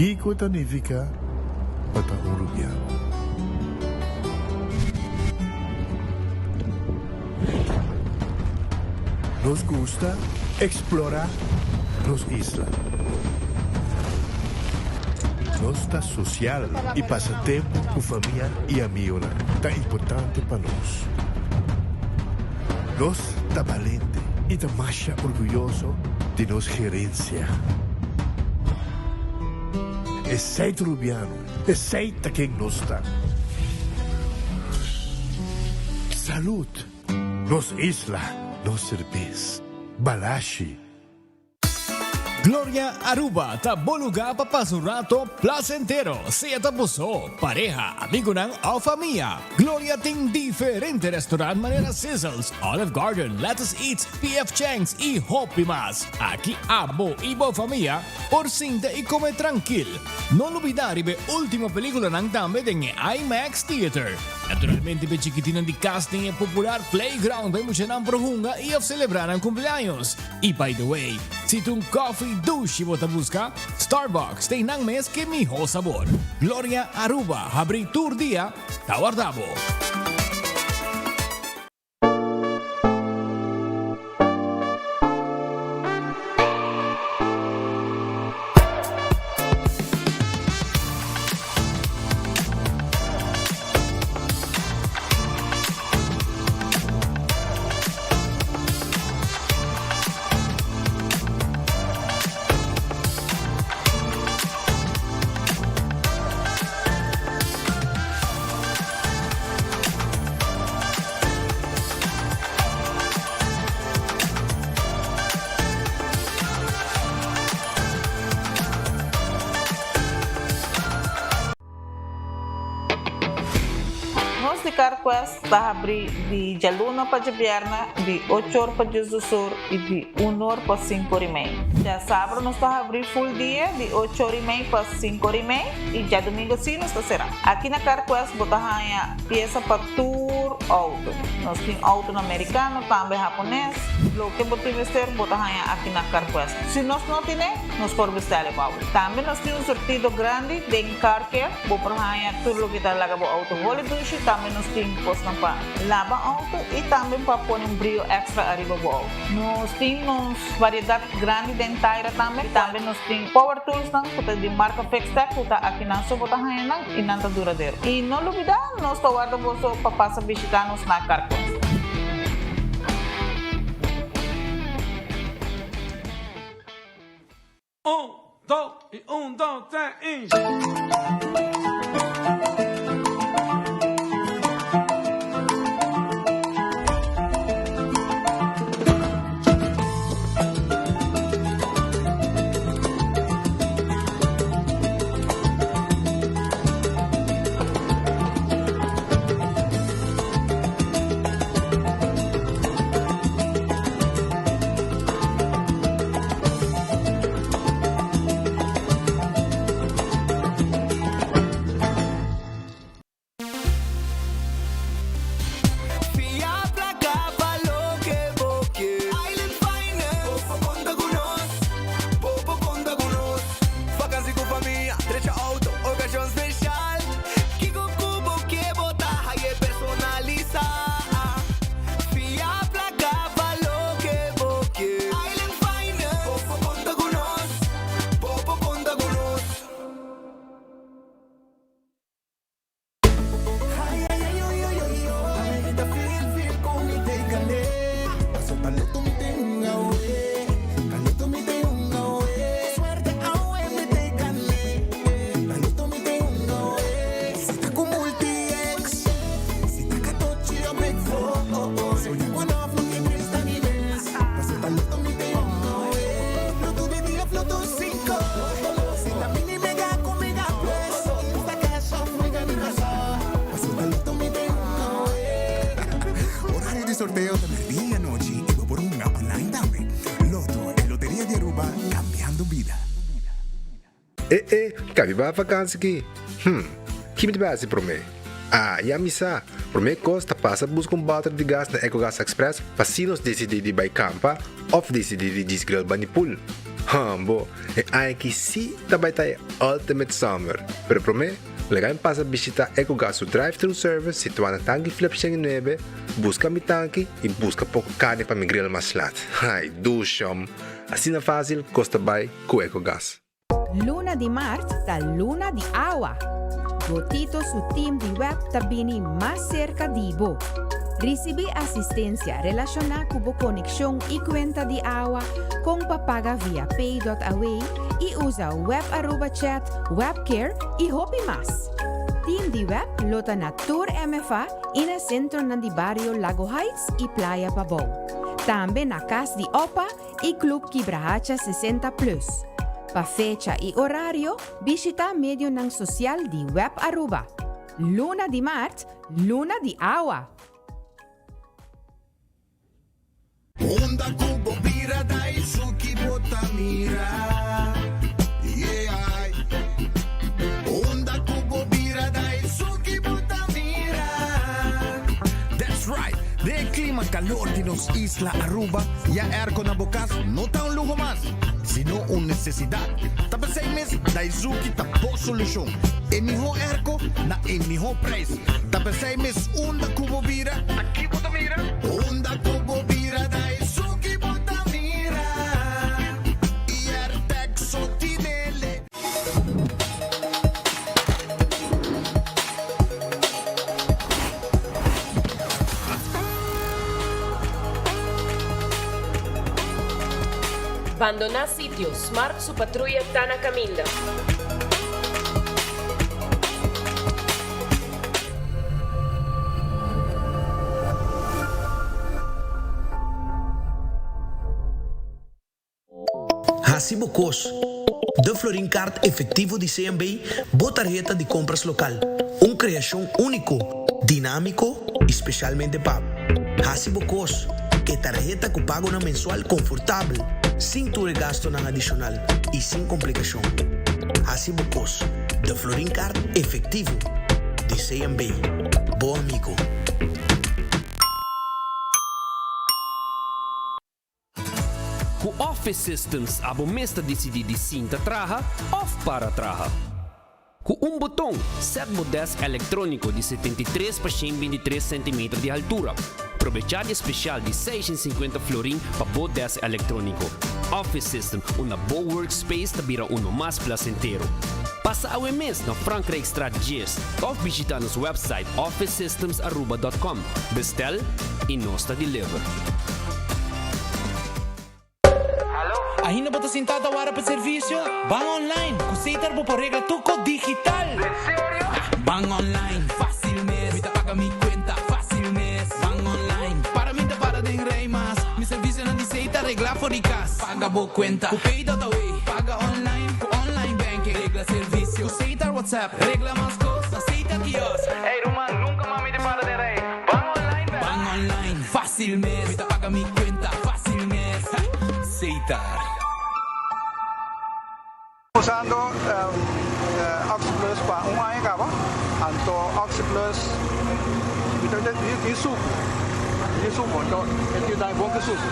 Kiko ta nifiká pa ta un rubiano? Nos gusta eksplorá nos isla. Nos ta sosial i pasa tempu ku famia i amigonan ta importante pa nos. Nos ta balente i ta masha orguyoso di nos gerensia. Esei ta Rubiano, esei ta ken nos ta. Salud! Nos isla, nos serbes. Balashi. Gloria Aruba ta bo lugar pa pasa un rato placentero, sea ta bo so, pareha, amigonan of famia. Gloria tin diferente restaurant manera Sizzles, Olive Garden, Lettuce Eats, PF Chang's y hopi mas. Aki abo y bo famia por sinta y come trankil. No lubida riba e ultimo peliculanan tambe den e IMAX Theater. Naturalmente p'e chikitinan di cas tin e popular playground pa e muchanan por hunga y of celebra nan cumpleaños. Y by the way, si ta un coffee dushi bo ta busca, Starbucks ta einan mes ke miho sabor. Gloria Aruba habri tur dia, ta warda bo. Nos di CarQuest ta habri di djaluna pa djabièrnè di ocho or pa diesdos or i di un or pa sinku or i mei. Djasabra nos ta habri full dia di ocho or i mei pa sinku or i mei i djadumingu si nos ta será. Aki na CarQuest bo ta haña piesa pa tur outo. Nos tin outonan merikano, tambe hapones. Loke bo tin mester bo ta haña aki na CarQuest. Si nos no tine, nos por bestèl e bou. Tambe nos tin un surtido grandi den car care. Bo por haña tur loke ta laga bo outo holi dushi. Tambe nos tin kosnan pa laba outo i tambe pa pone un brio èkstra ariba bo outo. Nos tin nos variedat grandi den taira tambe. Tambe nos tin power toolsnan ku ta di marka Fixtech ku ta akinan so bo ta haña nan i nan ta duradero. I no lubidá nos ta warda boso pa pasa bishitá nos na Carquest. Un, dos i un, dos, tres i. Fia placa pa loke bo ke. Island Finance. Bo por conta cu nos. Bo por conta cu nos. Vakantie cu famia, drecha auto, ocasion special. Kico cu bo ke bo ta haye personalisa. Fia placa pa loke bo ke. Island Finance. Bo por conta cu nos. Bo por conta cu nos. Horario di sorteo ta merdia y anochi y bo por hunga online tambe. Lotto, e loteria di Aruba, cambiando bida. E e, kabi ba vakansi ki? Hm, ki mi ta bai hasi promé? Ah, ya mi sa! Promé kos ta pasa buska un bòter di gas na Ecogas Express pa si nos disidí di bai kampa òf disidí di djis grill bani pool. Hambo, e aña aki sí ta bai ta e ultimate summer. Pero promé, laga mi pasa bishita Ecogas su drive-thru service situá na Tanki Flip 109, buska mi tanki i buska poko karni pa mi grill mas lat. Ai, dushom! Asina fásil kos ta bai ku Ecogas. Luna di mart ta luna di awa. Botito su team di web ta bini mas serka di bo. Risibí asistensia relashoná ku bo konekshon i kuenta di awa, kon pa paga via pay.aw i usa Web Aruba Chat, Webcare i hopi mas. Team di web lo ta na tur MFA i na sentronan di bario Lago Heights i Playa Pabou. Tambe na Kas di Opa i Club Kibrahacha 60 Plus. Pa fecha i orario, bishita medionan sosial di Web Aruba. Luna di maart, luna di awa! Unda ku bo bira dai suki bo ta mira yeah. Unda ku bo bira dai suki bo ta mira. That's right! Den e klima kalor di nos isla Aruba, ya airco na bo kas no ta un luho mas, sino un nesesidat. Ta p'esei mes Daizuki ta bo solushon. E mihó airco na e mihó prijs. Ta p'esei mes unda ku bo bira, Ta ki bo ta mira? Unda ku bo bira Daizuki bo ta mira. I Airtec so tinele. Bandoná sitio, Smart su patruya ta na kaminda. Hasi bo kos. De Florin Card Efectivo di CMB, bo tarheta di compras local. Un creacion unico, dinamico y specialmente pa bo. Hasi bo kos. E tarheta cu pagonan mensual confortabel, sin tur e gastonan adicional y sin complicacion. Hasi bo kos. De Florin Card Efectivo di CMB. Bo amigo. Ku Office Systems abo mes ta disidí di sinta traha òf para traha. Ku un boton, sèt bo dèsk elektróniko di 73 pa 123 sentimeter di haltura. Probechá di e spesial di 650 florin pa bo dèsk elektróniko. Office System, unda bo workspace ta bira uno mas plasentero. Pasa awe mes na Frankrijkstraat 10 òf bishitá nos wèpsait officesystemsaruba.com. Bestel i nos ta deliver. Ainda bo ta sintá ta wara pa servisio? Ban online! Ku Setar bo por regla tur kos digital! En serio? Ban online, fásil mes! Mi ta paga mi kuenta fásil mes! Ban online, para mi ta para den rei mas! Mi servisionan di Setar reglá for di kas! Paga bo kuenta ku Pay.awe! Paga online ku online banking! Regla servisio ku Setar WhatsApp! Regla mas kos na Setar kiosk! Ey ruman, nunka mas mi ta para den rei! Ban online bèk! Ban online, fásil mes! Mi ta paga mi kuenta fásil mes! Setar. Usando Oxi Plus pa un aña caba, anto Oxi Plus mi ta tin sucu, mi tin sucu, anto e tin dami bon ki sucu.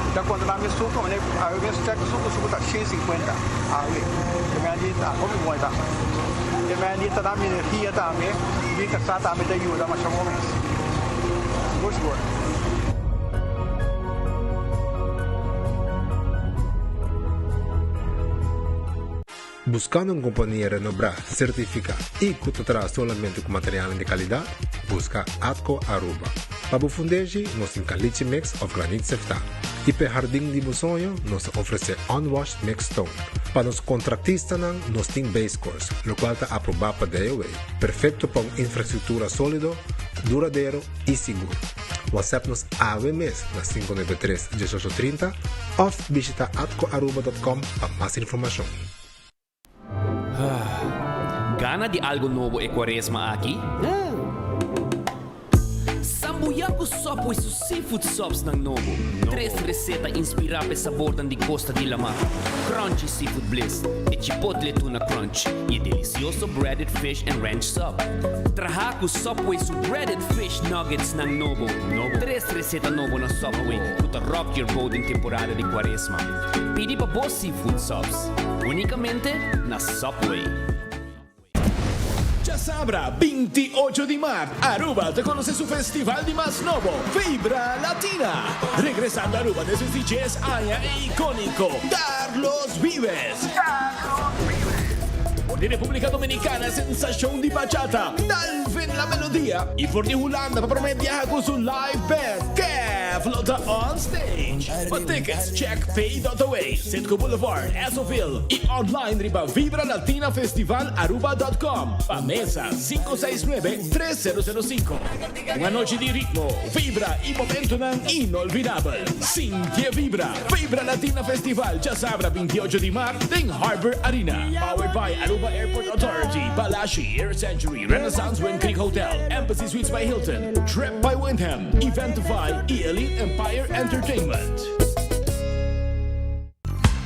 Mi ta conta dami sucu, mane awe mes check sucu, sucu ta shen sinkuenta awe, e mei di ta hopi bon e ta. E mei di ta dami energia tambe, mi casa tambe ta yuda masha bon mes, sigur sigur. Buscando un compania renobrá, certificá y cu ta traha solamente cu materialnan di calidad? Busca Atco Aruba. Pa bo fundeshi, nos tin caliche mix of granit seftá. Y p'e hardin di bo soño, nos ta ofrece unwashed mixed stone. Pa nos contractistanan, nos tin base course, locual ta aprobá pa DOW, perfecto pa un infrastructura solido, duradero y sigur. WhatsApp nos awe mes na 593 1830 of bishita atcoaruba.com pa mas informacion. Gana di algo nobo e cuaresma aki? Sambuya! Saboreá bo Subway su seafood subsnan nobo. Tres receta inspirá p'e sabornan di costa di lamá, Crunchy Seafood Bliss, e Chipotle Tuna Crunch y e delicioso Breaded Fish and Ranch Sub. Traha cu Subway su Breaded Fish Nuggetsnan nobo. Tres receta nobo na Subway cu ta rock your boat den temporada di cuaresma. Pidi pa bo seafood subs unicamente na Subway. Djasabra 28 di mart Aruba ta conoce su festival di mas nobo, Vibra Latina. Regresando Aruba despues di djes aña e iconico Carlos Vives. For di Republica Dominicana sensacion di bachata Dalvin La Melodia y for di Hulanda pa prome biaha cu su live band Kev lo ta on stage. Pa tickets check pay.away, Citgo Boulevard, Essoville y online riba vibralatinafestivalaruba.com. Pa mesa 569 3005. Un anochi di ritmo, vibra y momentonan inolvidabel. Sinti e vibra! Vibra Latina Festival djasabra 28 di mart den Harbor Arena. Powered by Aruba Airport Authority, Balashi, Air Century, Renaissance Wind Creek Hotel, Embassy Suites by Hilton, Trip by Wyndham, Eventify y Elite Empire Entertainment.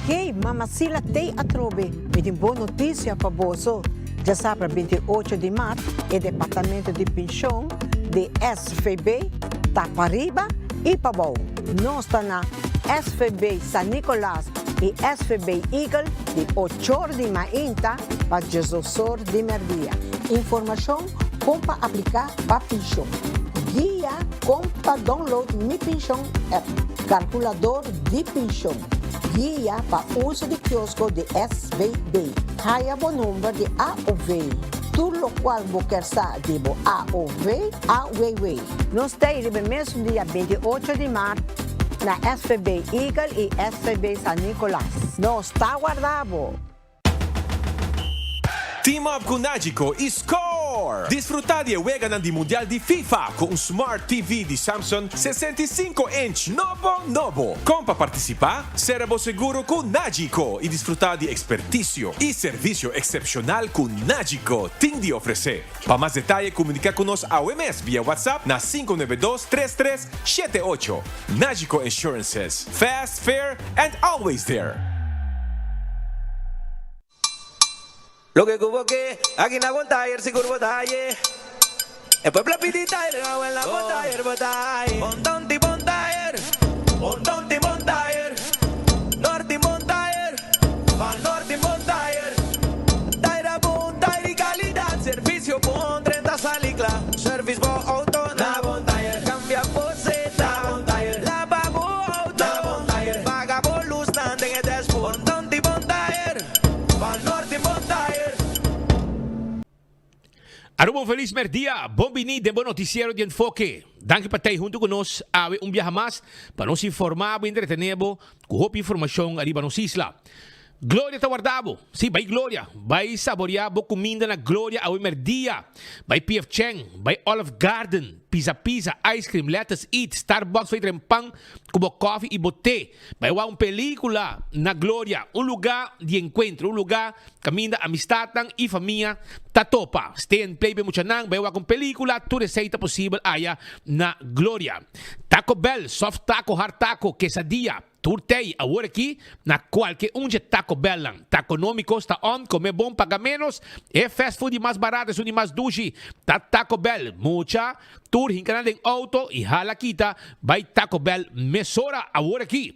Hey, Mama Sila tei atrobe, mi tin bon notisia pa boso. Djasabra 28 di mart e departamento di penshon di SVB ta pariba i pabou. Nos ta na SVB San Nicolas i SVB Eagle di ochor di mainta pa diesosor di merdia. Informashon kon pa apliká pa penshon. Guia kon pa download Mi Penshon app. Kalkulador di penshon. Guia pa uso di kiosko di SVB. Haya bo number di AOV. Tur lokual bo ker sa di bo AOV, AWW. Nos ta ei riba e mesun dia 28 di mart na SVB Eagle i SVB San Nicolas. Nos ta warda bo! Team up ku Nagico i score! Disfrutá di e weganan di Mundial di FIFA ku un Smart TV di Samsung 65 inch nobo nobo! Kon pa partisipá? Sera bo seguro ku Nagico i disfrutá di ekspertisio i servisio eksepshonal ku Nagico tin di ofresé. Pa mas detaye komuniká ku nos awe mes via WhatsApp na 592 33 78. Nagico Insurances, fast, fair and always there! Loke ku bo ke, aki na bon tayer sigur bo ta haye. E pueblo a pidi tayer, awel na bon tayer bo ta haye. Bon tonti bon tayer, bon tonti bon tayer, norti bon tayer, pa norti bon tayer. Tayer a bon, tayer di kalidat, servisio bon, drenta sali kla. Servis bo outo na bon tayer, kambia bo seta na bon tayer, laba bo outo na bon tayer, paga bo lusnan den e dashboard. Bon tonti bon tayer. Aruba un felis merdia, bon bini den bo noticiero di Enfoke. Danki pa tei hunto cu nos awe un biaha mas pa nos informa bo y entretene bo cu hopi informacion ariba nos isla. Gloria ta warda bo. Si, bai Gloria. Bai saborea bo cuminda na Gloria awe merdia. Bai PF Chang, bai Olive Garden, Pizza Pizza, Ice Cream, Lettuce Eat, Starbucks fai tren pan cu bo koffie y bo te. Bai wak un pelíkula na Gloria, un lugá di enkuentro, un lugá kaminda amistatnan i famia ta topa. Stay and play pa e muchanan, bai wak un pelíkula, tur esei ta posibel aya na Gloria. Taco Bell, soft taco, hard taco, quesadilla, tur tei awor aki na kualke un dje Taco Bellnan. Taconomicos ta on, kome bon, paga ménos. E fast food di mas barato, esun di mas dushi ta Taco Bell. Mucha. Tur hincanan den auto y hala kita bay Taco Bell mesora awor aki.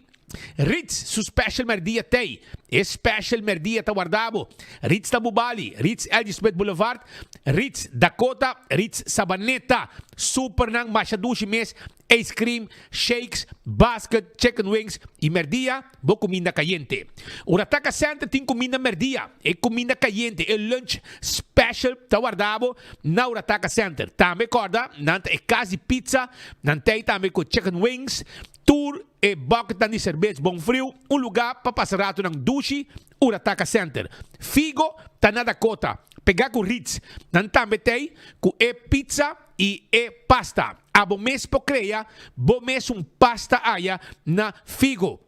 Ritz su special merdia tey. E special merdia ta warda bo. Ritz ta Bubali, Ritz LG Smith Boulevard, Ritz Dakota, Ritz Sabaneta. Supernan masha dushi mes, ice cream, shakes, basket, chicken wings y merdia bo cuminda cayente. Urataka Center tin cuminda merdia. E cuminda cayente, e lunch special ta warda bo na Urataka Center. Tambe corda nan ta e cas di pizza, nan tey tambe cu chicken wings, tur e bucketnan di cerbes bon friu, un lugar pa pasa ratonan dushi, Urataka Center. Figo ta na Dakota, pega cu Ritz, nan tambe tey cu e pizza y e pasta. Abo mes por crea bo mes un pasta aya na Figo.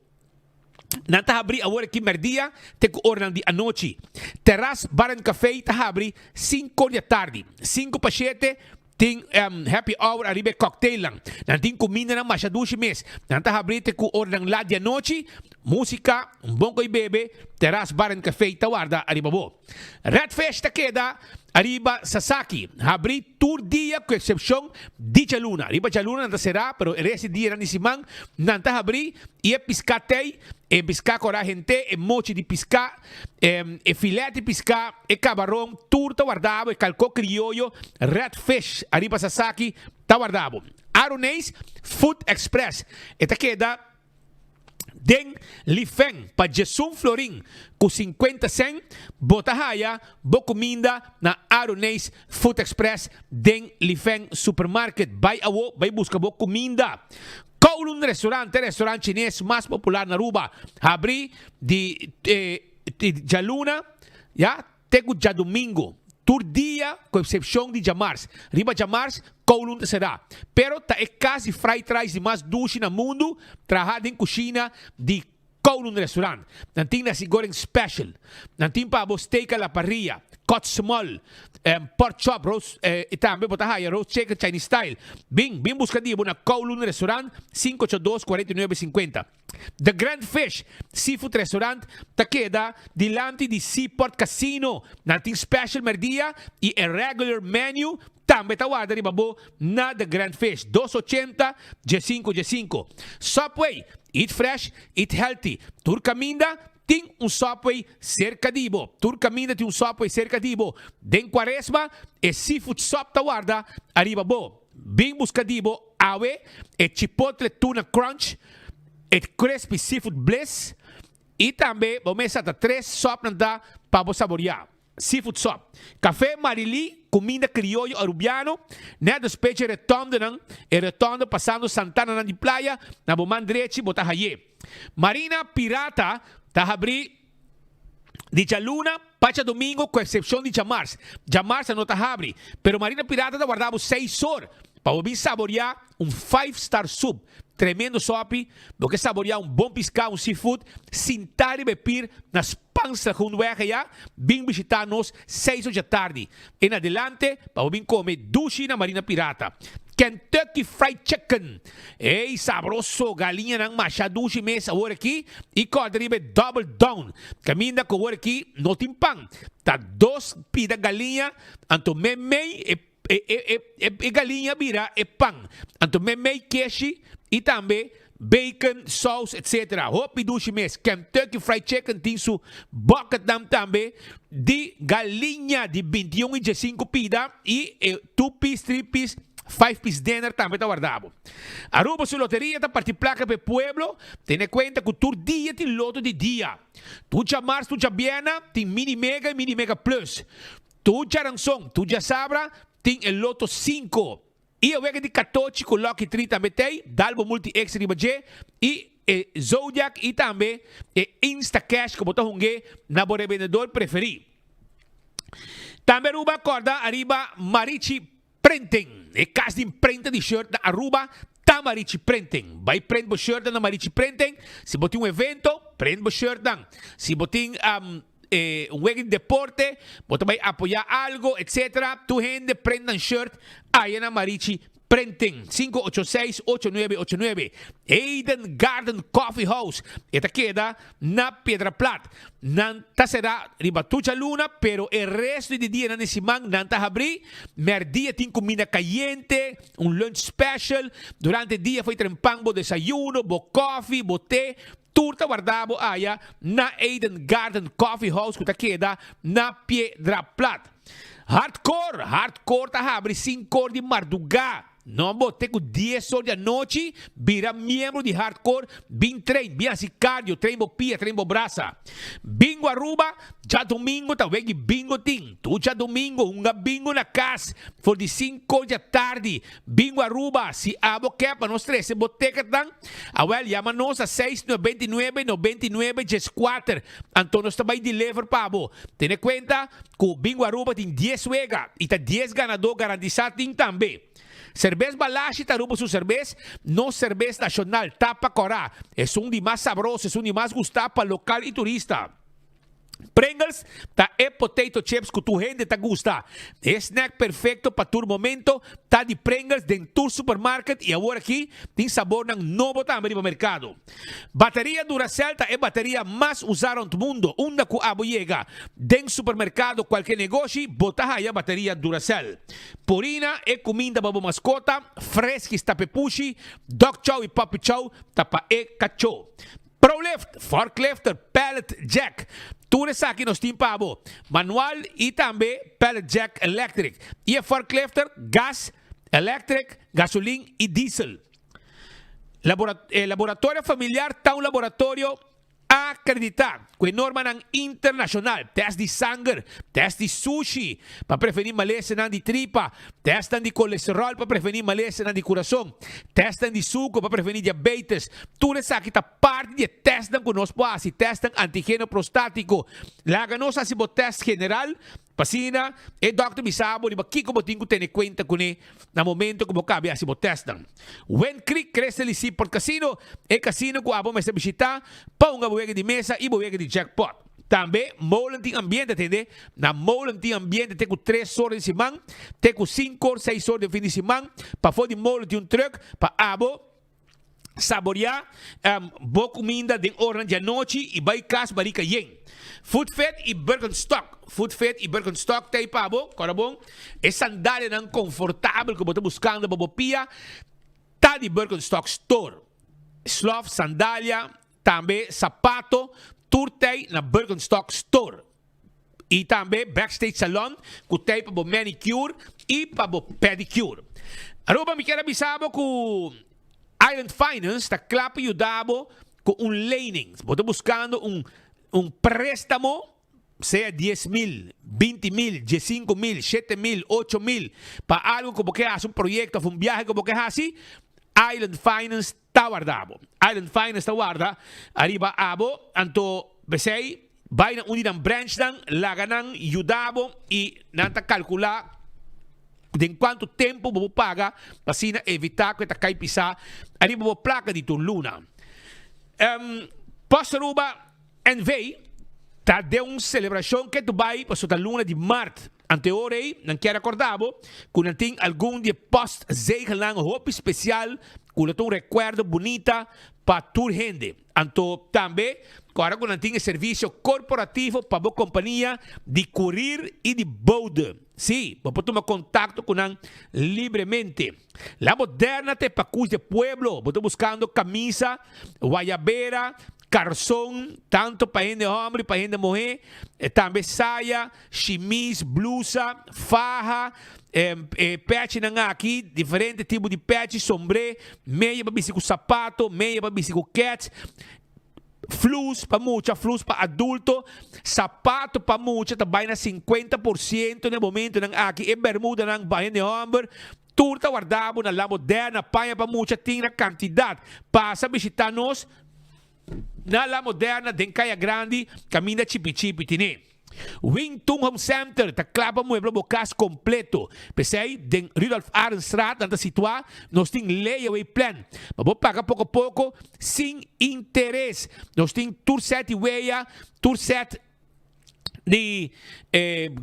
Nan ta habri awor aki merdia te ku oranan di anochi. Terras Bar and Café ta habri sinku di atardi, sinku pa shete. Tin happy hour ariba e cocktailnan. Nan tin cumindanan masha dushi mes. Nan ta habri te cu oranan lat di anochi. Musica, un bon coy bebe, Terras Bar and Cafe ta warda ariba bo. Red Fish ta keda ariba Sasaki. Habri tur dia cu excepcion di djaluna. Riba djaluna nan ta cera pero e rest di dianan di siman nan ta habri y e pisca tey, e pisca cora hente, e mochi di pisca, e filet di pisca, E kabaron tur ta warda bo, e kalkó krioyo, red fish ariba Sasaki ta warda bo. Aroneis Food Express e ta keda den Lifeng pa djesun florin ku sinkuenta sen bo ta haya bo kuminda na Aroneis Food Express den Lifeng Supermarket. Bai awo bai buska bo kuminda. Kowloon Restaurant e restaurant chines mas popular na Aruba habri di Djaluna, ya, te ku djadumingu, tur dia ku eksepshon di djamars. Riba djamars, Kowloon ta será. Pero ta e kas di fried rice di mas dushi na mundu, traha den kushina di Kowloon Restaurant. Nan tin nasi goreng special. Nan tin pa bo steak a la parrilla, cut small, pork chop, roast, i tambe bo ta haya roast chicken Chinese style. Bin, bin buska di bo na Kowloon Restaurant, 582 49 50. The Grand Fish Seafood Restaurant ta keda dilanti di Seaport Casino. Nan tin special merdia y e regular menu tambe ta warda riba bo na The Grand Fish, dos ochenta, diesinco diesinco. Subway, Eat fresh, eat healthy. Tur caminda tin un Subway cerca di bo. Tur caminda tin un Subway cerca di bo. Den cuaresma e seafood sub ta warda ariba bo. Bin busca di bo awe e Chipotle Tuna Crunch, e Crispy Seafood Bliss y tambe bo mesa ta tres sopnan ta pa bo saboria. Seafood sop. Café Marily, cuminda crioyo Arubiano, net despeche retondenan, e retonde pasando Santananan di Playa, na bo man drechi bo ta haye. Marina Pirata ta habri di djaluna pa djadomingo ku eksepshon di djamars. Djamars a no ta habri, pero Marina Pirata ta warda bo seis or pa bo bin saboriá un five star soup. Tremendo sopi, bo ke saboriá un bon piská, un seafood, sintá riba e pir na Spaanslagoenweg ayá, bin bishitá nos seis or djatardi en adelante pa bo bin kome dushi na Marina Pirata. Kentucky Fried Chicken, Ey sabroso, galiñanan masha dushi mes awor aki y corda riba e double down. Caminda cu awor aki no tin pan. Ta dos pida galiña, anto memey e e e e galiña bira e pan. Anto memey keshi y tambe bacon, saus etc. Hopi dushi mes. Kentucky Fried Chicken tin su bucketnan tambe di galiña di bintiun y diesinco pida y e two piece, three piece. Five Piece Dinner tambe ta warda bo. Aruba su loteria ta parti placa pa e pueblo, tene cuenta cu tur dia tin loto di dia. Tur djamars, tur djabièrnè tin Mini Mega y Mini Mega Plus. Tur djaranson, tur djasabra tin e Loto cinco. Y e wega di catochi cu Lucky Tree tambe t'ey, dal bo Multi Extra riba dje y e Zodiac y tambe e Instacash cu bo ta hunge na bo rebendedor preferi. Tambe Aruba corda ariba Marichi Printing, E kas di imprenta di shirt na Aruba ta Marichi Printing. Bai print bo shirtnan na Marichi Printing. Si bo tin un evento, print bo shirtnan. Si bo tin un wega di deporte, bo ta bai apoya algo, etc. Tur hende print nan shirt aya na Marichi Printing. Sinku ocho seis, ocho nuebe ocho nuebe. Eden Garden Coffee House. E ta keda na Piedra Plat. Nan ta será riba tur djaluna, pero e resto di dianan di siman nan ta habrí. Mèrdia tin kuminda kayente, un lunch special. Durante dia fo'i trempan bo desayuno, bo kòfi, bo te, tur ta warda bo aya na Eden Garden Coffee House ku ta keda na Piedra Plat. Hardcore, Hardcore ta habri sinkor di mardugá. No bo te ku dies or di anochi bira miembro di Hardcore, bin train, bin hasi cardio, train bo pia, train bo brasa. Bingo Aruba, djadomingo ta wegi bingo tin. Tur djadomingo hunga bingo na kas for di sinku or di atardi. Bingo Aruba, si abo ke pa nos trese bo ticketnan, awel yama nos na seis 99 99 dieskuater, anto nos ta bai deliver pa bo. Tene kuenta Ku Bingo Aruba tin dies wega i ta dies ganadó garantisa tin tambe. Serbes Balashi ta Aruba su serbes, nos serbes nashonal, tapa kòrá, esun di mas sabroso, esun di mas gustá pa lokal i turista. Pringles ta e potato chips ku tur hende ta gusta. E snack perfecto pa tur momento ta di Pringles den tur supermarket y awor aki tin sabornan nobo tambe riba mercado. Bateria Duracell ta e bateria mas usa rond mundo. Unda ku abo yega den supermercado cualke negoshi bo ta haya bateria Duracell. Purina e cuminda pa bo mascota, Friskies ta p'e pushi, Dog Chow y Puppy Chow ta pa e cacho. Prolift, forklifter, pallet jack. Tur esaki nos tin pa bo. Manual y tambe pallet jack electric. Y e forklifter gas, electric, gasolin y diesel. E laboratorio familiar ta un laboratorio acredita cu e normanan internacional. Test di sanger, test di sushi pa preveni malesanan di tripa, testnan di colesterol pa preveni malesanan di curason, testnan di suco pa preveni diabetes. Tur esaki ta parti di e testnan ku nos por hasi, testnan antigeno prostátiko. Laga nos hasi bo test general, pa asina e dòkter bisa bo riba kiko bo tin ku tene kuenta kuné na momento ku bo kabe hasi bo testnan. Wind Creek Crystal y Seaport Casino, e kasino ku abo mester bishitá pa hunga bo wega di mesa i bo wega di jackpot. Tambe Molen tin ambiente, tende? Na Molen tin ambiente te ku tres or di siman, te ku sinku or, seis or den fin di siman. Pafó di Molen tin un trùk pa abo Saboreá bo kuminda den oranan di anochi i bai kas barika yen. Food Fit i Birkenstock Food Fit i Birkenstock ta ei pa bo, kòrda bon, e sandalianan konfortabel ku bo ta buskando pa bo pia ta di Birkenstock Store. Slof, sandalia, tambe sapato, tur ta ei na Birkenstock Store. I tambe Backstage Salon ku ta ei pa bo manicure i pa bo pedicure. Aruba mi kier a bisa bo ku Island Finance ta kla pa yuda bo ku un lening. Bo ta buskando un un prestamo sea 10,000, 20,000, 15,000, 7,000, 8,000 pa algu ku bo ke hasi, un proyekto òf un biahe ku bo ke hasi, Island Finance ta warda bo. Island Finance ta warda ariba abo, anto p'esei bai na un di nan branchnan, laga nan yuda bo i nan ta kalkulá den kuantu tempu bo por paga pa asina evitá ku e ta kai pisá ariba bo plaka di tur luna. Post Aruba NV ta den un selebrashon ke tu bai pasobra ta luna di mart. Anteor ei, nan kier acorda bo cu nan tin algun di e postzegelnan hopi special cu lo ta un recuerdo bunita pa tur hende. Anto tambe cu ora cu nan tin e servicio corporativo pa bo compania di curir y di bode. Sí, bo por tuma contacto cu nan libremente. La Moderna ta e pacus di e pueblo. Bo ta buscando camisa, guayabera, carson, tanto pa hende homber y pa hende muher, tambe saya, Shimis, blusa, faha, e pechinan aki, diferente tipo di pechi, sombré, meya pa bisti ku sapato, meya pa bisti ku kets, flus pa mucha, flus pa adulto, sapato pa mucha ta bai na 50% na e momentonan aki, e bermudanan pa hende hòmber, tur ta warda bo na La Moderna, paña pa mucha tin na kantidat. Pasa bishita nos Na La Moderna den Kaya Grandi kaminda Chipi Chipi tine. Wing Tung Home Center ta kla pa muebla bo kas kompleto. P'esei den Rudolf Arendstraat nan ta situá, nos tin layaway plan pa bo paga poko poko sin interes. Nos tin tur sèt di weya, tur sèt di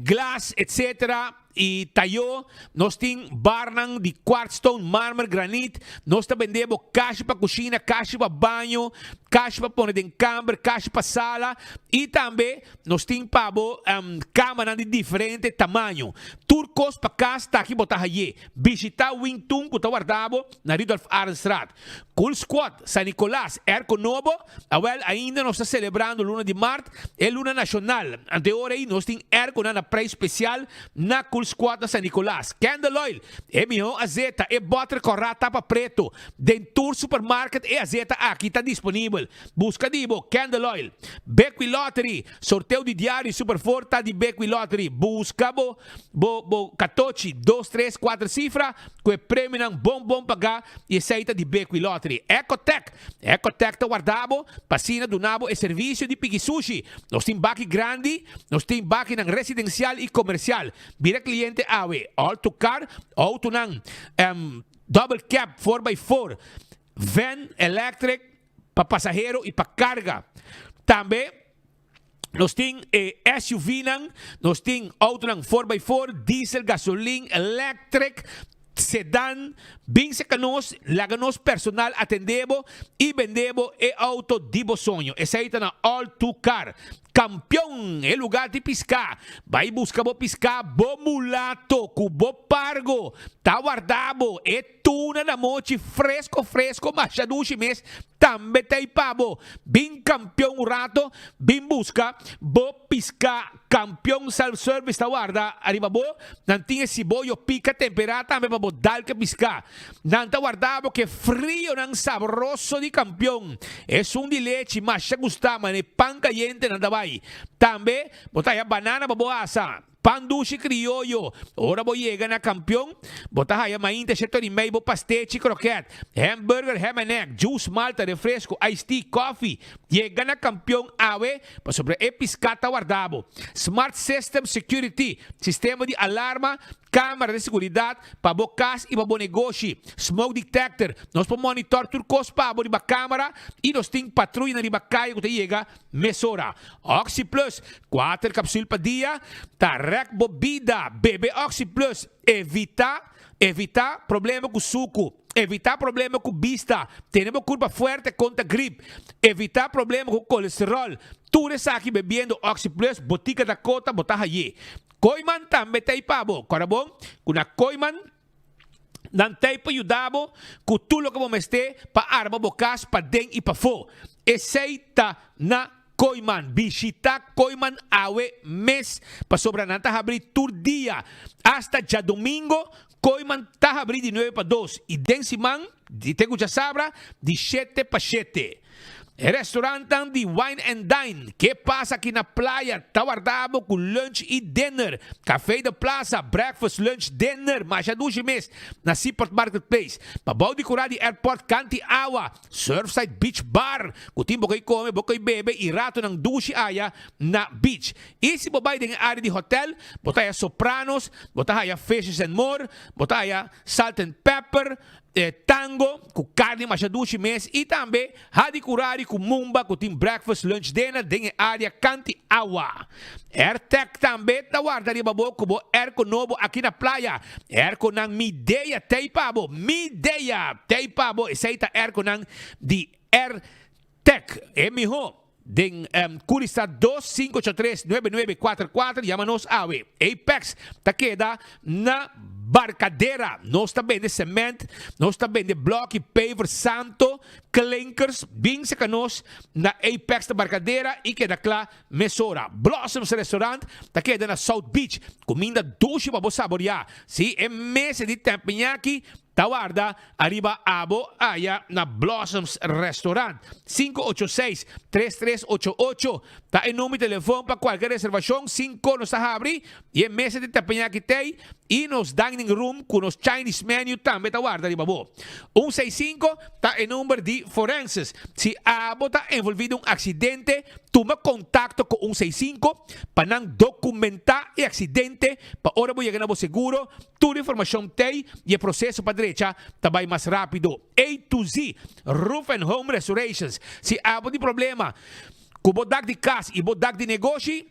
glas etc. Y tayo, nos tin barnan di quartzstone, marmer, granit, nos ta bende bo kashi pa kushina, kashi pa baño, kashi pa pone den kamber, kashi pa sala y tambe nos tin pa bo kamanan di diferente tamaño. Tur kos pa kas ta aki bo ta haye. Bishita Wing Tun ku ta warda bo na Rudolf Arendstraat. Cool Squad, San Nicolas, Airco Nobo, Awel, ainda nos ta celebrando luna di mart, e luna nacional. Ante e ora ei nos tin airconan na prijs special na Cool Squad na San Nicolas. Candle Oil, e miho azeta, e boter corá tapa preto. Den tur supermarket e azeta aki ta disponibel. Busca di bo Candle Oil. Bequi Lottery, sorteo di diario Super Four ta di Bequi Lottery. Busca bo bo bo catochi, dos, tres, cuater cifra, cu e premionan bon bon pagá y esey ta di Bequi Lottery. Ecotec, Ecotec ta warda bo pa asina duna bo e servicio di piki sushi. Nos tin baki grandi, nos tin bakinan residencial y comercial. Bira cliente awe. All to car, autonan double cab, four by four, van, electric, pa pasahero y pa carga. Tambe. Nos tin e SUVnan, nos tin autonan four by four, diesel, gasolin, electric, sedan. Bin cerca nos, laga nos personal atende bo y bende bo e auto di bo soño. Esey ta na All Two Car. Campeon! E lugar di pisca. Bay busca bo pisca, bo mulato cu bo pargo ta warda bo. E Tuna na mochi fresco fresco masha dushi mes tambe ta ei pa bo. Bin kampion un rato, bin buska bo piska. Kampion self service ta warda ariba bo. Nan tin e siboyo pika tempera tambe pa bo dal ke piska. Nan ta warda bo ke frionan sabroso di kampion. Esun di lechi masha gusta mane pan kayente nan ta bai. Tambe bo ta haya banana pa bo asa. Pan dushi krioyo, Ora bo yega na Kampion, bo ta haya mainta shetor i mei bo pastechi, kroket, hamburger, ham and egg, juice, malta, refresco, iced tea, koffie. Yega na Kampion awe pasobra e piská ta warda bo. Smart System Security, Sistema di alarma, kamera di seguridat pa bo kas i pa bo negoshi, smoke detector, nos por monitor tur kos pa bo riba kamera i nos tin patruyanan riba kaya ku ta yega Mesora, Oxi Plus, kuater kapsul pa dia, ta rèk bo bida. Bebe Oxi Plus, evitá, evitá problema ku suku, evitá problema ku bista, tene bo kurpa fuerte kontra grip, evitá problema ku kolesteròl. Tur esaki bebiendo Oxi Plus, Botika Dakota bo ta haye. Kooiman tambe ta ei pa bo. Kòrda bon ku na Kooiman. Nan ta ei pa yuda bo ku tur loke bo mester pa arma bo kas paden i pafó. Esei ta na Kooiman. Bishita Kooiman awe mes pasobra nan ta habrí tur dia. Asta djadumingo Kooiman ta habrí di nuebe pa dos i den siman di te ku djasabra di shete pa shete. E restaurantnan di Wine and Dine, ke pasa aki na playa, ta warda bo ku lunch i dinner. Café de Plaza, breakfast, lunch, dinner, masha dushi mes na Seaport Marketplace. Pa bou di kura di airport kanti awa, Surfside Beach Bar, ku tin bo koi kome, bo koi bebe i ratonan dushi aya na beach. I si bo bai den e area di hotel, bo ta haya Sopranos, bo ta haya Fishes and More, bo ta haya Salt and Pepper, E tango ku karni masha dushi mes i tambe Hadi Kurari ku Mumba ku tin breakfast, lunch, dinner den e area kanti awa. Airtec tambe ta warda riba bo ku bo airco nobo aki na playa. Airconan Midea t'ei pa bo, Midea t'ei pa bo, esei ta airconan di Airtec. E miho Den Curista dos sinku ocho tres nuebe nuebe kuater kuater yama nos awe. Apex ta keda na Barcadera. Nos ta bende cement, nos ta bende bloki, paver, santo, klinkers. Bin seka nos na Apex na Barcadera i keda kla mesora. Blossoms Restaurant ta keda na South Beach. Kuminda dushi pa bo saboria. Si e mesa di tempiñaki Ta warda ariba abo aya na Blossoms Restaurant. 586 3388 ta e number di telefon pa cualkier reservacion. Cinco nos ta habri y e mesa di teppanyaki tey y nos dining room cu nos Chinese menu tambe ta warda riba bo. Un seis cinco ta e number di forenses. Si abo ta envolvi den un accidente tuma contacto cu un seis cinco pa nan documenta e accidente pa ora bo yega na bo seguro Tur informashon t'ei i e proseso pa drecha ta bai mas rápido. A to Z Roof and Home Restorations Si abo tin problema ku bo dak di kas i bo dak di negoshi,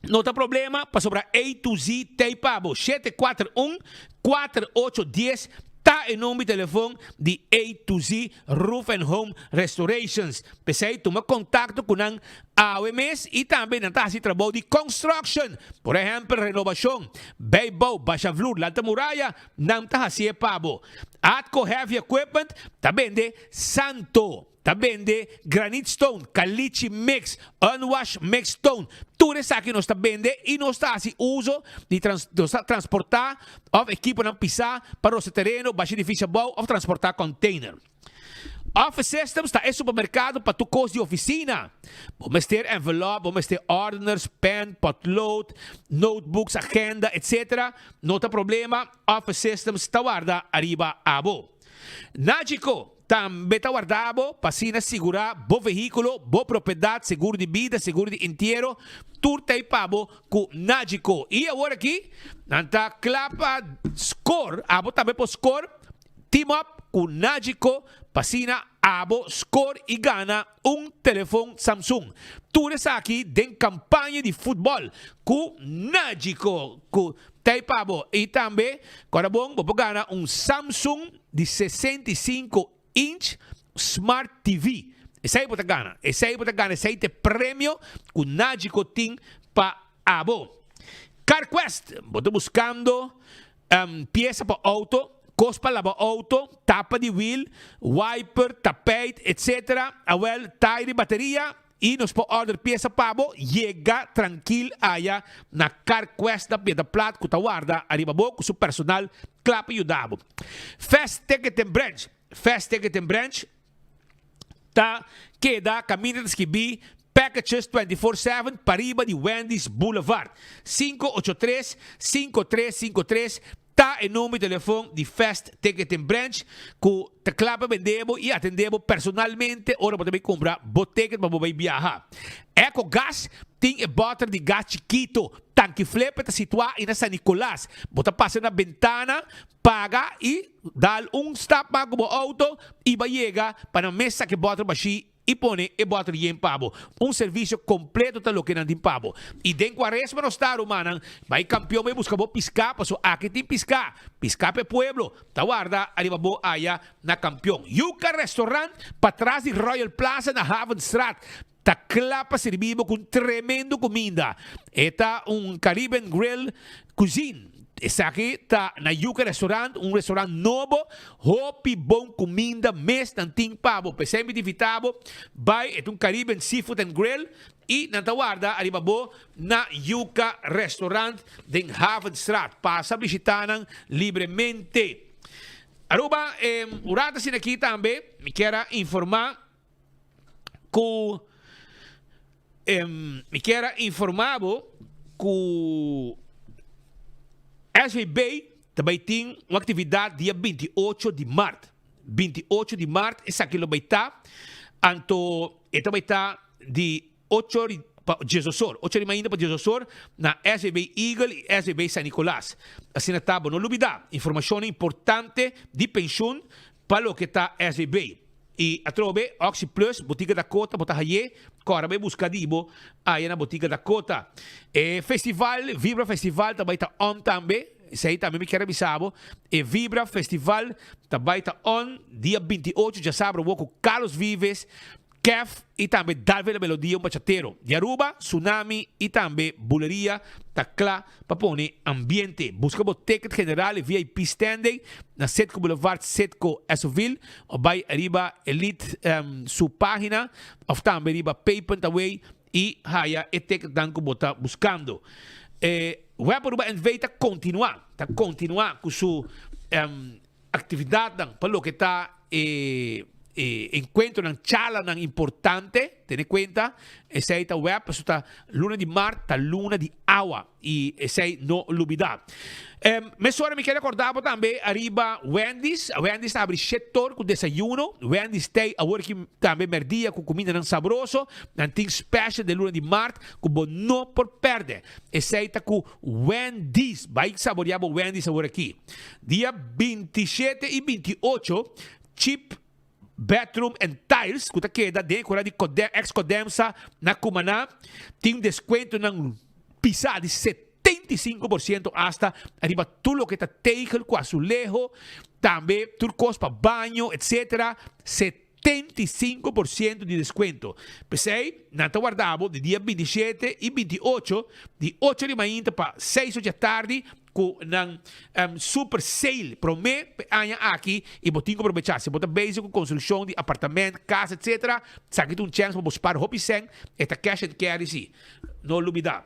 no ta problema pasobra A to Z t'ei pa bo. 741 4810 ta e number di telefon di A to Z Roof and Home Restorations. P'esei tuma kontakto ku nan Awe mes i tambe nan ta hasi trabou di construction, por ehempel renobashon, bijbouw, basha vloer, lanta muraya, nan ta hasié pa bo. Atco Heavy Equipment ta bende santo, ta bende granite stone, caliche mix, unwash mix stone, tur esaki nos ta bende i nos ta hasi uso di trans nos ta transporta of ekiponan pisá pa rosa tereno, basha edifisio abou of transporta container. Office Systems ta e supermerkado pa tur kos di ofisina. Bo mester envelop, bo mester ordeners, pen, potlood, notebooks, agenda, etc. No ta problema, Office Systems ta warda ariba abo. Nagico tambe ta warda abo pa asina sigurá bo vehíkulo, bo propiedat, seguro di bida, seguro di entiero, tur ta ei pa bo ku Nagico. I awor aki nan ta kla pa skor, abo tambe por skor. Team up ku Nagico pa asina Abo score y gana un telefon Samsung. Tur esaki den campaña di futbol cu Nagico cu ta pa bo. Y tambe cora bon bo por gana un Samsung di 65 inch Smart TV. Esey bo ta gana. Esey bo ta gana. Esey ta e premio cu Nagico tin pa abo. CarQuest, bo ta buscando pieza pa auto, cos pa laba auto, tapa di wiel, wiper, tapijt, etc. Awel, taai di bateria y nos por order pieza pa bo, yega trankil aya na CarQuest na Piedra Plat cu ta warda ariba bo cu su personal cla pa yuda bo. Fast Ticket and Branch, Fast Ticket and Branch ta keda caminda ta skibi Packages 24/7 pariba di Wendy's Boulevard. 583 5353 ta e number di telefon di Fast Ticketing Branch cu ta cla pa bende bo y atende bo personalmente ora bo ta bay cumpra bo ticket pa bo bay biaha. Eco Gas tin e boter di gas chikito, Tanki Flepe ta situa y na San Nicolas. Bo ta pasa na bentana Paga y dal un stap mas cu bo auto y ba yega pa nan mes saca e boter bashi y pone e boter yen pa bo. Un servicio completo ta loke nan tin pa bo. Y den cuaresma nos ta, rumannan, bay campeon bay busca bo pisca paso aki tin pisca. Pisca pa e pueblo. Ta warda ariba bo aya na campeon. Yuca Restaurant patras di Royal Plaza na Havenstraat ta cla pa sirbi bo cu un tremendo cuminda. E ta un Caribbean Grill Cuisine. Esaki ta na Yuca Restaurant, un restaurant nobo. Hopi bon cuminda mes nan tin pa bo. P'esei mi ta invita bo bai. E ta un Caribbean Seafood and Grill y nan ta warda ariba bo na Yuca Restaurant den Havenstraat. Pasa bishita nan libremente. Aruba, un rato asina aki tambe mi kier a informa. Ku mi kier a informa bo ku SVB ta bai tin un aktividat dia 28 di mart. 28 di mart esaki lo bai ta, anto e ta bai ta di ocho ori pa diesdos or, ocho ori mainta pa diesdos or na SVB Eagle i SVB San Nicolas. Asina ta bo no lubida informashonnan importante di penshun pa loke ta SVB. I atrobe, Oxi Plus, Botica Dakota, bo ta haye, kòrda bai buska di bo aya na Botica Dakota. E festival, Vibra Festival ta bai ta on tambe, esei tambe mi kier a bisa bo, e Vibra Festival ta bai ta on dia 28 djasabra awor ku Carlos Vives, Kef i tambe Dalve La Melodia un bachatero di Aruba, Tsunami i tambe Buleria ta kla pa pone ambiente. Buska bo ticket general i VIP standing na Citgo Boulevard, Citgo Esoville of bai riba Elite su pagina of tambe riba Pay.away i haya e ticketnan ku bo ta buskando. E Web Aruba NV ta kontinua ta kontinua ku su Actividadnan pa loke ta e encuentronan, charlanan importante, tene cuenta, esey ta web, pasobra ta luna di mart ta luna di awa y esey no lubida. Mesora mi kier recorda bo tambe ariba Wendy's, Wendy's ta abri shetor cu desayuno, Wendy's tey awor aki tambe merdia cu cumindanan sabroso, nan tin special den luna di mart cu bo no por perde, esey ta cu Wendy's, bai saborea bo Wendy's awor aki. Dia 27 y 28, Cheap Bathroom and Tiles, cu ta keda den e cura di ex Codemsa na Cumaná, tin descuentonan pisa di 75% hasta ariba tur loke ta tegel cu azuleho, tambe tur cos pa baño, etc. 75% di descuento. P'esei, nan ta warda bo di dia 27 y 28, di ocho di mainta pa seis ocho di atardi, cu nan super sale prome p'e aña aki y bo tin cu probecha. Si bo ta bezig cu construccion di apartament, cas etc. Esaki ta un chance pa bo spar hopi cen, e ta cash and carry si. No lubida.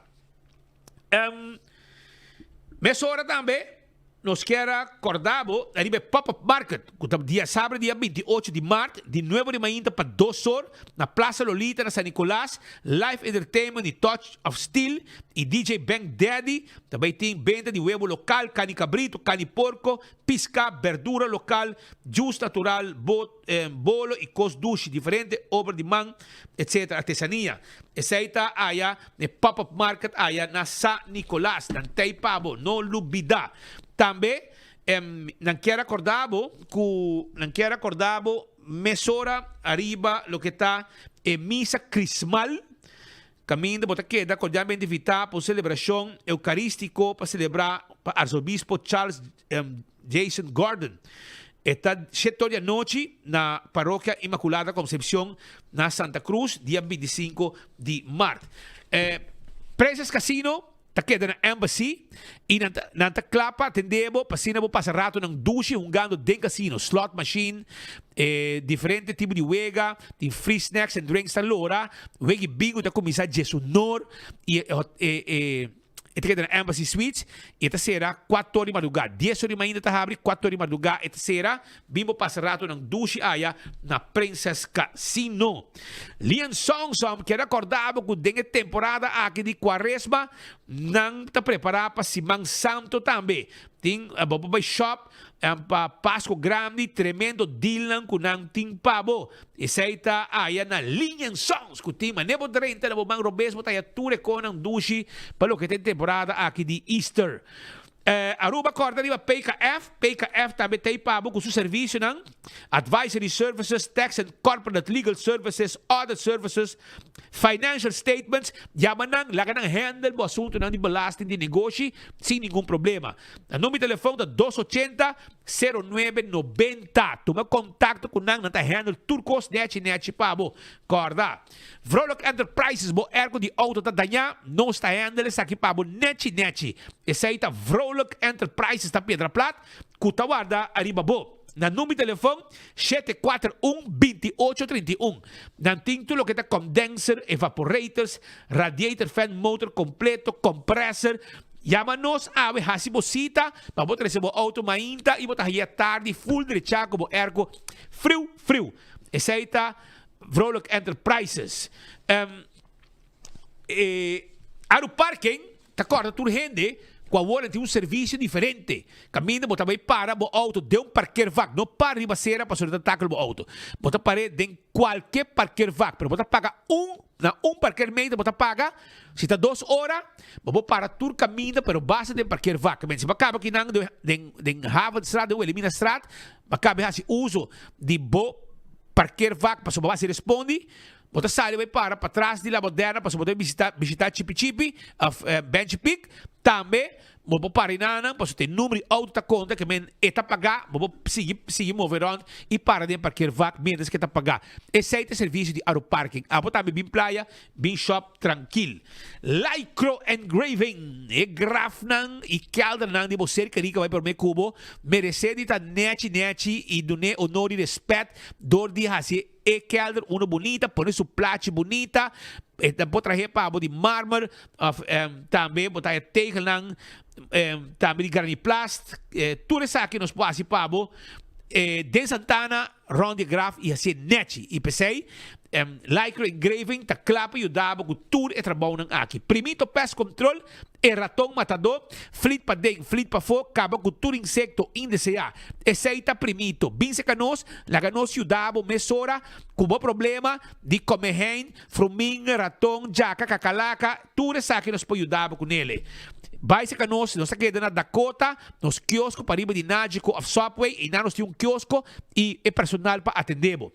Mesora tambe nos kier a corda bo ariba e pop-up market cu ta diasabra dia 28 di maart di nuebe di mainta pa dos or na Plaza Lolita na San Nicolas, live entertainment di Touch of Steel y DJ Bank Daddy ta bay tin benta di webo local, cani cabrito, cani porco, pisca, berdura local, juice natural, bolo y cos dushi, diferente obra di man, etc. Artesania. Esey ta aya n'e pop-up market aya na Sa Nicolas. Nan tey pa bo, no lubida. Tambe nan kier acorda bo cu nan kier acorda bo. mesora ariba loke ta e misa Crismal. Caminda bo ta keda cordialmente invita pa un celebracion eucaristico pa celebra pa Arzobispo Charles Jason Gordon. E ta shete or di anochi na Parokia Inmaculada Concepcion na Santa Cruz dia 25 di maart. Princess Casino ta keda na Embassy y nan ta nan ta kla pa atende bo pa asina bo pasa ratonan dushi hungando den casino, slot machine, e diferente tipo di wega, tin free snacks and drinks ta lora, wegi bingo ta cuminsa djesunor y e e e e ta keda na Embassy Suites y e ta sera cuator di madruga, dies or di mainta ta habri, cuator di madruga e ta sera. Bin bo pasa ratonan dushi aya na Princess Casino. Lian Songsom kier acorda bo cu den e temporada aki di Cuaresma nan ta prepara pa Siman Santo tambe. Tin bo por bay shop pa Pasco Grandi, tremendo dealnan cu nan tin pa bo. Esey ta aya na Lian Songs cu tin mane bo drenta na bo man robes bo ta haya tur e conan dushi pa loke ta e temporada aki di Easter. Aruba corda riba PKF. PKF tambe ta ei pa bo cu su servicionan, Advisory Services, Tax and Corporate Legal Services, Audit Services, Financial Statements. Yama nan, laga nan handle bo asuntonan di belasting di negoshi sin ningun problema. Nan number di telefon ta dos ochenta, sero nuebe, nobenta. Tuma contacto cu nan, nan ta handle tur cos nechi nechi pa bo. Corda. Vrolijk Enterprises, bo airco di auto ta dañá? Nos ta handle esaki pa bo nechi nechi. Esei ta Vrolijk Enterprises ta Piedra Plat ku ta warda ariba bo. Nan number di telefon, 741 28 31. Nan tin tur loke ta condenser, evaporators, radiator fan motor completo, compressor. Yama nos awe, hasi bo sita pa bo trese bo auto mainta i bo ta haya tardi full drechá ku bo airco friu friu. Esei ta Vrolijk Enterprises. E Aru Parking ta kòrda tur hende ku awor nan tin un servisio diferente. Kaminda bo ta bai para bo outo den un parkeervak. No para riba sera pasobra ta takel bo outo. Bo ta par'é den kualke parkeervak, pero bo ta paga un na un parkeermeter bo ta paga. Si ta dos ora, bo por para tur kaminda pero basta den parkeervak. Si bo a kaba kinan den den Havenstraat, den Wilhelminastraat, bo a kaba hasi uso di bo Parkeervak pasobra bo a hasi respondi, bo ta sali bai para patras di La Moderna pasobra bo ta bisita bishita Chipi Chipi of Benchi Pik, tambe bo por para enanan pasobra ta e numero di auto ta konta ke men e ta paga, bo por sigui sigui move rond i para den parkeervak mientras ke ta paga. Esei ta e servisio di Aruparking. Abo tambe bin playa, bin shop trankil. Lycro Engraving, e grafnan i keldernan di bo ser kerí ku a bai promé ku bo, meresé di ta nèchi nèchi i dun'é onor i rèspèt dor di hasi e kelder unu bunita, pone su plachi bunita, e ta por trah'é pa bo di marmer òf tambe bo ta haña tegelnan tambe di graniplast, tur esaki nos por hasi pa bo den Santana. Rond di e graf i hasié nèchi. I p'esei, Lycra Engraving ta kla pa yuda bo ku tur e trabounan aki. Primito Pest Control, e raton matadó, flit paden, flit pafó, kaba ku tur insekto indeseá. Esei ta Primito. Bin serka nos, laga nos yuda bo mesora ku bo problema di komehein, fruminga, raton, djaka, kakalaka, Tur esaki nos por yuda bo ku nele. Bai serka nos, nos ta keda na Dakota, nos kiosko pariba di Nagico of Subway, einan nos tin un kiosko i e personal pa atende bo.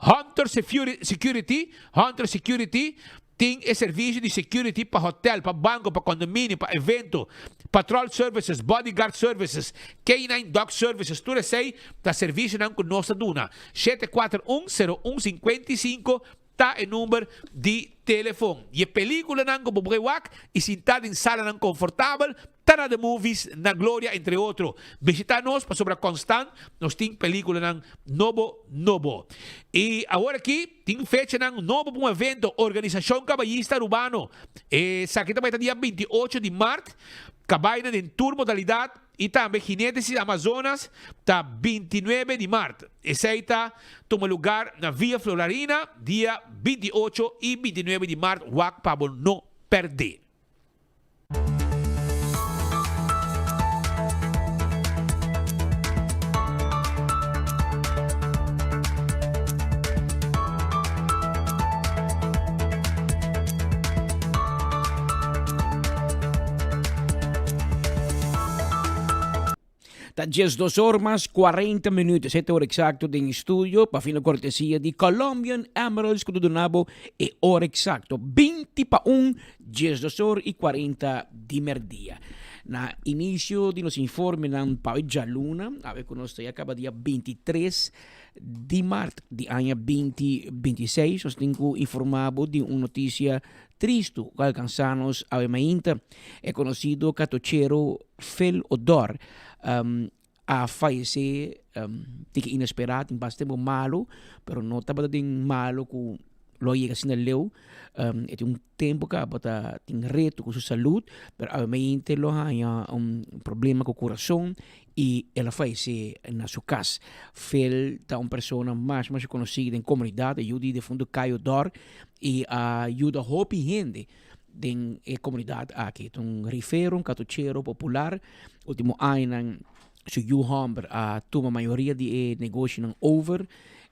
Hunter Security, Hunter Security tin e servisio di security pa hotel, pa banko, pa kondominio, pa evento, patrol services, bodyguard services, K-nine dog services, tur esei ta servisionan ku nos ta duna. 741 01 55 Ta e number di telefon. Y e peliculanan cu bo por wak y sinta den salanan confortabel ta na The Movies, na Gloria entre otro. Bishita nos pasobra constant nos tin peliculanan nobo nobo. Y awor aki tin fechanan nobo pa un evento Organisacion Caballista Arubano. Esaki ta bay ta dia 28 di maart. Cabaynan den tur modalidad. I tambe Jinetes y Amazonas ta 29 di mart. Esei ta tuma lugar na Villa Flolarina dia 28 y 29 di mart wak pa bo no perde. Ta 12 or mas 40 minuut, esei ta ora eksakto den studio pa fina kortesia di Colombian Emeralds ku ta duna bo e ora eksakto, 20 pa un, 12 or i 40 di merdia. Na inisio di nos informenan pa e djaluna, awe ku nos ta ya kaba dia 23 di mart di aña 2026, nos tin ku informa bo di un notisia tristu ku a alkansa nos awe mainta. E konosido katochero Phil Odor a fayesé tiki inesperá, tin basta tempu malu, pero no tabata den malu ku lo a yega asina leu. E tin un tempu kaba ta tin reto ku su salud, pero awe mainta lo a haña un problema ku kurason i el a fayesé na su kas. Phil ta un persona mas masha konosí den komunidat, e yu di defuntu Kai Odor i a yuda hopi hende den e komunidat aki. E ta un rifero, un katochero popular. Ultimo añanan su yu hòmber a tuma mayoria di e negoshinan over,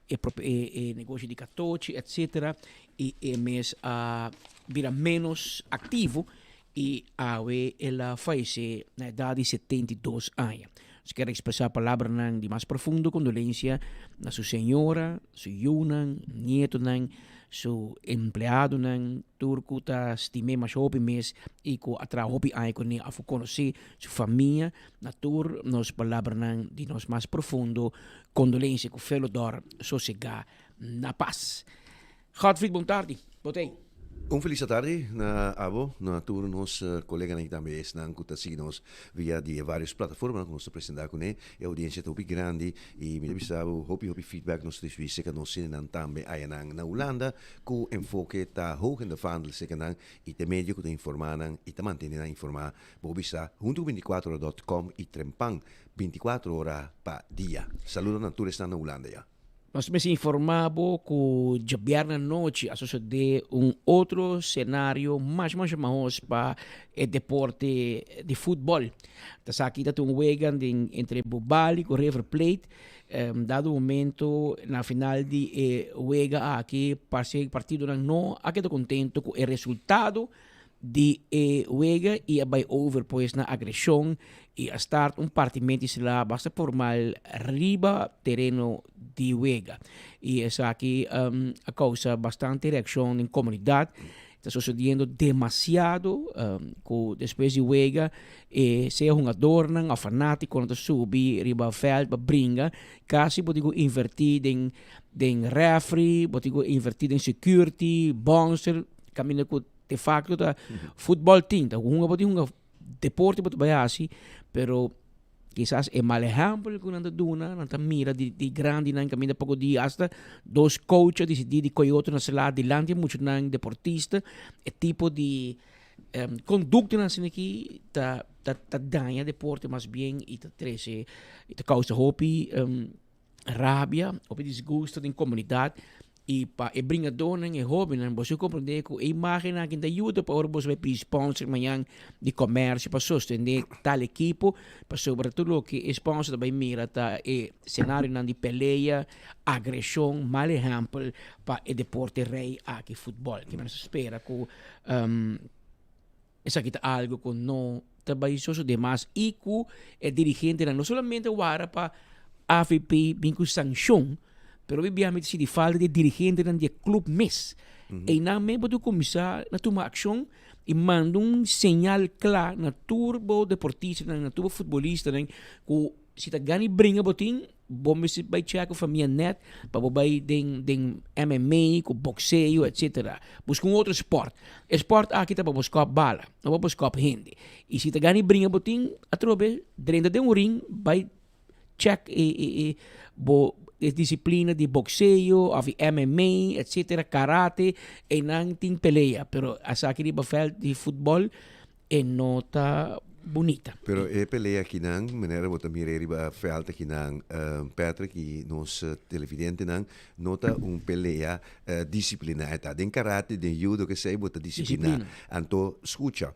e e negoshi di katochi etcetera i e mes a bira ménos aktivo i awe el a fayesé na edat di 72 aña. Nos kier ekspresá palabranan di mas profundo kondolensia na su señora, su yunan, nietonan, su empleadonan, tur ku ta stim'é masha hopi mes i ku a traha hopi aña kuné òf ku konosé su famia. Na tur nos palabranan di nos mas profundo kondolensia ku Felodor sosegá na pas. Godfried, bon tardi. Bo ta ei? Un felis atardi na abo, na tur nos koleganan i tambe esnan ku ta sigui nos via di e varios plataformanan ku nos ta presentá kuné. E oudiensia ta hopi grandi i mi ta bisa bo hopi hopi feedback nos ta risibí serka nos sinennan tambe ayanan na Hulanda ku enfoke ta hoog in de vaandel serka nan i ta e medio ku ta informá nan i ta mantené nan informá. Bo por bisa huntu ku bintikuater ora dòt kòm i trempan bintikuater ora pa dia. Saludo na tur esnan na Hulanda ya. Nos mester informá bo ku djabièrnè anochi a sosodé un otro senario mas masha mahos pa e deporte di futbòl. Ta sa aki ta tin un wega den entre Bubali ku River Plate. Dado momento na final di e wega aki parse partidonan no a keda kontento ku e resultado di e wega y a bay over pues na agresion y a start un partimento di sla basta formal riba tereno di wega. Y esaki a causa bastante reaccion den comunidad. Ta sucediendo demasiado cu despues di wega e sea hungadornan of fanaticonan ta subi riba veld pa bringa. Casi bo tin cu inverti den den referee, bo tin cu inverti den security, bouncer. Caminda cu de facto ta futbol tin, ta hunga bo tin hunga deporte bo ta bay haci, pero kisas e mal ehempel cu nan ta duna, nan ta mira di di grandinan caminda poco dia hasta dos coach a dicidi di coy otro na sala dilanti e muchanan deportista, e tipo di conductanan asina aki ta ta daña deporte mas bien y ta trece y ta causa hopi rabia, hopi disgusto den comunidad y pa e bringadornan, e hobennan, boso comprende cu e imagennan aki ta yuda pa ora boso bay pidi sponsor mañan di comercio pa sostene tal ekipo, pasobra tur loke e sponsor ta bay mira ta e scenarionan di pelea, agresion, mal ehempel pa e deporte rey aki, futbol. Kiba nos ta spera cu Esaki ta algo cu no ta bay sosode mas y cu e dirigentenan no solamente wara pa avp bin cu sancion, pero hopi bia mi ta sinti falta di e dirigentenan di e club mes. Eynan mes bo ta cuminsa na tuma accion y manda un señal cla na tur bo deportistanan, na tur bo futbolistanan cu si ta gana y bringa bo tin, Bo mester bai check ku famia net pa bo bai den den MMA ku boxeo etc. Buska un otro sport. E sport aki ta pa bo skop bala, no pa bo skop hende. I si ta gana i bringa bo tin atrobe drenta den un ring bai check e e e bo e disiplina di boxeo of di MMA etc. Karate einan tin pelea pero esaki riba veld di futbol E no ta bunita. Pero e pelea akinan, manera bo ta mira e riba veld akinan, Patrick y nos televidentenan, no ta un pelea disciplina. E ta den karate, den judo, kesey, bo ta disciplina. Anto, scucha,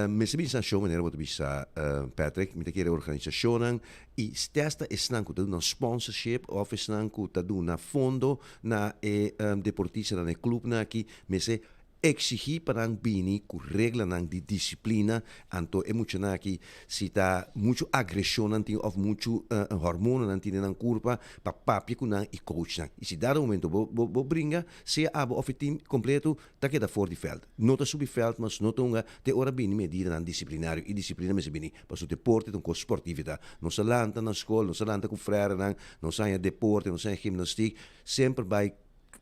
mester bin sancion manera bo ta bisa, Patrick, mi ta kere organisacionnan y hasta esnan cu ta duna sponsorship of esnan cu ta duna fondo na e deportistanan, na e clubnan aki, mester. Exigí pa nan bini cu reglanan di disciplina, anto e muchanan aki si ta mucho agresion nan tin of mucho hormonen nan tin den nan curpa pa papia cu nan y coach nan. Y si dado momento bo bo bringa, sea abo of e team completo ta keda for di veld. No ta subi veld mas, no ta hunga te ora bini medidanan disciplinario y disciplina mester bini pasobra deporte ta un cos sportivo ta. Nos a lanta na scol, nos a lanta cu frerenan, nos a haña deporte, nos a haña gimnastiek, semper bay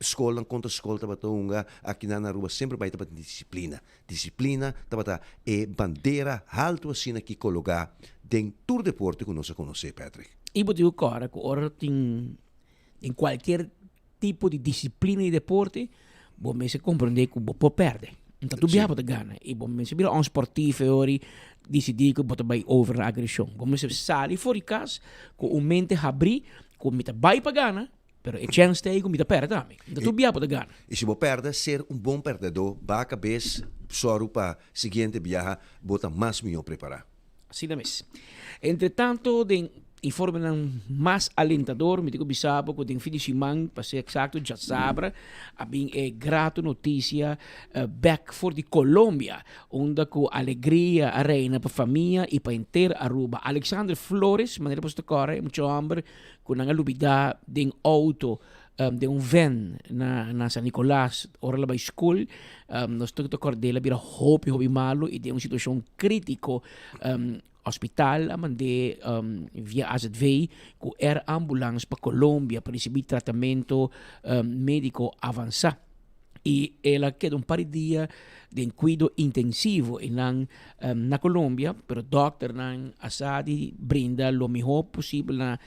Skolnan kontra skol tabata hunga akinan na Aruba semper bai tabatin disiplina. Disiplina tabata e bandera haltu asina ki kologa den tur deporte ku nos a konosé, Patrick. I bo tin ku kòrda ku ora tin den kualkier tipo di disiplina di deporte bo mester komprendé ku bo por pèrdè. Nta tur biaha bo ta gana i bo mester bira un sportief e ora i disidí ku bo ta bai over na agreshon. Bo mester sali for di kas ku un mente habrí ku mi ta bai pa gana. Pero e chèns ta ei ku mi ta pèrdè tambe. Mi ta tur bia bo ta gana. I si bo pèrdè, ser un bon pèrdèdó, baha kabes, sòru pa siguiente biaha bo ta mas mihó prepará. Asina mes. Entretanto, den informenan mas alentador, mi tin ku bisa bo ku den fin di siman, pa ser eksakto djasabra, a bin e grato notisia bèk for di Colombia, unda ku alegria a reina pa famia i pa henter Aruba. Alexander Flores, manera boso ta kòrda, e mucha hòmber ku nan a lubidá den outo, den un ven na na San Nicolas ora el a bai skol. Nos tur ta kòrd'é el a bira hopi hopi malu i den un situashon krítiko. Hospital a mand'é via AZV ku air ambulance pa Colombia pa risibí tratamentu médiko avansá. I el a keda un par di dia den kuido intensivo einan na Colombia, pero dòkternan a sa di brinda lo mihó posibel na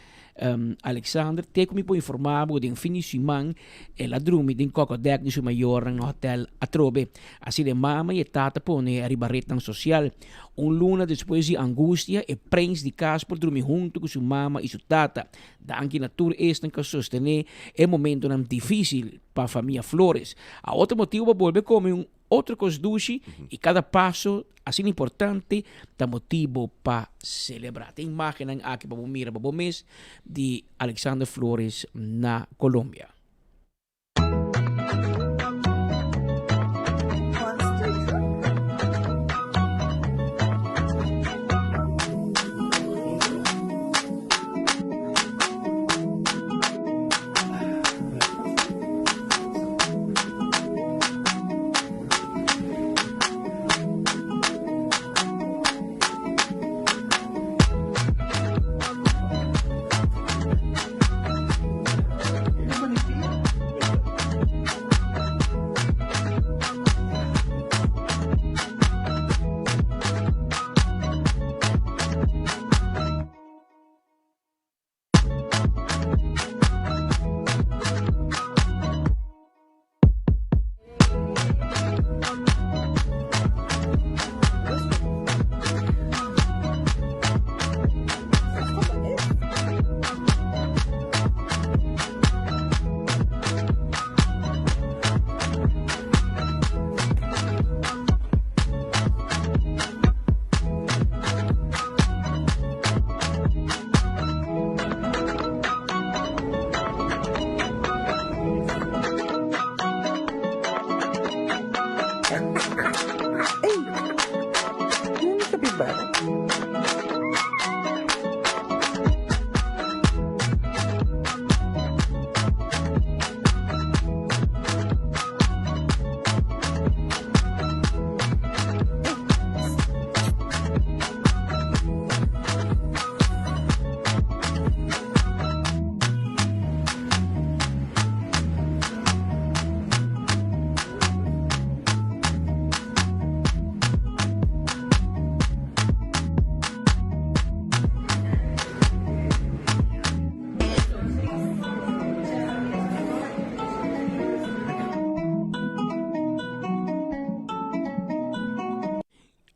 Alexander. Te ku mi por informá bo den fin di siman el a drumi den kòkòdèk di su mayornan na hotèl atrobe. Asina e mama i e tata pone ariba retnan sosial. Un luna despues di angustia e prens di kas por drumi huntu ku su mama i su tata. Danki na tur esnan ku a sostené e momentonan difísil. Pa famia Flores. A otro motibu pa bolbe come un otro cos dushi y cada paso asina importante ta motibo pa celebra. Tin imagennan aki pa bo mira pa bo mes di Alexander Flores na Colombia.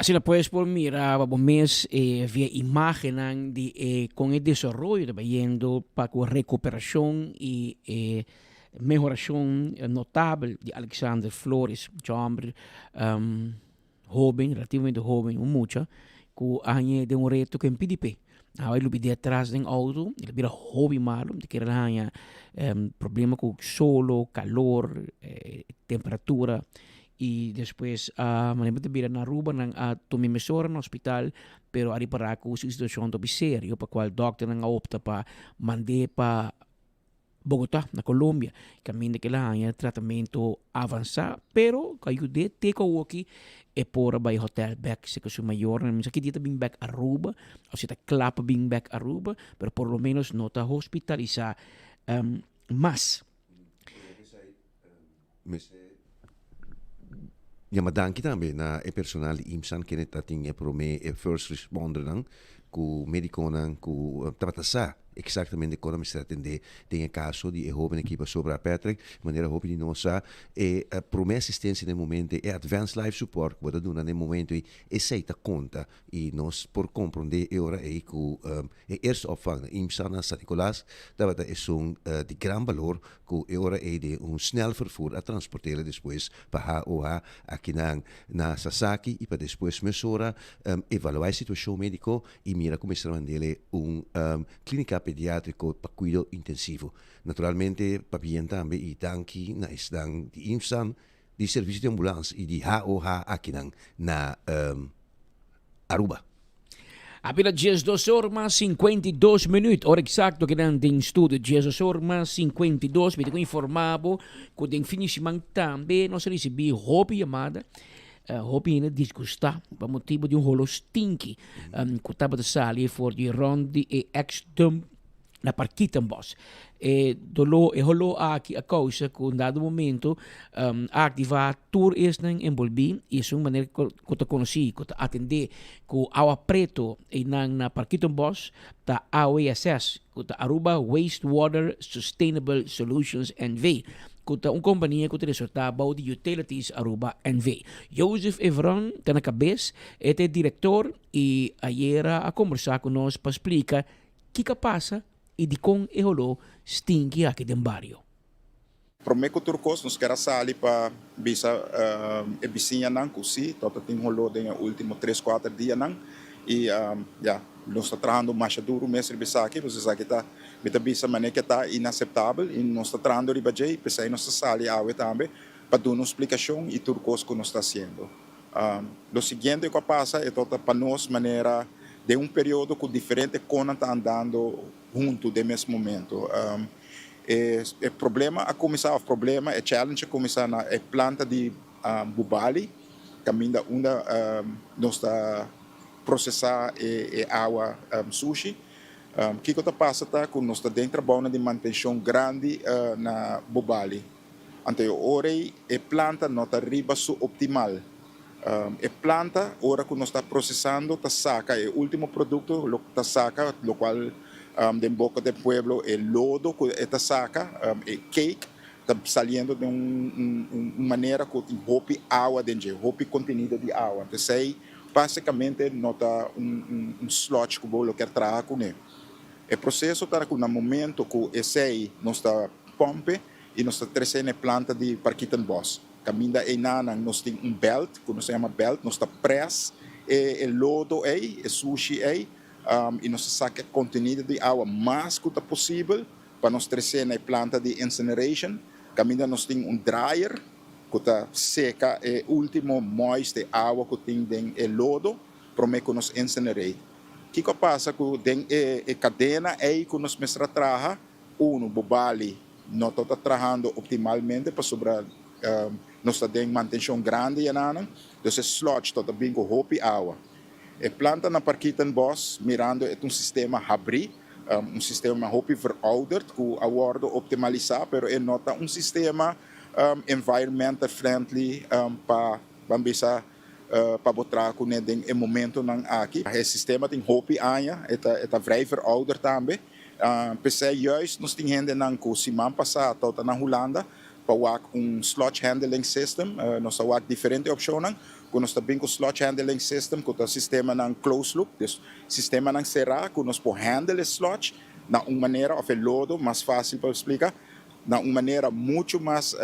Asina pues por mira pa bo mes eh, via imagennan di e con e desaroyo ta bayendo pa cu recuperacion y e mehoracion notabel di Alexander Flores, mucha homber um, hoben, relativamente hoben, un mucha, cu a hañ'e den un reto cu PDP. A bai lubid'é atras den auto, el a bira hopi malo, ta kere el a haña problema cu solo, calor, temperatura. y despues a manera bo ta bira na Aruba nan a tuma e mesora na hospital pero a ripara cu su situacion ta hopi serio pa cual dokternan a opta pa mand'e pa Bogotá na Colombia caminda cu el a haña tratamento avansa pero cu a yud'e te cu awoki e por a bay hotel bek si cu su mayornan mi sa ki dia ta bin bek Aruba of si ta cla pa bin bek Aruba pero por lo menos no ta hospitalisa mas. Mester yama danki tambe na e personal di IMSAN kende ta tin e prome e first respondernan ku medikonan ku tabata sa eksaktamente kon nan mester atende den e kaso di e hoben aki pasobra Patrick manera hopi di nos sa e prome asistensia den momento e advanced life support ku bo ta duna den momento ei esei ta konta i nos por komprende e ora ei ku e eerste opvang na IMSAN na San Nicolas tabata esun di gran balor ku e ora ei den un snel vervoer a transport'el despues pa HOH akinan na Sasaki i pa despues mesora evaluá e situashon médiko i mira ku mester mand'el un klínika pediátriko pa kuido intensivo. Naturalmente pabien tambe i danki na esnan di IMSAN, di servisio di ambulans i di HOH akinan na Aruba. A bira 12 or mas 52 minuut, ora exacto ki nan den studio 12 or mas 52, mi ta ku informa bo ku den fin di siman tambe nos a ricibi hopi yamada, uh, hopi hende disgusta pa motibo di un holo stinky um, ku tabata sali for di rond di e ex-dump na Parkietenbos. E doló, e holó aki a kousa ku un dado momento um, a aktivá tur esnan enbolbí i esun manera ku, ku ta konosí, ku ta atendé ku awa preto einan na Parkietenbos ta AWSS, ku ta Aruba Wastewater Sustainable Solutions NV, ku ta un kompania ku ta resortá bou di Utilities Aruba NV. Joseph Evron ta na kabes, e ta e direktor i ayera a kombersá ku nos pa splika Kiko a pasa i dikon e holó stinki aki den bario? Promé ku tur kos nos ker a sali pa bisa e bisiñanan ku sí, tabata tin holó den e último tres kuater dianan i ya, nos ta trahando masha duru mes riba esaki, pasobra esaki ta, mi ta bisa manera ke ta inaseptabel i nos ta trahando riba dje i p'esei nos ta sali awe tambe pa duna un splikashon i tur kos ku nos ta hasiendo. Lo siguiente ku a pasa e tabata pa nos manera den un periodo ku diferente konan ta andando huntu den mes momento. E e problema a kuminsá òf problema, e challenge a kuminsá na e planta di Bubali kaminda unda nos ta prosesá e e awa sushi. Kiko ta pasa ta ku nos ta den trabounan di mantenshon grandi na Bubali. Anto e ora ei e planta no ta riba su optimal. E planta ora ku nos ta prosesando ta saka e ultimo produkto lo ta saka lokual den boka den pueblo e lodo ku e ta saka e cake ta saliendo den un manera ku tin hopi awa den dje hopi kontenido di awa. Anto esei basikamente no ta un sludge ku bo lo kier traha kuné. E proseso ta ku na momento ku esei nos ta pompe i nos ta trese na e planta di Parkietenbos. Kaminda einanan nos tin un belt, ku nos ta yama belt, nos ta près e lodo ei, e sushi ei, i nos ta saka e kontenido di awa mas ku ta posibel pa nos trese na e planta di incineration. Kaminda nos tin un dryer ku ta seka e ultimo moist, e awa ku tin den e lodo, promé ku nos incinerate. Kiko a pasa ku den e kadena ei ku nos mester a traha? Uno, bo bali no ta ta trahando optimalmente pasobra nos ta den mantencion grandi yananan, dus e sludge ta ta bin cu hopi awa. E planta na Parkietenbos, mirando e ta un sistema habri, un sistema hopi verouderd cu a wordo optimalisa, pero e no ta un sistema environmental friendly pa ban bisa pa bo traha cune den e momentonan aki. E sistema tin hopi aña, e ta e ta vrij verouderd tambe. P'esei juist nos tin hendenan ku siman pasá tabata na Hulanda pa wak un sludge handling system. Nos ta wak diferente opshonnan ku nos ta bin ku sludge handling system ku ta sistemanan closed loop, dus sistemanan será ku nos por handle e sludge na un manera òf e lodo, mas fásil pa splika, na un manera muchu mas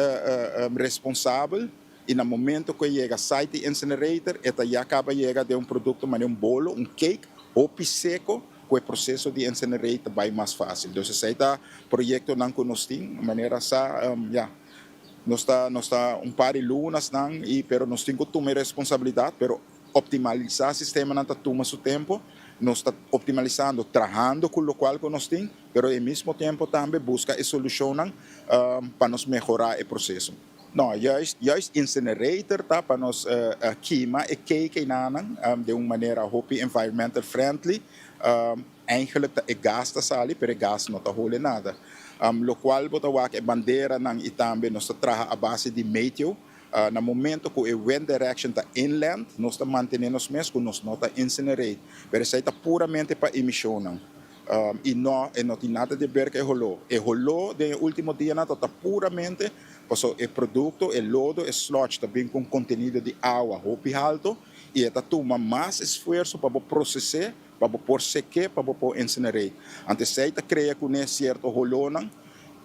responsabel i na momento ku e yega site di incinerator e ta ya kaba yega den un produkto manera un bolo, un cake, hopi seko. Ku e proseso di incinerator ta bai mas fásil. Dus esei ta proyektonan ku nos tin, manera sa, ya, Nos ta nos ta un par di lunasnan y pero nos tin cu tuma e responsabilidad pero optimalisa sistemanan ta tuma su tempo. Nos ta optimalisando trahando cu locual cu nos tin pero e mismo tempo tambe busca e solucionnan pa nos mehora e proceso. No, juist juist incinerator ta pa nos kima e keikenanan den un manera hopi environmental friendly. Eigenlijk ta e gas ta sali pero e gas no ta hole nada. Locual bo ta wak e banderanan y tambe nos ta traha a base di meteo. Na momento cu e wind direction ta inland nos ta mantene nos mes cu nos no ta incinerate. Pero esey ta puramente pa emisionnan. Y no e no tin nada di ber cu e holo. E holo den e ultimo dianan ta ta puramente paso e producto, e lodo, e sludge ta bin cu un contenido di awa hopi halto y e ta tuma mas esfuerzo pa bo procese. Pa bo por sek'é, pa bo por insiner'é. Anto esei ta krea kuné sierto holónan.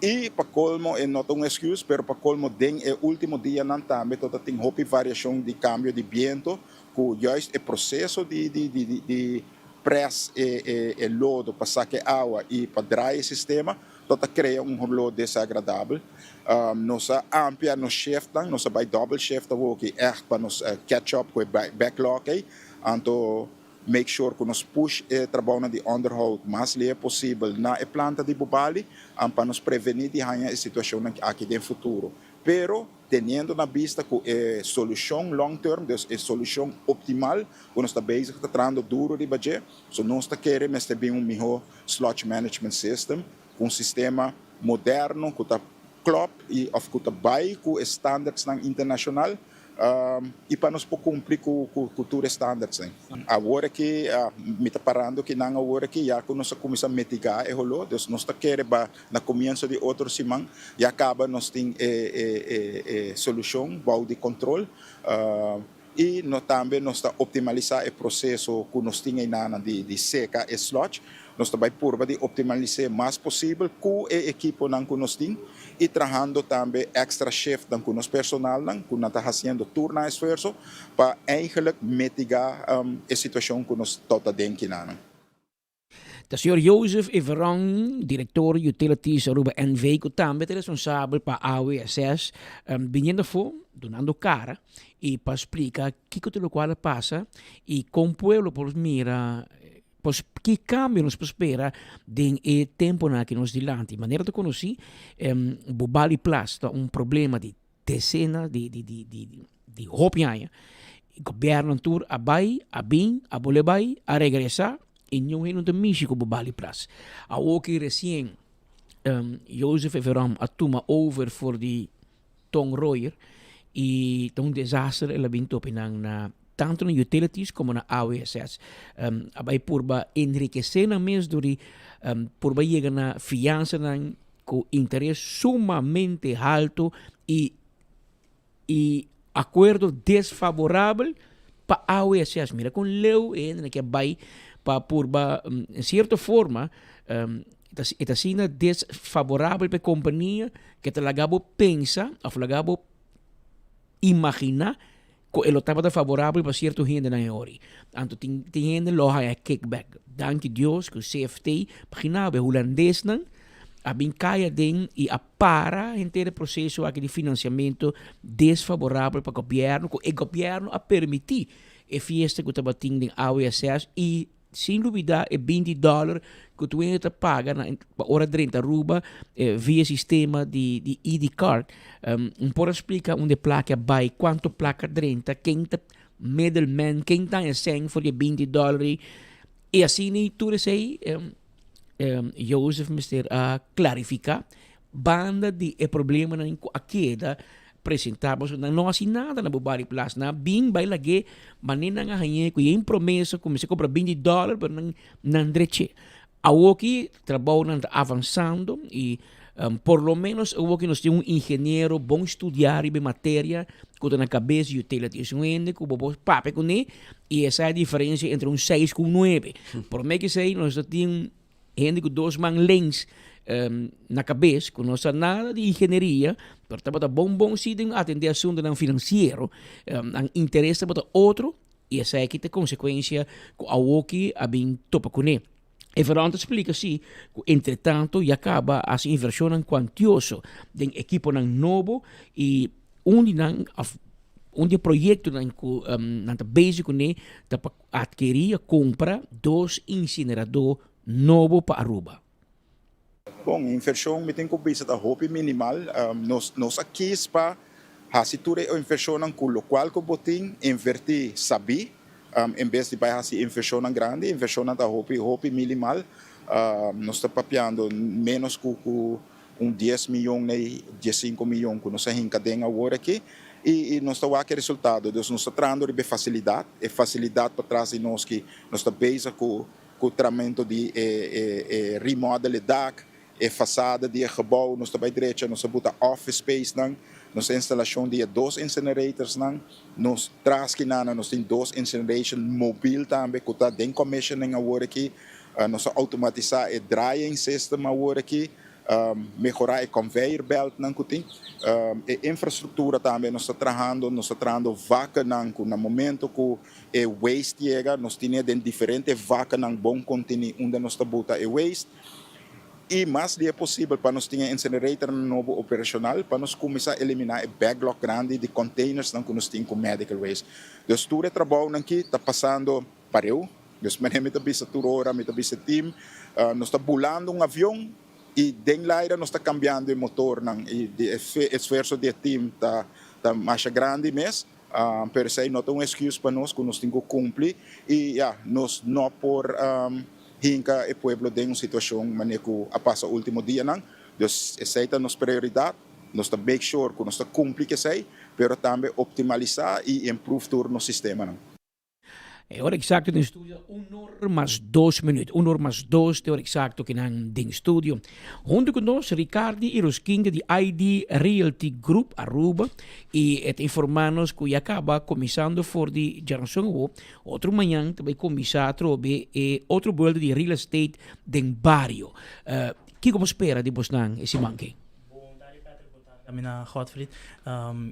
I pa kolmo, e no ta un esküs, pero pa kolmo den e último dianan tambe tabata tin hopi variashon di kambio di biento ku juist e proseso di di di di près e e e lodo pa saka e awa i pa draai e sistema tabata krea un holó desagradabel. Nos a amplia nos shiftnan, nos a bai dòbel shift awoki ègt pa nos catch up ku e backlog ei. Anto. Make sure ku nos push e trabounan di onderhoud mas lihe posibel na e planta di Bubali pa nos prevení di haña e situashonnan aki den futuro. Pero teniendo na bista ku e solushon long term, dus e solushon optimal ku nos ta bezig ta trahando duro riba dje, so nos ta kere mester bin un mihó sludge management system, ku un sistema moderno ku ta klòp i òf ku ta bai ku e standardsnan internashonal. I pa nos por cumpli cu tur e standardsnan. Awor aki, mi ta parando kinan awor aki, ya cu nos a cuminsa mitiga e holor, dus nos ta kere ba na comienso di otro siman ya caba nos tin e solucion bou di control. I no tambe nos ta optimalisa e proceso cu nos tin einanan di seca e sludge. Nos ta bai purba di optimalis'é mas posibel ku e ekiponan ku nos tin i trahando tambe èkstra shiftnan ku nos personalnan ku nan ta hasiendo tur nan esfuerso pa eigenlijk mitigá e situashon ku nos ta ta den kinanan. Ta señor Jozef Everon, director Utilities Aruba NV. cu tambe ta responsabel pa AWSS, biniendo afo, dunando cara y pa splica kico ta locual a pasa y con pueblo por mira. Pues ki cambio nos por spera den e temponan aki nos dilanti? Manera ta conoci, Bubali Plas ta un problema di decena di di di di di hopi aña. Gobierno tur a bay, a bin, a bole bay, a regresa y niun hende no ta mishi cu Bubali Plas. Awoki recien Jozef Everon a tuma over for di Ton Royer y ta un desaster el a bin topi nan na tanto na utilities como na AWSS. Um, a bai purba enriquecer nan mes door di um, purba yega na fianzanan cu interes sumamente halto y y acuerdo desfavorabel pa AWSS. Mira con leu e hende ke bai pa purba um, en cierto forma um, e ta asina desfavorabel pa e compania ke ta laga bo pensa of laga bo imagina ku e lo tabata favorabel pa cierto hendenan e ori. Anto tin tin hende lo haya kickback. Danki Dios ku CFT, pagina bo e hulandesnan a bin kai aden i a para henter e proceso aki di financiamento desfavorabel pa gobierno ku e gobierno a permiti e fiesta ku tabatin den AWSS i Sin lubida e 20 dollar cu tu hende ta paga na pa ora drenta Aruba via sistema di di ID card. Um por a splica unda e placa a bay, cuanto placa drenta, ken ta middleman, ken ta haña cen for di e 20 dollar ey. Y asina y tur esey Joseph mester a clarifica banda di e problemanan cu a keda presenta pasobra nan no hasi nada na bo bari plas nan a bin bai lag'é manera nan a hañ'é ku yen promesa ku mester kobra binti dòler pero nan nan drech'é awoki trabounan ta avansando i por lo menos awoki nos tin un ingeniero bon studiá riba e materia ku ta na kabes di utilities un hende ku bo por papia kuné i e sa e diferensia entre un seis ku un nuebe promé ku esei nos ta tin Hende ku dos man lens na kabes ku no sa nada di ingenieria, pero tabata bon bon si den atendé asuntunan finansiero. Nan interes tabata otro i esaki ta konsekuensia ku awoki a bin topa kuné. Everon ta splika si ku entretanto ya kaba hasi invershonnan kuantioso den ekiponan nobo i un di nan òf un di e proyektonan ku nan ta bezig kuné ta pa atkerí o kumpra dos insineradó nobo pa Aruba. Bon, invershon mi tin ku bisa ta hopi minimal. Nos nos a kis pa hasi tur e invershonnan ku lokual ku bo tin invertí sabí. En bes di bai hasi invershonnan grandi, invershonnan ta hopi hopi minimal. Nos ta papiando ménos ku ku un dies miyon nei diesinku miyon ku nos a hinka den awor aki i nos ta wak e resultado. Dus nos ta trahando riba e fasilidat, e fasilidat patras di nos ki nos ta bezig ku ku tramento di e e e remodel e dak, E fasada di e gebou nos ta bai drecha, nos a buta office spacenan, nos a instalashon di e dos incineratorsnan, nos tras kinana nos tin dos incineration mobil tambe ku ta den commissioning awor aki, nos a automatisa e drying system awor aki, mehora e conveyor beltnan ku tin, e infrastruktura tambe nos ta trahando, nos ta trahando vakannan ku na momento ku e waste yega nos tine den diferente vakannan bon konteni unda nos ta buta e waste. I mas di e posibel pa nos tin e incineratornan nobo operacional pa nos cuminsa elimina e backlog grandi di containersnan cu nos tin cu medical waste. Dus tur e trabounan ki ta pasando pareu. Dus manera mi ta bisa tur ora, mi ta bisa e team, nos ta bulando un avion y den laira nos ta cambiando e motornan y di e esfuerzo di e team ta ta masha grandi mes. Pero esey no ta un excuse pa nos cu nos tin cu cumpli y ya, nos no por hinca e pueblo den un situacion manera cu a pasa ultimo dianan. Dus esey ta nos prioridad, nos ta make sure cu nos ta cumpli cu esey, pero tambe optimalisa y improve tur nos sistemanan. E ora exacto den studio un or mas dos minuut. Un or mas dos te ora exacto kinan den studio. Hunto cu nos Ricardi y Roskinda di ID Realty Group Aruba y e ta informa nos cu ya caba cuminsando for di djaranson awo. Otro mañan ta bay cuminsa atrobe e otro buelta di real estate den bario. Kico bo spera di bosnan e siman ki? Tambe na Godfried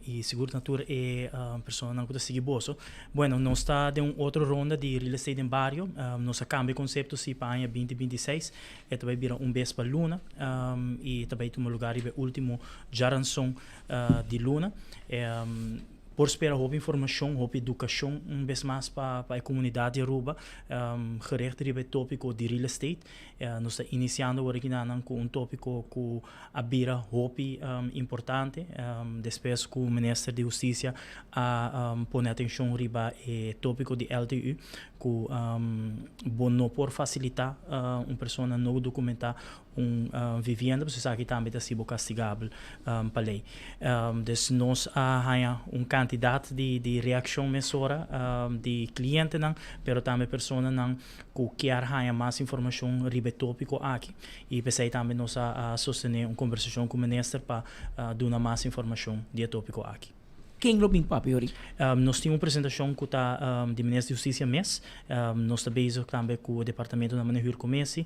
y sigur na tur e personanan cu ta sigui boso. Bueno, nos ta den un otro ronda di real estate den bario. Nos a cambia e concepto si pa aña binti binti i seis. E ta bay bira un bes pa luna y ta bay tuma lugar riba e ultimo djaranson di luna. Por spera hopi informacion, hopi educacion un bes mas pa e comunidad di Aruba gericht riba e topico di real estate. Nos ta iniciando awor aki nan cu un topico cu a bira hopi importante despues cu Minister di Husticia a pone atencion riba e topico di LTU cu bo no por facilita un persona no documenta un vivienda pasobra esaki tambe ta sibo castigabel pa ley. Dus nos a haña un cantidad di reaccion mesora di clientenan pero tambe personanan ku kier haña mas informashon riba e tópiko aki i p'esei tambe nos a sostené un kombersashon ku minister pa duna mas informashon di e tópiko aki. Ken lo bin papia ori? Nos tin un presentashon ku ta di Minister di Hustisia mes. Nos ta bezig tambe ku Departamento na Maneho Huurcommissie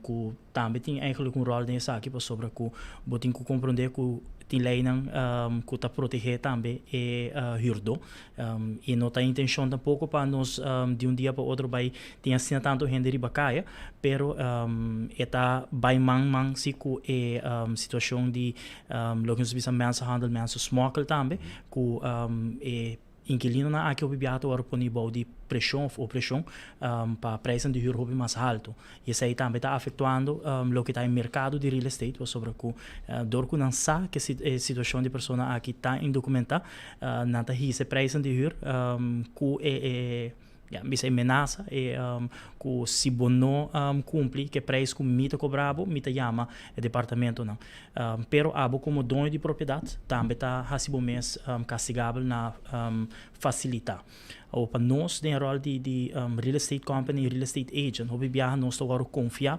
ku tambe tin eigenlijk un ròl den esaki pasobra ku bo tin ku komprondé ku tin leinan ku ta protegé tambe e hürdó. I no ta intenshon tampoko pa nos di un dia pa otro bai tin asina tantu hende riba kaya, pero e ta bai man man si ku e situashon di loke nos ta bisa mensenhandel, mensensmokkel tambe, ku e inkilinonan aki hopi biaha ta wòrdu poni bou di preshon òf opreshon pa preisnan di hür hopi mas haltu. I esei tambe ta afektuando loke ta e merkado di real estate pasobra ku dor ku nan sa ku e situashon di persona aki ta indokumentá, nan ta hisa e preisnan di hür ku e e ya bisa e menasa e ku si bo no kumpli ku e preis ku mi ta kobra bo, mi ta yama e departamentonan. Pero abo komo doño di propiedat tambe ta hasi bo mes kastigabel na fasilitá. Awor pa nos den e ròl di di real estate company, real estate agent, hopi biaha nos ta wòrdu konfiá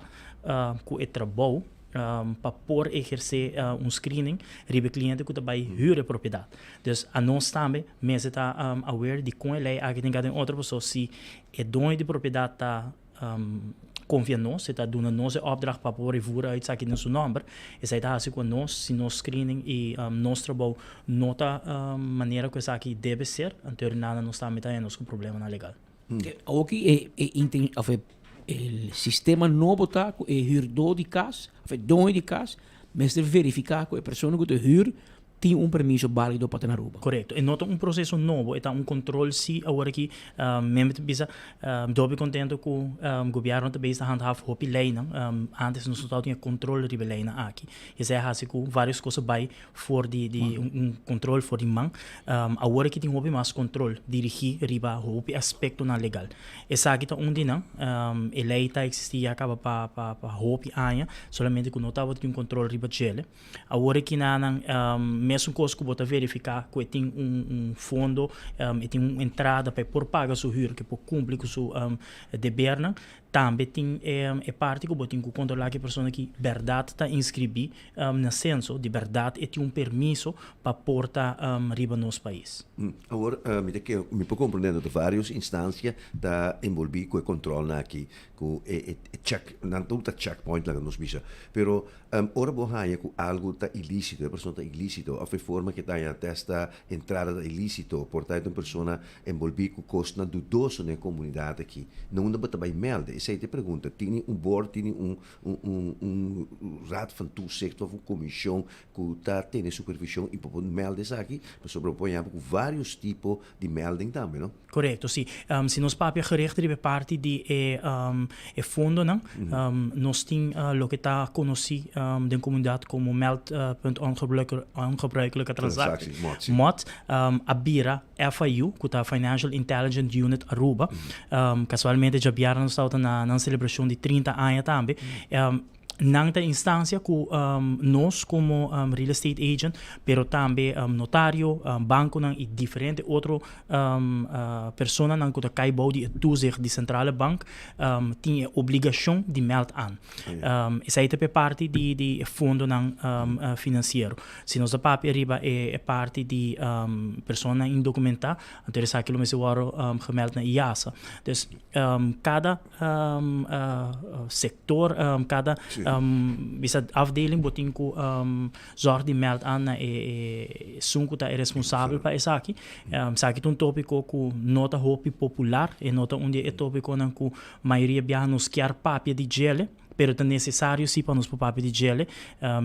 ku e trabou pa por ehersé un screening riba e kliente ku ta bai hür e propiedat. Dus anos tambe mester ta aware di kon e lei aki tin ka den otro pasobra si e doño di propiedat ta Konfia nos, e ta duna nos e opdracht pa por e voer uit esaki den su nòmber. Esei ta hasi ku nos, si nos screening i nos trabou no ta manera ku esaki debe ser, anto nada nos tambe ta haña nos ku problemanan legal. Awoki e e inten of e E sistema nobo ta ku e hürdó di kas òf e doño di kas mester verifiká ku e persona ku ta hür tin un permiso bálido pa ta na Aruba. Korekto. E no ta un proseso nobo, e ta un kontrol si awor aki. Mi ta bisa mi ta hopi kontento ku gobièrnu ta bezig ta handhaf hopi leinan. Ántes nos no tabatin e kontrol riba e leinan aki. Esei a hasi ku vários kos a bai for di di un kontrol for di man. Awor aki tin hopi mas kontrol dirigí riba hopi aspektonan legal. Esaki ta un di nan. E lei ta eksistí ya kaba pa pa pa hopi aña, solamente ku no tabatin un kontrol riba djele. Awor e kinanan mesun kos ku bo ta verifiká ku e tin un un fondo, e tin un entrada pa e por paga su hür, ku e por kumpli ku su debernan. Tambe tin e parti ku bo tin ku kontrolá ku e persona ki bèrdat ta inskribí na senso, di bèrdat e tin un permiso pa por ta riba nos pais. Awor mi ta ke mi por komprendé anto ta vários instansia ta enbolbí ku e kontrolnan aki, ku e check, nan tur ta checkpoint laga nos bisa, pero Ora bo haña ku algu ta ilísito, e persona ta ilísito, òf e forma ke ta haña testa entrada ta ilísito, por ta e ta un persona enbolbí ku kosnan dudoso den e komunidat aki, na unda bo ta bai mèlde? Esei ta e pregunta. Tini un bord, tini un un un raad van toezicht òf un komishon ku ta tene supervishon i bo por mèlde esaki? Pasobra bo por haña bo ku vários tipo di mèlding tambe, no? Korekto, si. Si nos papia gericht riba e parti di e e fondonan, nos tin loke ta konosí den komunidat komo Meldpunt Ongebruikelijke Transacties, MOT, a bira FIU, ku ta Financial Intelligence Unit Aruba. Kasualmente djabièrnè nos tabata na nan selebrashon di 30 aña tambe. Nan ta instancia cu nos como real estate agent, pero tambe notario, banconan y diferente otro personanan cu ta cay bou di e toezicht di Centrale Bank tin e obligacion di meld aan. Esey ta p'e parti di e fondonan financiero. Si nos ta papia riba e parti di personanan indocumenta, anto esaki lo mester worde gemeld na IASA. Dus cada sector, cada bisa afdeling bo tin cu zorg di meld aan na e esun cu ta e responsabel pa esaki. Esaki ta un topico cu no ta hopi popular, e no ta un di e topiconan cu mayoria biaha nos kier papia di djele. Pero ta necesario si pa nos por papia di djele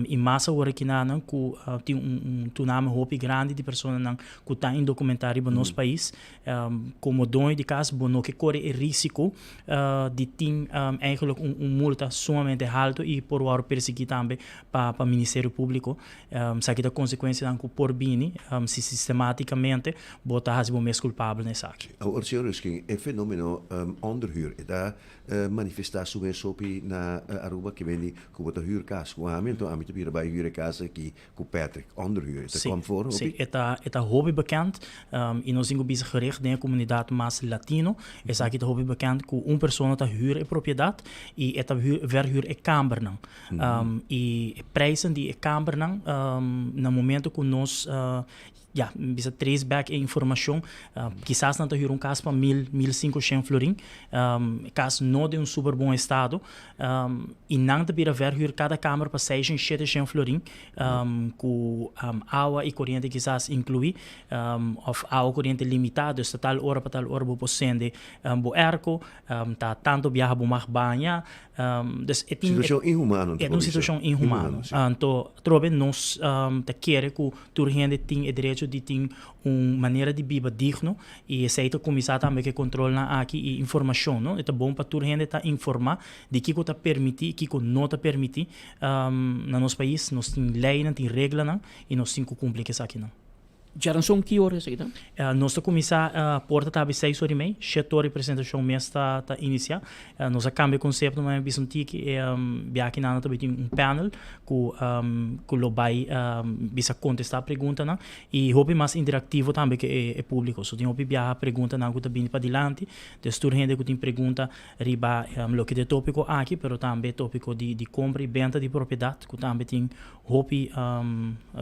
y mas awor aki nan cu tin un toename hopi grandi di personanan cu ta indocumenta riba nos pais. Como doño di cas bo no ke core e risico di tin eigenlijk un multa sumamente halto y por worde persegui tambe pa Ministerio Publico. Esaki ta consecuencianan cu por bini si sistematicamente bo ta haci bo mes culpabel na esaki. Awor señor Ruskin, e fenomeno onderhuur e ta manifestá su mes hopi na Aruba ke men di ku bo ta hür kas ku ami, anto ami ta bira bai hür e kas aki ku Patrick, onderhuur. E ta kom for hopi? Sí, e ta e ta hopi bekend i nos tin ku bisa gericht den e komunidat mas latino. Esaki ta hopi bekend ku un persona ta hür e propiedat i e ta hür verhür e kambernan. I e prijzen di e kambernan na momento ku nos Ya, mi bisa trace back e informacion. Kisas nan ta huur un cas pa mil, mil cincocien florin. E cas no den un super bon estado. Y nan ta bira verhuur cada kamer pa seishen, sheteshen florin. Cu awa y coriente kisas inclui. Of awa coriente limita, dus ta tal ora pa tal ora bo por sende bo airco. Ta tanto biaha bo mag baña. Dus e tin. Situacion inhumano. E ta un situacion inhumano. Anto atrobe nos ta kere cu Tur hende tin e derecho di tin un manera di biba digno y esey ta cuminsa tambe cu e controlnan aki y informacion, no? E ta bon pa tur hende ta informa di kico ta permiti y kico no ta permiti na nos pais. Nos tin leynan, tin reglanan y nos tin cu cumpli cu esakinan. Djaranson ki ora esaki ta? Nos ta cuminsa porta ta habri seis ora y mei, shete ora e presentacion mes ta inicia. Nos a cambia concepto ma mi bisa un tiki e biaha nan ta tin un panel cu cu lo bay bisa contesta preguntanan y hopi mas interactivo tambe cu e publico. So tin hopi biaha preguntanan cu ta bini padilanti, dus tur hende cu tin pregunta riba loke ta e topico aki pero tambe topico di compra y benta di propiedad cu tambe tin hopi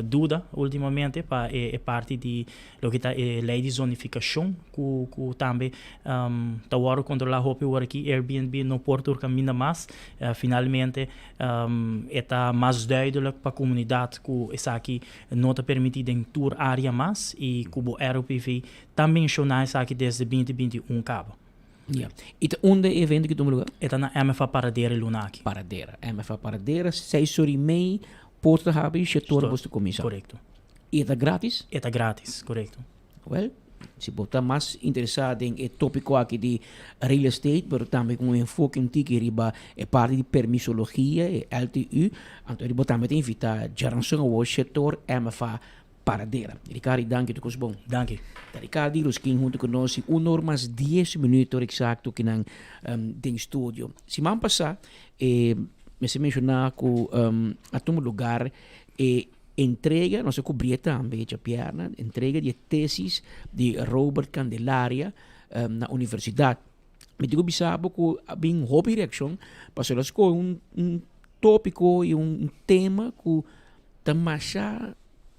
duda ultimamente pa e parti di Loke ta e lei di zonifikashon ku ku tambe ta wòrdu kontrolá hopi ora aki Airbnb no por tur kaminda mas. Finalmente e ta mas duidelijk pa komunidat ku esaki no ta permití den tur área mas i ku bo ROPV ta menshoná esaki desde 2021 kaba. Ya. Y ta unda e evento aki tuma lugar? E ta na MFA Paradera e luna aki. Paradera. MFA Paradera, seis ora y mei, porta ta habri, shete ora boso ta cuminsa. Corecto. Y e ta gratis? E ta gratis, corecto. Wel, si bo ta mas interesa den e topico aki di real estate, pero tambe cu un enfoke un tiki riba e parti di permisologia, e LTU, anto bo tambe ta invita Djaranson awor shete ora MFA Paradera. Ricardi, danki tur cos bon. Danki. Ta Ricardi Ruskin hunto cu nos y un or mas dies minuut ora exacto ki nan den studio. Siman pasa e mester menciona cu a tuma lugar e entrega, nos a cubri tambe djabièrnè, entrega di e tesis di Robert Candelaria na universidad. Mi tin cu bisa bo cu a bin hopi reaccion pasobra a scoge un topico y un tema cu ta masha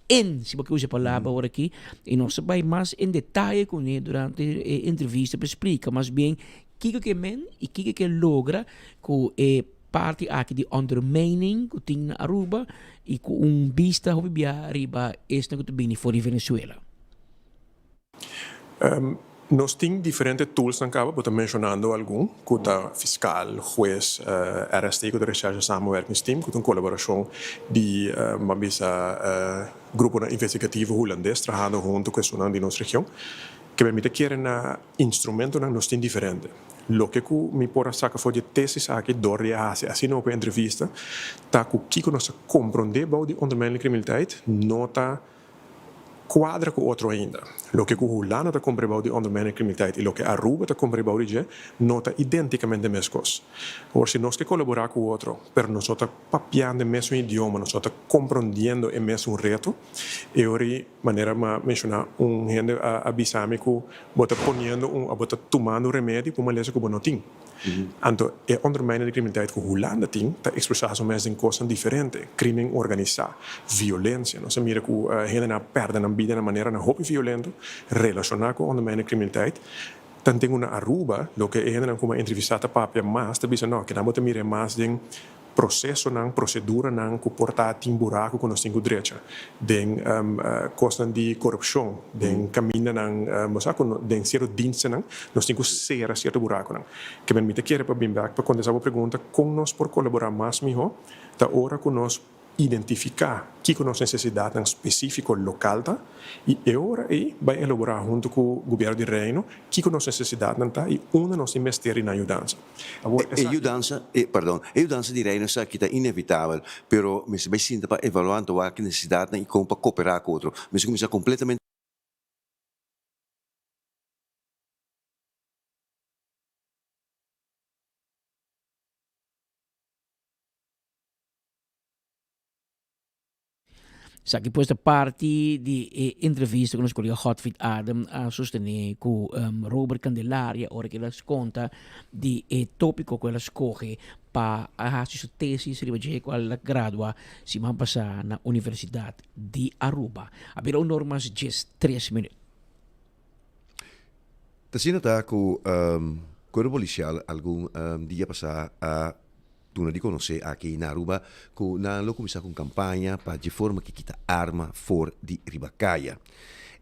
en, si bo ke usa e palabra ora aki, i nos ta bai mas en detaye kuné durante e entrevista pa splika mas bien kiko ke men i kiko ke logra ku e parti aki di ondermijning ku tin na Aruba i ku un bista hopi bia riba esnan ku ta bini for di Venezuela. Nos tin diferente toolsnan caba, bo ta mencionando algun, cu ta fiscal, hues, RST cu ta Recherche Samenwerkingsteam, cu ta un colaboracion di, ban bisa, gruponan investigativo Hulandes trahando hunto cu esunnan di nos region. Kebe mi ta kere na instrumentonan nos tin diferente. Loke cu mi por a saca for di e tesis aki dor di a haci asina hopi entrevista ta cu kico nos ta compronde bou di ondermijnende criminaliteit no ta Cuadra cu otro ainda. Loke cu Hulanda ta cumpri bou di ondermijning criminaliteit y loke Aruba ta cumpri bou di dje no ta identicamente mescos. Awor si nos ke colabora cu otro pero nos no ta papiando e mesun idioma, nos no ta comprondiendo e mesun reto, e ora y manera mi a menciona un hende a bisa mi cu bo ta poniendo un, bo ta tumando un remedio pa un malesa cu bo no tin. Anto e ondermijning di criminaliteit cu Hulanda tin ta expresa su mes den cosnan diferente, crimen organisa, violencia. Nos a mira cu hendenan a perde nan bida na maneranan hopi violento relaciona cu ondermijning di criminaliteit. Tanten cu na Aruba loke e hendenan cu mi a entrevista ta papia mas ta bisa no, kinan bo ta mira e mas den procesonan, proceduranan cu por ta tin buraco cu nos tin cu drecha, den cosnan di corupcion, den camindanan, bo sa cu den cierto dienstennan nos tin cu cera cierto buraconan. Ke men mi ta kere pa bin bek pa contesta bo pregunta con nos por colabora mas miho ta ora cu nos identifica kico nos necesidadnan specifico local ta y e ora ey bay elabora hunto cu Gobierno di Reino kico nos necesidadnan ta y unda nos tin mester di nan yudansa. Awor E yudansa, e, pardon, e yudansa di Reino esaki ta inevitabel, pero mester bai sinta pa evaluá anto wak nesesidatnan i kon pa koperá ku otro. Mester kuminsá kompletamente. Esaki pues ta parti di e entrevista ku nos kolega Godfried Adam a sostené ku Robert Candelaria ora ku el a konta di e tópiko ku el a skohe pa a hasi su tesis riba dje ku al a gradua siman pasá na Universidat di Aruba. A bira un or mas 13 minüt. Ta asina ta ku Kuerpo Polisial algun dia pasá a Duna di konosé aki na Aruba ku nan lo kuminsá ku un kampaña pa dje forma ki kita arma for di riba kaya.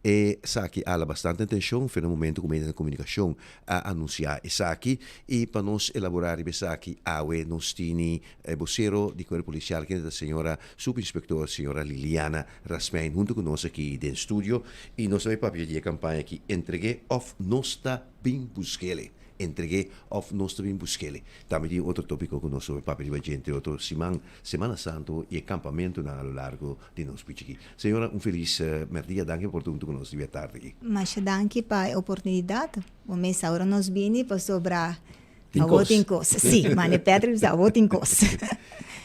Esaki a hala bastante atenshon fe na momento ku medionan di komunikashon a anunsiá esaki i pa nos elaborá riba esaki awe nos tini e bosero di Kuerpo Polisial kende ta señora Supinspektor señora Liliana Rasmijn huntu ku nos aki den studio i nos ta bai papia di e kampaña aki Entreg'é òf nos ta bin busk'é. Entreg'é òf nos ta bin busk'é. Tambe tin otro tópiko ku nos lo papia riba dje, entre otro siman Semana Santu i e kampamentunan a lo largo di nos pichikí. Señora, un felis mèrdia. Danki pa por ta huntu ku nos riba e tardi aki. Masha danki pa e oportunidat. Bo mes sa ora nos bini pasobra awor tin kos. Sí, mane Patrick bisa awor tin kos.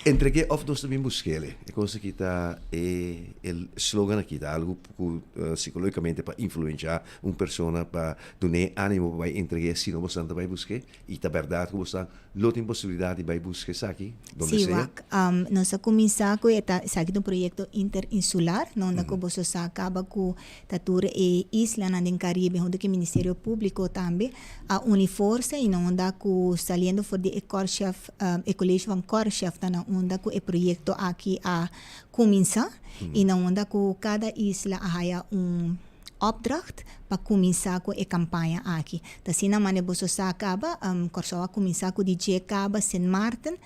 Entreg'é òf nos ta bin busk'é. E kos aki ta e slogan aki ta algu ku sikológikamente pa influenshá un persona pa dun'é ánimo pa bai entreg'é si no bosan ta bai busk'é? I ta bèrdat ku bosan lo tin posibilidat di bai buska esaki donde Sí, sea? wak. Nos a kuminsá ku e ta esaki ta un proyekto interinsular, na unda ku boso sa kaba ku ta tur e islanan den Karibe huntu ku e Ministerio Públiko tambe a uni forsa i na unda ku saliendo for di e Korpschef e College van Korpschef ta na unda ku e proyekto aki a kuminsá i na unda ku kada isla a haya un. opdracht pa kuminsá ku e kampaña aki. Ta asina manera boso sa kaba, Kòrsou a kuminsá ku di dje kaba Sint Maarten,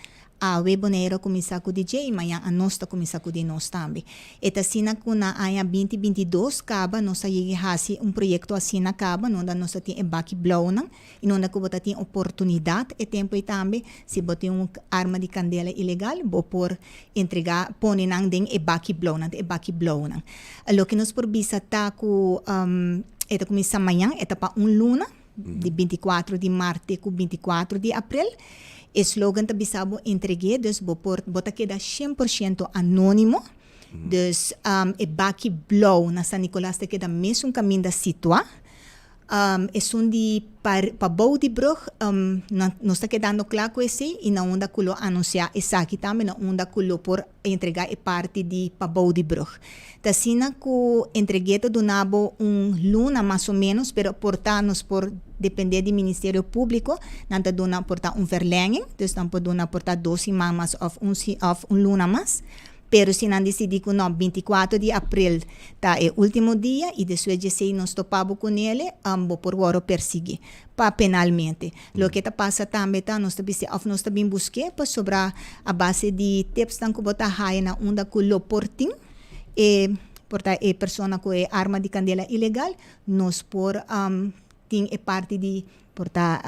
awe Boneiru a kuminsá ku di dje i mañan anos ta kuminsá ku di nos tambe. E ta asina ku na aña binti 22 kaba nos a yega hasi un proyekto asina kaba nunda nos ta tin e baki blaunan i nunda ku bo ta tin oportunidat e tempu ei tambe si bo tin un arma di kandela ilegal bo por entregá pone nan den e baki blaunan e baki blaunan. Loke nos por bisa ta ku e ta kuminsá mañan e ta pa un luna di 24 di mart te ku 24 di aprel. E slogan ta bisa bo entreg'é dus bo por bo ta keda 100% anónimo. Dus e baki blou na San Nicolas ta keda mesun kaminda situá. Esun di pa bou di brug nos ta kedando kla ku esei i na unda ku lo anunsiá esaki tambe na unda ku lo por entregá e parti di pa bou di brug. Ta asina ku entreg'é ta duna bo un luna mas o ménos pero por ta nos por dependé di Ministerio Públiko nan ta duna por ta un verlenging dus nan por duna por ta dos siman mas òf un òf un luna mas. Pero si nan disidí ku no, 24 di aprel ta e último dia i despues di esei nos topa bo ku nele, bo por wòrdu persiguí pa penalmente. Loke ta pasa tambe ta nos ta bis'é òf nos ta bin busk'é pasobra a base di tipsnan ku bo ta haya na unda ku lo por tin e por ta e persona ku e arma di kandela ilegal, nos por tin e parti di Por ta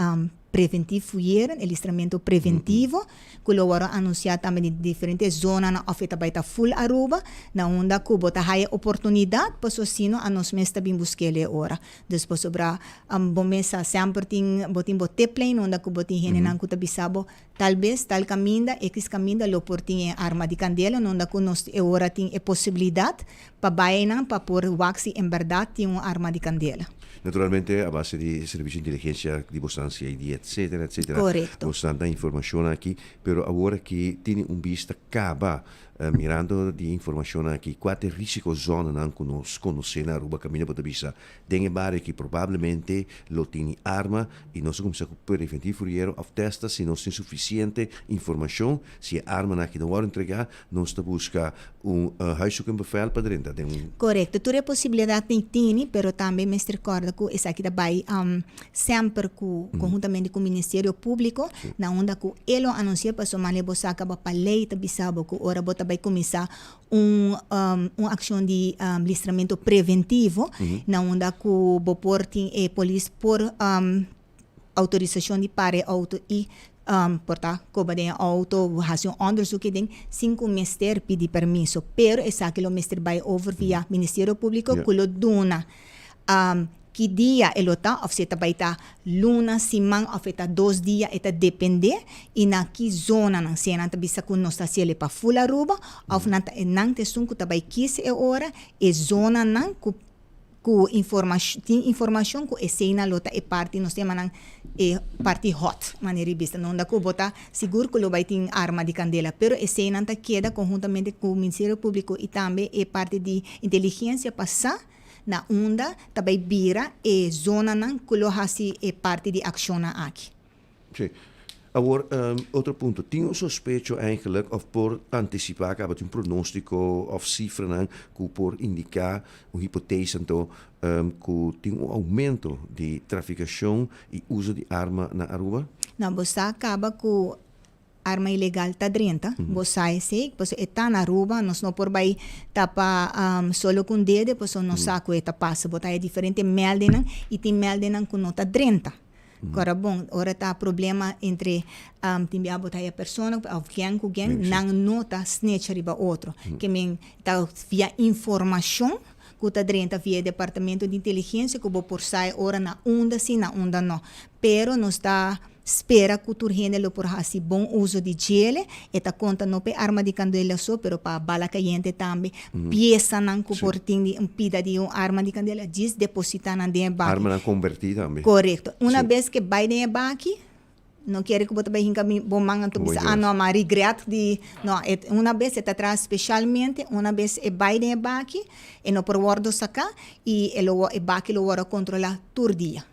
preventief fuyeren, e listramentu preventivo, ku lo wòrdu anunsiá tambe den diferente zonanan òf e ta bai ta full Aruba, na unda ku bo ta haya oportunidat paso sino anos mes ta bin busk'el e ora. Dus pasobra bo mes sa semper tin bo tin bo tiplijn unda ku bo tin hendenan ku ta bisa bo tal bes tal kaminda, ekis kaminda lo por tin e arma di kandela, na unda ku nos e ora tin e posibilidat pa bai einan pa por wak si en bèrdat tin un arma di kandela. Naturalmente a base di servicio di inteligencia di bosnan CID etcetera etcetera. Correcto. Bosnan ta informacion aki, pero awor aki tini un bista caba mirando di informacion aki cua ta e risico zonanan cu nos conoce na Aruba caminda bo ta bisa den e bario aki probablemente lo tini arma y nos a cuminsa cu preventivo furiero of testa si nos tin suficiente informacion si e armanan aki no worde entrega Nos ta busca un huiszoekingsbevel pa drenta den un. Corecto, tur e posibilidad tin tini, pero tambe mester corda cu esaki ta bay semper cu conhuntamente cu Ministerio Publico, na unda cu e lo anuncia pasobra manera bo sa caba pa ley ta bisa bo cu ora bo ta bay cuminsa un un accion di listramento preventivo, na unda cu bo por tin e polis por autorisacion di para e auto y por ta coba den e auto, haci un onderzoek den sin cu mester pidi permiso. Pero esaki lo mester bay over via Ministerio Publico cu lo duna ki dia e lo ta of si e ta bay ta luna, siman of e ta dos dia, e ta depende y na ki zonanan. Si nan ta bisa cu nos ta haci el pa full Aruba of nan ta nan ta esun cu ta bay kies e ora e zonanan cu Ku informashon, tin informashon ku eseinan lo ta e parti, nos ta yama nan e parti hot, manera di bisa, unda ku bo ta sigur ku lo bai tin arma di kandela. Pero eseinan ta keda konhuntamente ku Ministerio Públiko i tambe e parti di inteligensia pa sa na unda ta bai bira e zonanan ku lo hasi e parti di akshonnan aki. Sí. Awor, otro punto. Tin un sospecho eigenlijk of por anticipa caba tin un pronostico of cifranan cu por indica un hipotese anto cu tin un aumento di traficacion y uso di arma na Aruba? No, bo sa caba cu arma ilegal ta drenta. Bo sa esey, pasobra e ta na Aruba, nos no por bay tapa solo cu un dede pasobra nos sa cu e ta pasa. Bo ta haya diferente meldennan y tin meldennan cu no ta drenta. Kora bon, ora ta problema entre tin bia bo ta haya persona of gang ku gang, nan no ta snitch riba otro. Ke men ta via informashon ku ta drenta via e departamento di inteligensia ku bo por sa e ora na unda si, na unda no. Pero nos ta spera ku tur hende lo por hasi bon uso di djele. E ta konta no pa e arma di kandela so, pero pa bala kayente tambe. Piesanan ku por tin di un pida di un arma di kandela, djis depositá nan den e baki. Armanan kombertí tambe. Korekto. Una bes ke bai den e baki, no kere ku bo ta bai hinka bo man anto bisa, ah no, m'a regret di, no, e una bes e ta traha speshalmente, una bes e bai den e baki, e no por wòrdu saká i e lo e baki lo wòrdu kontrolá tur dia.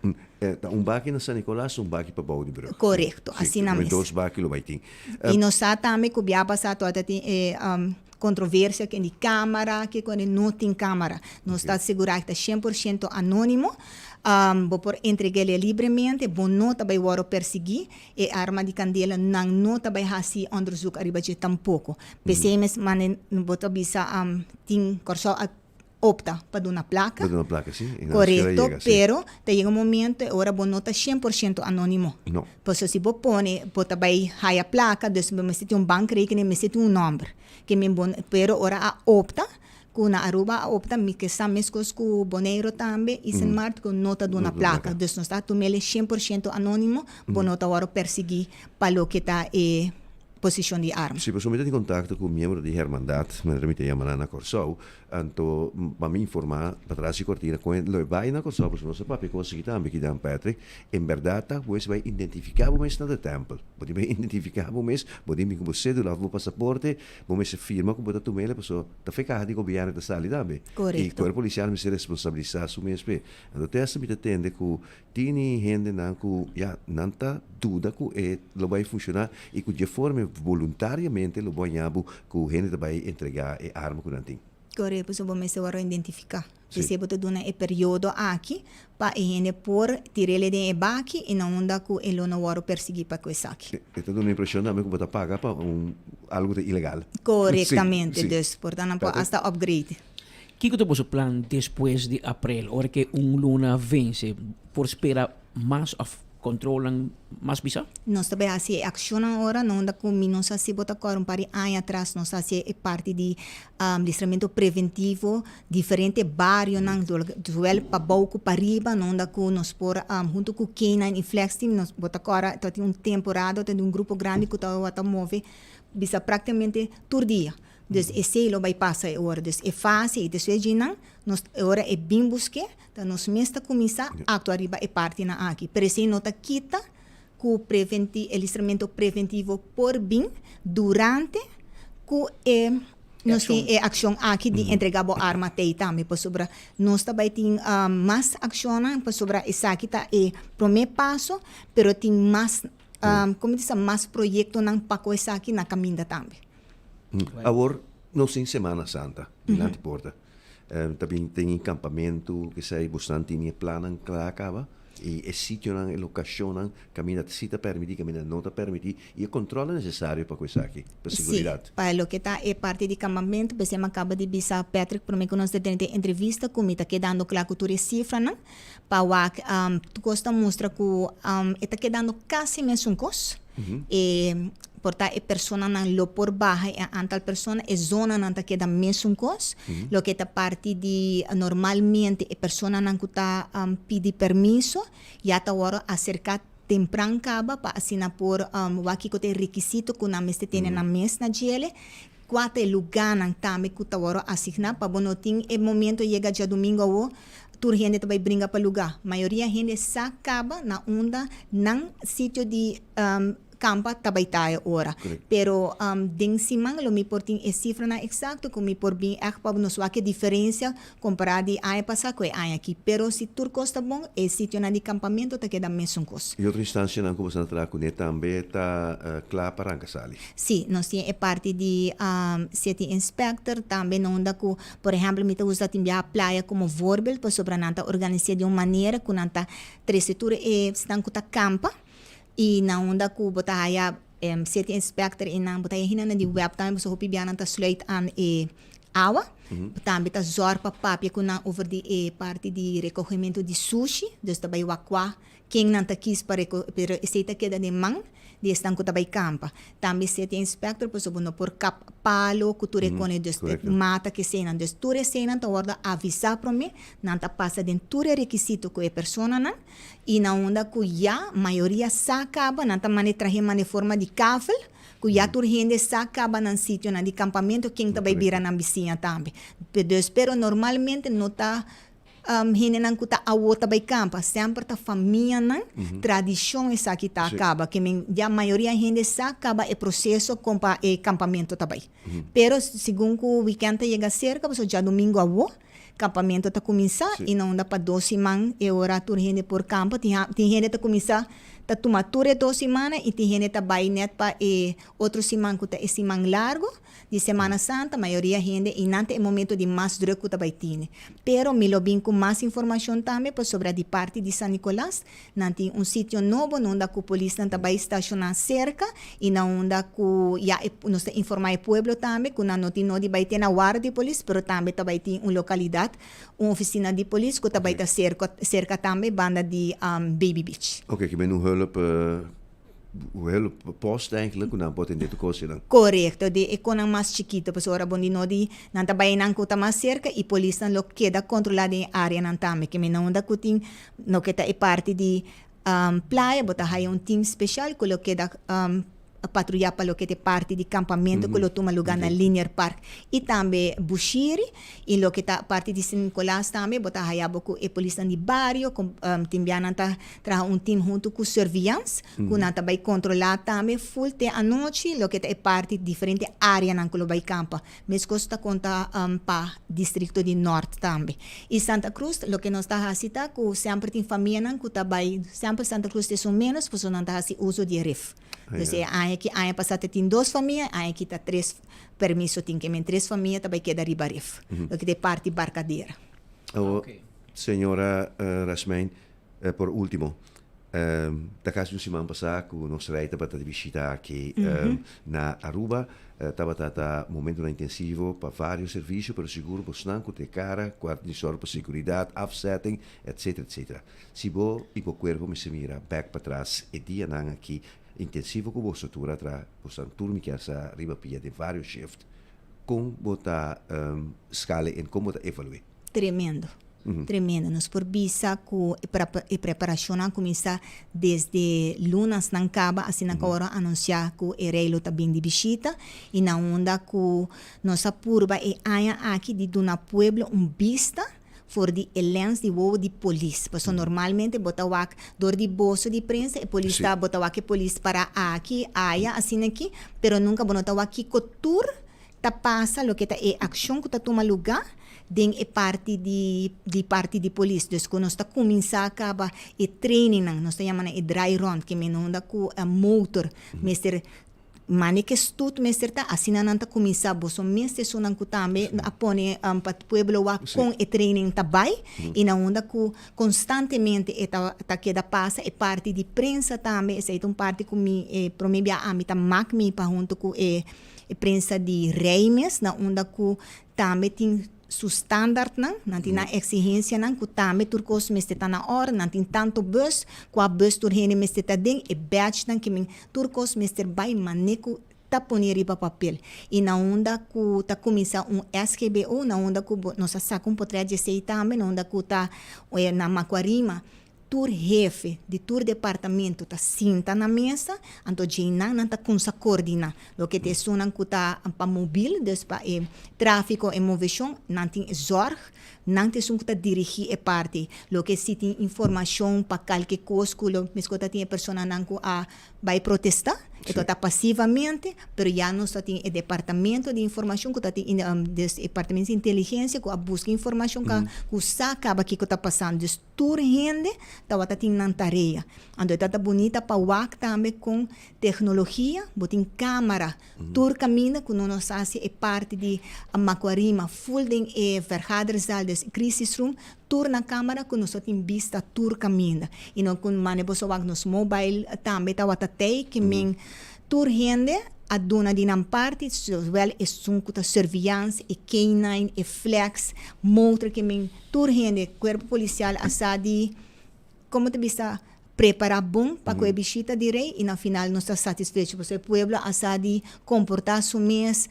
Ta un baki na San Nicolas, un baki pa bou di brug. Korekto, asina mes. Dos baki lo bai tin. I nos sa tambe ku bia pasá tòg ta tin e. controversia ken di camara, kico no tin camara. Nos ta asegura cu ta 100% anonimo, bo por entreg'e libremente, bo no ta bay worde persigui, e arma di candela nan no ta bay haci onderzoek ariba dje tampoco. P'esey mes mane bo ta bisa tin Corsou a opta pa duna placa. Pa duna placa, si. E nan Corecto, yega, si. Pero ta yega un momento e ora bo no ta 100% anonimo. No. Pasobra si bo pone bo ta bay haya placa, dus bo mester tin un bankrekening, mester tin un nomber. Ke men bo, pero ora a opta, ku na Aruba a opta, mi ke sa meskos ku Boneiro tambe i Sint Maarten ku no ta duna placa. Dus nos ta tum'el 100% anonimo, bo no ta wòrdu persiguí pa loke ta e posishon di arma. Si, pasobra mi ta tin kontakto ku miembro di hermandat, manera mi ta yama nan na Kòrsou, anto pa mi informá patras di kortina kon e lo e bai na Kòrsou, pasobra nos a papia kos aki tambe ki Dan Patrick, en bèrdat ta bo es bai identifiká bo mes na de tèmpel. Bo tin bai identifiká bo mes, bo tin bin ku bo sédula òf bo pasaporte, bo mester firma ku bo ta tuma el, pasobra ta fe kaha di gobièrnu ta sali tambe. I kuerpo polisial mester responsabilisá su mes p'e. Anto te asta mi ta tende ku Tini hendenan ku ya nan ta duda ku e lo bai funshoná i ku dje forma boluntariamente lo bo haña bo ku hende ta bai entregá e arma ku nan tin. Kore pasobra bo mester wòrdu identifiká. P'esei bo ta duna e periodo aki pa e hende por tir'el den e baki i na unda ku e lo no wòrdu persiguí pa ku esaki. E ta duna impreshon tambe ku bo ta paga pa un algu ta ilegal. Korektamente. Dus por ta nan por asta upgrade. Kiko ta boso plan despues di aprel, ora ke un luna vense? Por spera mas of kontrolnan mas bisa? Nos ta bay hasi e akshonnan ora, no unda ku mi nos hasi bo ta kòrda un par di aña atras nos hasi e parti di listramentu preventivo diferente barionan zowel pabou ku pariba no unda ku nos por huntu ku K-nine i Flex Team nos bo ta kòrda tabatin un temporada tabatin un grupo grandi ku tabata move bisa praktikamente tur dia. Dus esei lo bai pasa e ora. Dus e fase i despues djinan nos e ora e bin busk'é ta nos mes ta kuminsá aktua riba e partinan aki. Pero esei no ta kita ku preventi e listramentu preventivo por bin durante ku e nos tin e akshon aki di entregá bo arma tei tambe pasobra nos ta bai tin mas akshonnan pasobra esaki ta e promé paso pero tin mas komo di sa mas proyektonan pa ku esaki na kaminda tambe. Awor nos tin Semana Santa dilanti porta. Ta bin tin kampamentu, kesei bosnan tin e plannan kla kaba i e sitionan, e lokashonnan kaminda si ta permití, kaminda no ta permití i e kòntròlnan nesesario pa ku esaki, pa seguridat. Sí, pa loke ta e parti di kampamentu, p'esei mi a kaba di bisa Patrick promé ku nos ta tene e entrevista ku mi ta kedando kla ku tur e sifranan pa wak tur kos ta mustra ku e ta kedando kasi mesun kos. E por ta e personanan lo por baha e aantal persona, e zonanan ta keda mesun kos. Loke ta parti di normalmente e personanan ku ta pidi permiso ya ta wòrdu aserká tempran kaba pa asina por wak kiko ta e rekisito ku nan mester tene nan mes na djele. Kua ta e lugánan tambe ku ta wòrdu asigná pa bo no tin e momento yega djadumingu awo tur hende ta bai bringa pa lugá. Mayoria hende sa kaba na unda nan sitio di kampa ta bai ta e ora. Pero den siman lo mi por tin e sifranan eksakto ku mi por bin ègt pa nos wak e diferensia kompará di aña pasá ku e aña aki. Pero si tur kos ta bon e sitionan di kampamentu ta keda mesun kos. I otro instansianan ku boso a traha kuné tambe ta kla pa ranka sali? Sí, nos tin e parti di city inspector tambe na unda cu, por ehempel, mi ta usa tin biaha playa como voorbeeld pasobra nan ta organisa di un manera cu nan ta trece tur e esnan cu ta campa y na unda cu bo ta haya city inspector y nan bo ta haya hinannan di web tambe pasobra hopi biaha nan ta sluit aan e awa. Tambe ta zorg pa papia cu nan over di e parti di recogimento di sushi, dus ta bay wak cua Ken nan ta kis pa reko pero esei ta keda den man di esnan ku ta bai kampa. Tambe esei tin inspektor pasobra bo no por kap palo ku tur e kone dus e mata ku eseinan. Dus tur eseinan ta wòrdu avisá promé, nan ta pasa den tur e rekisito ku e personanan i na unda ku ya mayoria sa kaba nan ta manda e trahe manda e forma di kavel ku ya tur hende sa kaba nan sitionan di kampamentu ken ta bai bira nan bisiña tambe. Dus pero normalmente no ta Hendenan ku ta awo ta bai kampa, semper ta famianan, tradishon esaki ta kaba, ke men ya mayoria hende sa kaba e proseso kon pa e kampamentu ta bai. Pero segun ku wikènt ta yega serka, pasobra djadumingu awo kampamentu ta kuminsá i na unda pa dos siman e ora tur hende por kampa, tin tin hende ta kuminsá. ta tuma tur e dos simannan y tin hende ta bay net pa e otro siman cu ta e siman largo di Semana Santa, mayoria hende y nan ta e momento di mas druk cu ta bay tine. Pero mi lo bin cu mas informacion tambe pasobra di parti di San Nicolas nan tin un sitio nobo na unda cu polisnan ta bay staciona cerca y na unda cu ya e nos ta informa e pueblo tambe cu nan no tin no di bay te na warda di polis pero tambe ta bay tin un localidad un oficina di polis cu ta bay ta cerca cerca tambe banda di Baby Beach. Ok, ki men un hulp hulp post eigenlijk cu nan por atende tur cosnan. Corecto, di e conan mas chikito, pasobra ora bon di no di nan ta bay nan cu ta mas cerca y polisnan lo keda controla den e areanan tambe, ke men na unda cu tin loke ta e parti di playa bo ta haya un team special cu lo keda patruya pa loke ta e parti di campamento cu lo tuma luga na Linear Park y tambe Bushiri y loke ta parti di San Nicolas tambe bo ta haya bo cu e polisnan di bario cu tin bia nan ta traha un team hunto cu surveillance cu nan ta bay controla tambe full te anochi loke ta e parti diferente areanan cu lo bay campa. Mescos ta conta pa districto di Noord tambe. Y Santa Cruz loke nos ta haci ta cu semper tin famianan cu ta bay semper Santa Cruz ta esun menos pasobra nan ta haci uso di e rif. Dus e aña aki aña pasa ta tin dos famia e aña aki ta tres permiso tin ke men tres famia ta bay keda riba rif. Loke ta e parti Barcadera. Awor señora Rasmijn por ultimo ta casi un siman pasa cu nos rey tabata di bishita aki na Aruba. Tabata ta momentonan intensivo pa varios servicio pero sigur bosnan cu ta e cara cu a tin zorg pa seguridad, afzetting etc etc. Si bo y bo cuerpo mester mira bek patras e dianan aki intensivo cu boso tur a traha bosan tur mi kier sa riba pia den varios shift con bo ta scala en con bo ta evalue? Tremendo. Tremendo. Nos por bisa cu e preparacionnan a cuminsa desde lunasnan caba, asina cu awor a anuncia cu e rey lo ta bin di bishita y na unda cu nos a purba e aña aki di duna pueblo un bista for di e lens di wowo di polis. Pasobra normalmente bo ta wak dor di boso di prensa e polis ta, bo ta wak e polis para aki, aya, asina aki, pero nunca bo no ta wak kico tur ta pasa loke ta e accion cu ta tuma luga den e parti di di parti di polis. Dus cu nos ta cuminsa caba e trainingnan, nos ta yama nan e dry run, ke men unda cu e motor mester mane ke stoet mester ta, asina nan ta cuminsa. Boso mes ta esunnan cu tambe a pone pa pueblo wak con e training ta bay y na unda cu constantemente e ta ta keda pasa. E parti di prensa tambe, esey ta un parti cu mi e prome bia ami ta mak mi pa hunto cu e E prensa di Rey mes na unda cu tambe tin su standaardnan, nan tin nan exigencianan cu tambe tur cos mester ta na orde, nan tin tanto bus, cua bus tur hende mester ta den, e badgenan ke men, tur cos mester bay mane cu ta pone riba papel. Y na unda cu ta cuminsa un SGBO, na unda cu bo, nos a saca un potret di esey tambe, na unda cu ta na Macuarima, Tur hefe di tur departamento ta sinta na mesa, anto djeinan nan ta cunsa coordina. Loke ta esunnan cu ta pa mobil, dus pa e trafico, e movecion, nan tin e zorg, nan ta esun cu ta dirigi e parti. Loke si tin informacion pa calke cos cu lo mesco ta tin e personanan cu a bai protesta, e ta pasivamente, pero ya nos ta tin e departamento di informacion cu ta tin, dus e departamento di inteligencia cu a busca informacion cu sa caba kico ta pasando. Dus Tur hende tabata tin nan tarea. Anto e tabata bunita pa wak tambe kon teknologia, bo tin kamara tur kaminda ku no nos hasi e parti di Makuarima ful den e vergaderzaal, dus e crisisroom, tur na kamara ku nos ta tin bista tur kaminda. I no ku mane boso wak nos mobile tambe tabata tei ke men Tur hende a duna di nan parti, zowel esun ku ta surveillance, e K-nine, e flex, motor ke men, tur hende, kuerpo polisial a sa di, komo ta bisa, prepará bon pa ku e bishita di rei i na final nos ta satisfecho pasobra e pueblo a sa di komportá su mes,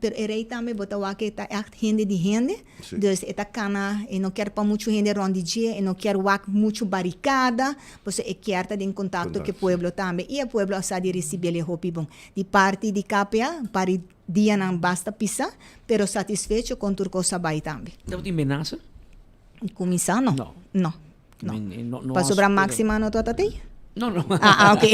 pero e rei tambe bo ta wak e ta ègt hende di hende. Dus e ta kana, e no kier pa muchu hende rond di dje, e no kier wak muchu barikada, pasobra e kier ta den kontakto ku e pueblo tambe. I e pueblo a sa di risibel e hopi bon. Di parti di KPA, un par di dianan basta pisa, pero satisfecho kon tur kos a bai tambe. Tabatin menasa? Kuminsá no. No. No. No. Pasobra Maxima no tabata tei? No, no. Ah, ah, ok.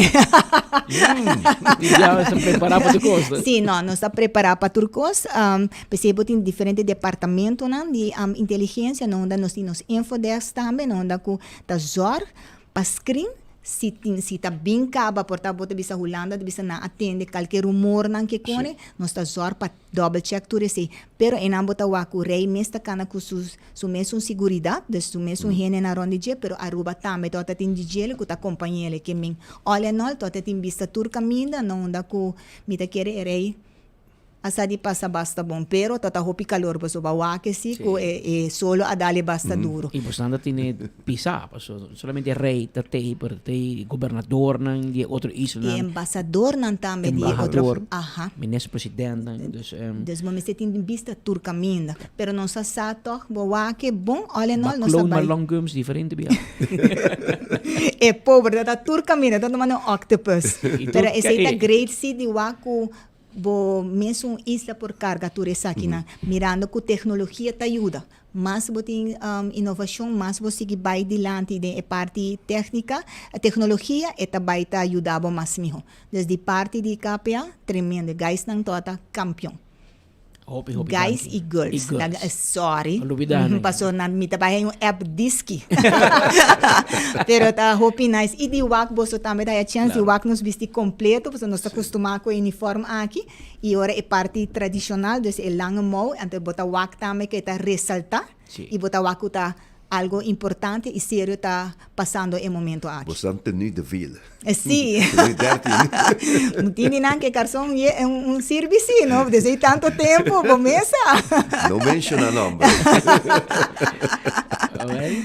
Ya ta prepará pa tur kos. Sí, no, nos ta prepará pa tur kos. Um, p'esei bo tin diferente departamentonan di um, inteligencia, na unda nos tin nos infodesk tambe, na unda ku ta zorg pa screen. Si tin si ta bin kaba por ta bo ta bisa Hulanda ta bisa nan a tende kalke rumornan ke kone, nos ta zòrg pa double check tur esei. Pero einan bo ta wak ku rei mes ta kana ku su su mesun siguridat, dus su mesun hendenan rònt di dje, pero Aruba tambe tòg ta tin di djele ku ta kompañ'ele ke men. All en all tòg ta tin bista tur kaminda na unda ku mi ta kere e rei A sa di pasa basta bon, pero ta ta hopi calor pasobra wak si cu e e solo a dale basta duro. Y bosnan ta tene pisa, pasobra no solamente rey ta tey, pero ta tey gobernadornan di e otro islanan. Y embasadornan tambe di e otro, Embahador, aha. minister presidentnan, dus. Dus bo mester tin bista tur caminda. Pero nos a sa toch, bo wak e bon, all in all nos a Bakloon bay. Malongums diferente bia. E pober ta ta tur caminda, ta tuma un octopus. Y tur Pero esey ta e. great si di wak cu Bo mesun isla por carga tur esakinan. Mirando cu tecnologia ta yuda. Mas bo tin innovacion, mas bo sigui bay dilanti den e parti tecnica, tecnologia e ta bay ta yuda bo mas miho. Dus di parti di KPA, tremendo. E guysnan tawata campeon. Hopi, hopi Guys danki. y girls. Y girls. Laga, sorry. A lubida nan. Paso nan mi ta bay hay un app diski. Pero ta hopi nice. Y di wak boso tambe ta haya chance di wak nos bisti completo, pasobra nos ta costuma cu e uniform aki. Y ora e parti tradicional, dus e lange mouw, anto bo ta wak tambe cu e ta resalta. Y bo ta wak cu ta algo importante y serio ta pasando e momento aki. Bo san tenue de ville. Sí. Tenue dertien. No tin di nan ke karson ye un sirbi sí, no? Desde tanto tempo, bo mes sa. No menciona nomber. Alright.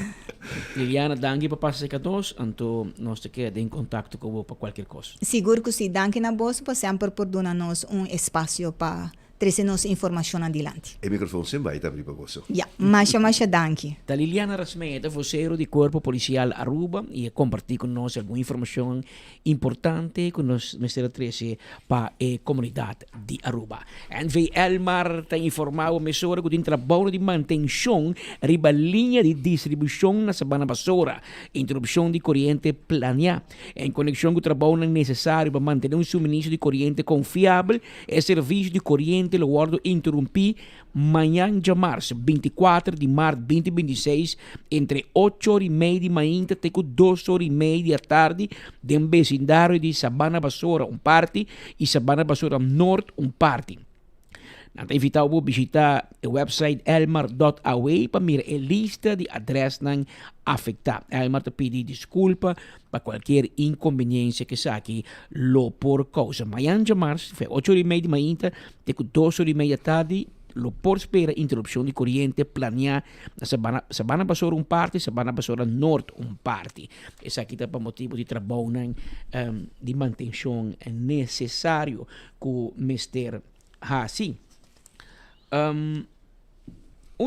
Liliana, danki pa pasa cerca nos, anto nos ta keda den contacto cu bo pa cualkier cos. Sigur cu sí. Danki na boso pa semper por duna nos un espacio pa Trece nos informacionnan dilanti. E microfoon sin bai ta abri pa boso. Ya, masha masha danki. Ta Liliana Rasmey ta vocero di Cuerpo Policial Aruba y a comparti cu nos algun informacion importante cu nos mester a trece pa e comunidad di Aruba. NV Elmar ta informa bo mesora cu tin trabounan di mantencion riba liña di distribucion na Sabana Basora. Interrupcion di coriente planea en conexion cu trabounan necesario pa mantene un suministro di coriente confiabel E servisio di koriente lo wòrdu interumpí mañan djamars, bintikuater di mart binti bintiseis, entre ocho or i mei di mainta te ku dos or i mei di atardi den besindario di Sabana Basora un parti i Sabana Basora Nort un parti. Nan ta invitá bo bishitá e wèpsait elmar dòt aw pa mira e lista di adrèsnan afektá. Elmar ta pidi diskulpa pa cualkier inconveniencia cu esaki lo por causa. Mayan djamars, fe ocho ora y media di mainta te cu dos ora y media tardi, lo por spera interrupcion di coriente planea na Sabana, Sabana Basora un parti, Sabana Basora Noord un parti. Esaki ta pa motibo di trabounan di mantencion necesario cu mester haci. Un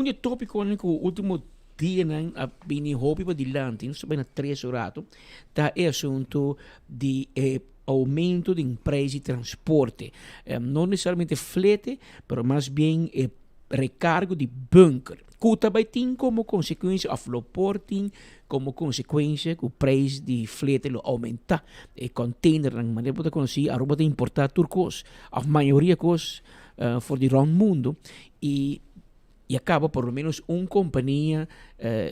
di e tópikonan ku último dianan a bini hopi padilanti, nos ta bai na tres un ratu, ta e asuntu di e oumento den preis di transporte. No nesesariamente flete, pero mas bien e rekargo di bunker, ku ta bai tin komo konsekuensia òf lo por tin komo konsekuensia ku preis di flete lo oumentá. E kònteinernan, manera bo ta konosí, Aruba ta importá tur kos òf mayoria kos for di rond mundo y y a caba por lo menos un compania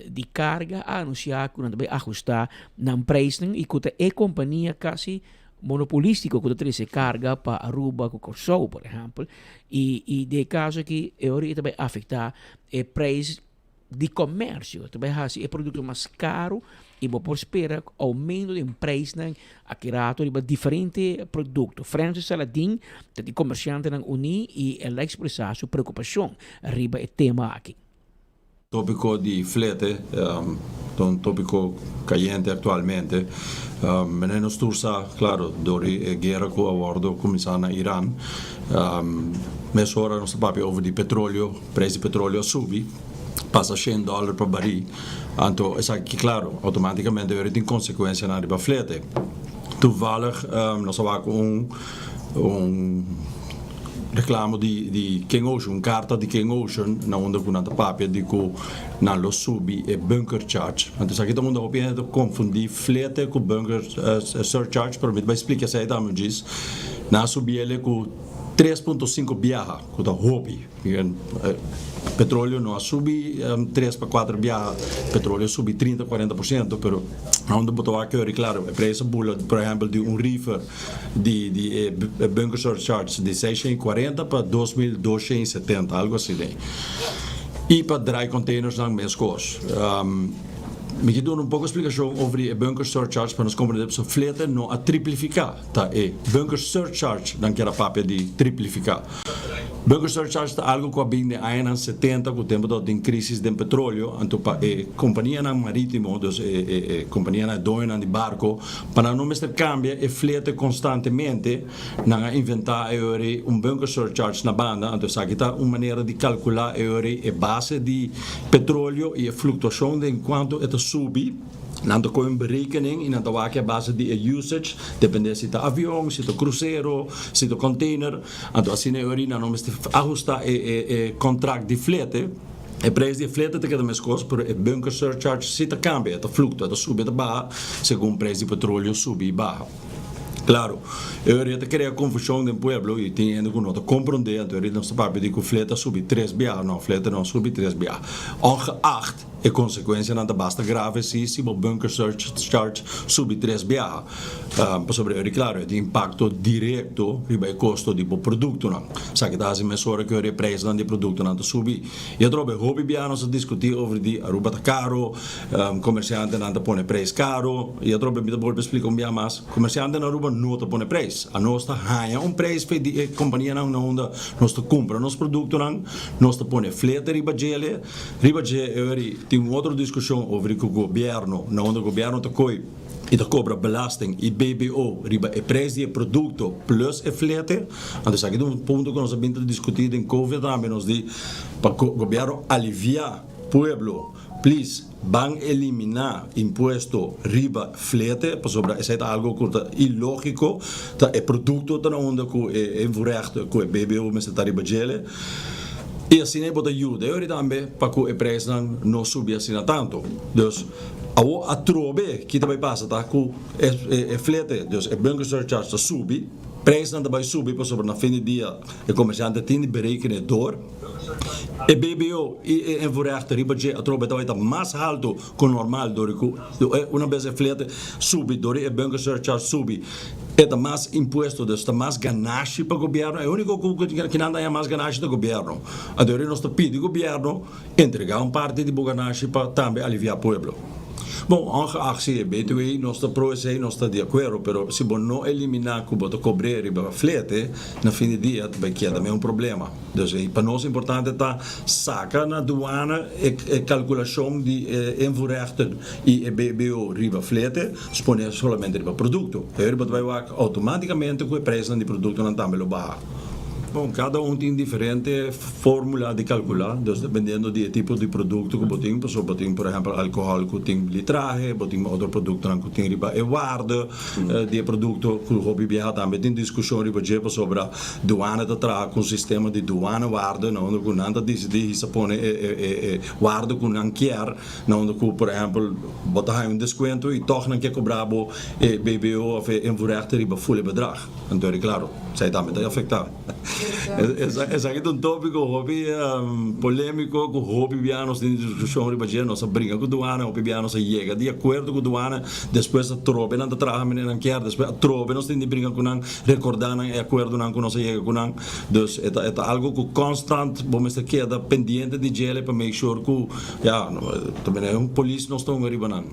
di carga a anuncia cu nan ta bay ahusta nan prijsnan y cu ta e compania casi monopolistico cu ta trece carga pa Aruba cu Corsou por ehempel y y den e caso aki e ora ta bay afecta e prijs di comercio ta bay haci e producto mas caro y bo por spera aumento den prijsnan aki rato riba diferente producto. Francis Saladin ta di Comerciantenan Uní y el a expresa su preocupacion riba e tema aki. Topico di flete ta un topico cayente actualmente. Mene nos tur sa, claro, door di e guera cu a wordo cuminsa na Iran, mesora nos ta papia over di petroleo. Prijs di petroleo a subi pasa shen dòler pa barí, anto esaki klaro outomátikamente wèr tin konsekuensianan riba flete. Toevallig nos a wak un un reklamo di di King Ocean, un karta di King Ocean na unda ku nan ta papia di ku nan lo subi e bunker charge. Anto esaki ta unda hopi hende ta konfundí flete ku bunker surcharge, pero mi ta bai splika esei tambe djis. Nan a subi el'e ku. 3.5 biaha, ku ta hopi. Petroleo no a subi tres pa kuater biaha, petroleo a subi trinta, kuarenta por siento, pero aunde bo ta wak yori klaro e prijs a bula, por ehempel di un reefer di di e bunker surcharge di 640 pa 2270, algo asina. I pa dry containers nan meskos. Mi ke duna un poko splikashon over di e bunker surcharge pa nos komprende pasobra flete no a triplifiká, ta e bunker surcharge nan kier a papia di triplifiká. Bunker surcharge ta algu ku a bin den añanan setenta ku tempu tabatin krisis den petroleo, anto pa e kompanianan maritimo, dus e e kompanianan e doñonan di barko, pa nan no mester kambia e flete konstantemente, Nan a inventá e ora ei un bunker surcharge na banda, anto esaki ta un manera di kalkulá e ora ei e base di petroleo i e fluktuashon den kuantu e ta subi. Nan ta kohe un berekening i nan ta wak a base di e usage, dependé si ta avion, si ta krusero, si ta container. Anto asina e ora ei nan no mester ahustá e e kontrakt di flete. E prijs di e flete ta keda meskos, pero e bunker surcharge si ta kambia, e ta fluktua, e ta subi, e ta baha segun prijs di petroleo subi i baha. Claro, e ora ta crea confusion den pueblo y tin hende cu no ta comprende, anto ora nos ta papia di cu flete a subi tres biaha, no, flete no a subi tres biaha. Ongeacht e consecuencianan ta basta grave si si bo bunker surcharge subi tres biaha, pasobra e ora claro e tin impacto directo riba e costo di bo productonan. Esaki ta haci mesora cu e ora e prijsnan di e productonan ta subi. Y atrobe hopi biaha nos a discuti over di Aruba ta caro, Comerciantenan ta pone prijs caro y atrobe mi ta bolbe splica un bia mas, comerciante na Aruba no ta pone prijs. Anos ta haña un prijs fe di e companianan na unda nos ta cumpra nos productonan, nos ta pone flete riba djele, riba dje e ori tin un otro discusion over cu gobierno, na unda gobierno ta coy y ta cobra belasting y BBO riba e prijs di e producto plus e flete. Anto esaki ta un punto cu nos a bin ta discuti den covid tambe, nos di pa gobierno alivia pueblo. Please, ban eliminá impuesto riba flete, pasobra esei ta algo ku ta ilógiko, ta e produkto ta na unda ku e invoerrecht ku e BBO mester ta riba djele, i asina e bo ta yuda e ori tambe pa ku e prijsnan no subi asina tantu. Dus, awor atrobe ki ta bai pasa ta ku e flete, dus e bunker surcharge ta subi, prijsnan ta bai subi pasobra na fin di dia e komersiante tin di berekene dor. E BBO i e invoerrechten riba dje atrobe ta bai ta mas haltu ku normal dor ku una bes e flete subi dor e bunker surcharge subi e ta mas impuesto dus ta mas ganashi pa gobierno e uniko ku kinan ta haña mas ganashi ta gobierno anto nos ta pidi gobierno entrega un parti di bo ganashi pa tambe alivia pueblo. Bon, ongeacht si e BTW nos ta pro esei, nos ta di akuerdo, pero si bo no eliminá ku bo ta kobr'é riba flete, na fin di dia ta bai keda men un problema. Dus pa nos importante ta saka na duana e kalkulashon di e invoerrechten i e BBO riba flete, spone solamente riba produkto. E ora bo ta bai wak outomátikamente ku e preisnan di produktonan tambe lo baha. Bon, kada un tin diferente formula di kalkulá, dus dependiendo di e tipo di produkto ku bo tin, pasobra bo tin por ehèmpel alkohòl ku tin litrahe, bo tin otro produktonan ku tin riba e waarde di e produkto ku hopi biaha tambe tin diskushon riba dje pasobra duana ta traha ku un sistema di duana waarde na unda ku nan ta disidí hisa pone e waarde ku nan kier, na unda ku por ehèmpel bo ta haña un deskuento i tòg nan ke kobra bo e BBO òf e invoerrecht riba ful e bedrag. Anto di klaro, esei tambe ta afektá. Esaki ta un tópiko hopi polémiko ku hopi bia nos tin diskushon riba dje. Nos a bringa ku duana, hopi bia nos a yega di akuerdo ku duana, despues atrobe nan ta traha manera nan kier, despues atrobe nos tin di bringa ku nan, rekordá nan e akuerdonan ku nos a yega ku nan. Dus e ta e ta algu ku konstant bo mester keda pendiente di djele pa make sure ku, ya, ta manera un polis nos ta hunga riba nan.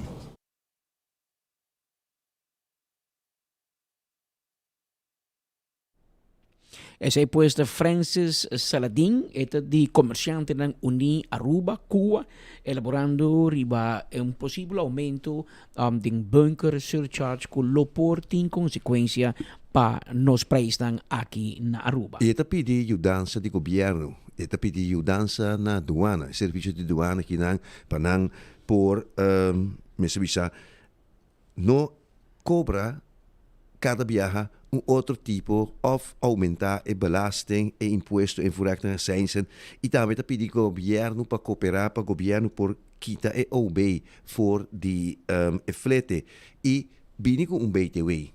Esei pues ta Francis Saladin, e ta di Comerciantenan Uní Aruba, cua, elaborando riba un posibel aumento den bunker surcharge cu lo por tin consecuencia pa nos prijsnan aki na Aruba. E ta pidi yudansa di gobierno, e ta pidi yudansa na duana, e servicio di duana kinan pa nan por, mester bisa, No cobra cada biaha un otro tipo of aumenta e belasting, e impuesto, e voorrechten en accijnzen. Y tambe ta pidi gobierno pa coopera pa gobierno por kita e OB for di e flete y bini cu un BTW.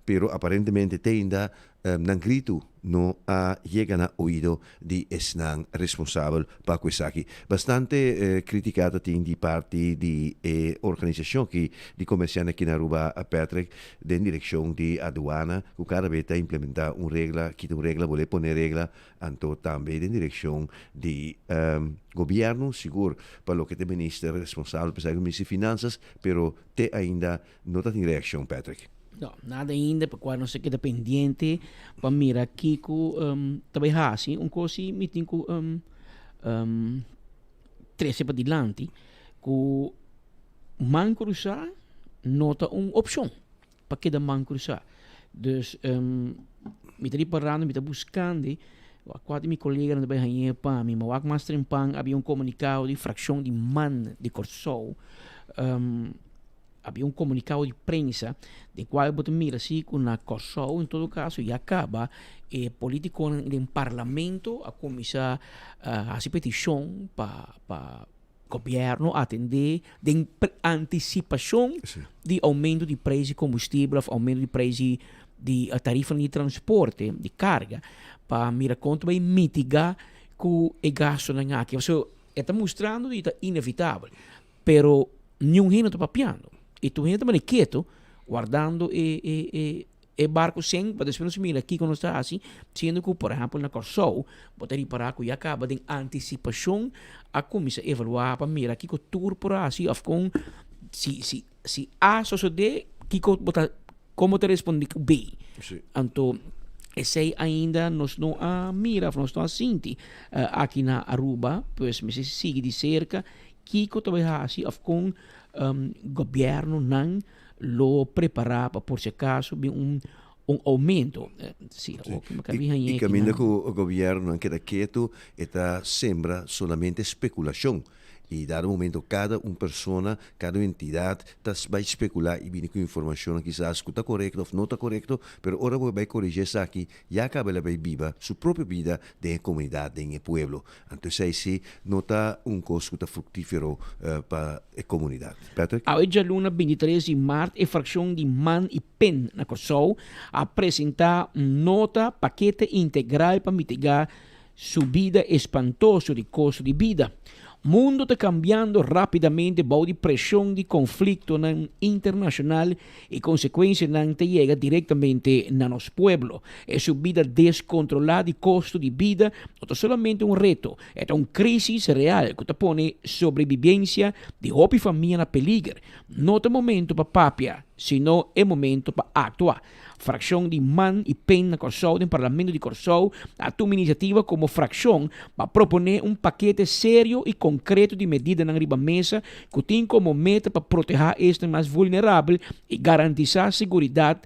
pero aparentemente te ainda nan gritu no a yega na oido di esnan responsabel pa ku esaki. Bastante kritika ta tin di parti di e organisashon aki di komersiante aki na Aruba, Patrick, den direkshon di aduana ku kada bes ta implementá un regla, kita un regla, bolbe pone regla, anto tambe den direkshon di gobièrnu, sigur pa loke ta e minister responsabel pa esaki, minister di Finansas, pero te ainda no ta tin reakshon, Patrick. No, nada ainda, pa cual nos ta keda pendiente pa mira kico ta bay haci. Un cos si mi tin cu trece padilanti, cu man cruza no ta un opcion pa keda man cruza. Dus mi ta riparando, mi ta buscando, cua di mi coleganan ta bay hañ'e pa mi, ma wak mas trempan habia un comunicado di fraccion di man di Corsou, Habia un comunicado di prensa den cual bo ta mira si cu na Corsou en todo caso ya caba e politiconan den parlamento a cuminsa haci peticion pa pa gobierno atende den anticipacion di aumento di prijs di combustibel of aumento di prijs di tarifanan di transporte di carga pa mira con ta bay mitiga cu e gastonan aki. Pasobra e ta mustrando di ta inevitabel. Pero niun hende no ta papiando. I tur hende ta mane keto, wardando e e e e barco sink pa despues nos mira kiko nos ta hasi, siendo ku por ehèmpel na Kòrsou bo ta ripará ku ya kaba den antisipashon a kuminsá evaluá pa mira kiko tur por hasi òf kon si si si A sosodé kiko bo ta kon bo ta respondé ku B. Anto esei ainda nos no a mira òf nos no a sinti aki na Aruba, pues mester sigui di serka Kiko ta bai hasi of kon gobiernonan lo prepara pa por si acaso bin un un aumento? Si, oke, mi ka bin hañ'e I kaminda ku gobiernonan keda ketu e ta sembra solamente spekulashon. I dado momento kada un persona, kada un entidat ta bai spekulá i bini ku informashonnan kisas ku ta korekto of no ta korekto, pero ora bo bai korigí esaki ya kaba el a bai biba su propio bida den e komunidat, den e pueblo. Anto esei si no ta un kos ku ta fruktífero pa e komunidat. Patrick? Awe djaluna 23 di mart e frakshon di man i pen na Kòrsou a presentá un nota pakete integral pa mitigá subida espantoso di kosto di bida. Mundo ta kambiando rápidamente bou di preshon di konfliktonan internashonal E konsekuensianan ta yega direktamente na nos pueblo. E subida deskontrolá di kosto di bida no ta solamente un reto, e ta un krísis real ku ta pone sobrebibensia di hopi famia na peliger. No ta momento pa papia, sino e momento pa aktua. Frakshon di man i pen na Kòrsou den Parlamento di Kòrsou a tuma inisiativa komo frakshon pa proponé un pakete serio i konkreto di medidanan riba mesa ku tin komo meta pa protehá esnan mas vulnerabel i garantisá seguridat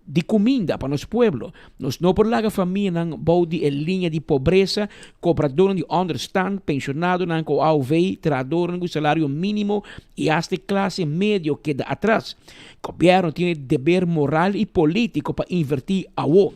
di kuminda pa nos pueblo. Nos no por laga famianan bou di e liña di pobresa, kobradónan di ònderstand, penshonadonan ku AOV, trahadónan ku salario mínimo i asta e klase medio keda atras. Gobièrnu tin e deber moral i polítiko pa invertí awo.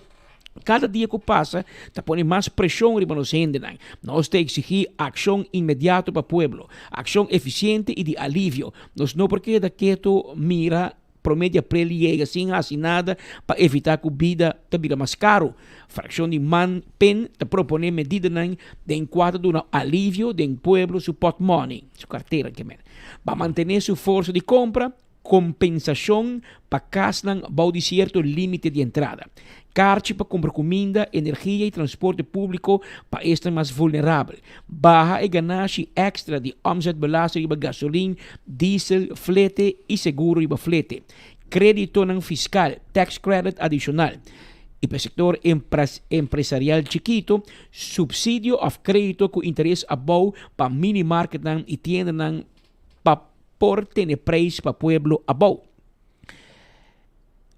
Kada dia ku pasa ta pone mas preshon riba nos hendenan. Nos ta eksigí akshon inmediato pa pueblo, akshon efisiente i di alivio. Nos no por keda ketu mira promé di aprel yega sin hasi nada pa evitá ku bida ta bira mas karu. Frakshon di man pen ta proponé medidanan den kua ta duna alivio den pueblo su pòtmòni, su kartera ke men, pa mantené su forsa di kompra. Kompensashon pa kasnan bou di sierto límite di entrada. Karchi pa kumpra kuminda, energia i transporte públiko pa esnan mas vulnerabel. Baha e ganashi èkstra di omzetbelasting riba gasolin, diesel, flete i seguro riba flete. Kréditonan fiskal, tax credit, adishonal. I pa e sektor empresarial chikito, supsidio òf krédito ku interes abou pa minimarketnan i tiendanan pa por tene prijs pa pueblo abou.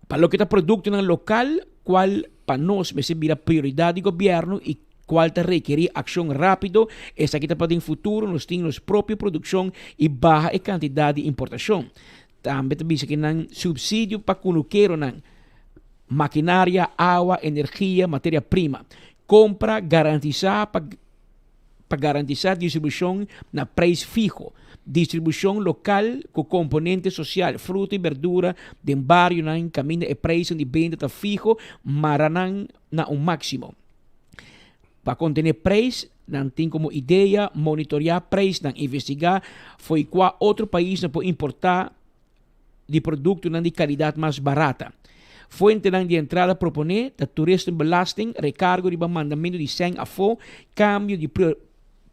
Pa loke ta productonan local, cual pa nos mester bira prioridad di gobierno y cual ta rekeri accion rapido, esaki ta pa den futuro nos tin nos propio produccion y baha e cantidad di importacion. Tambe ta bisa kinan subsidio pa cunukeronan, maquinaria, awa, energia, materia prima. Compra garantisa pa. pa garantisá distribushon na preis fiho, distribushon lokal ku komponente sosial, fruta i berdura den barionan kaminda e preisnan di benta ta fiho mara nan na un máksimo. Pa kontené preis, nan tin komo idea monitoriá preisnan, investigá fo'i kua otro paisnan por importá di produktonan di kalidat mas barata. Fuentenan di entrada proponé ta toeristenbelasting, rekargo riba mandamentu di sèn afó, kambio di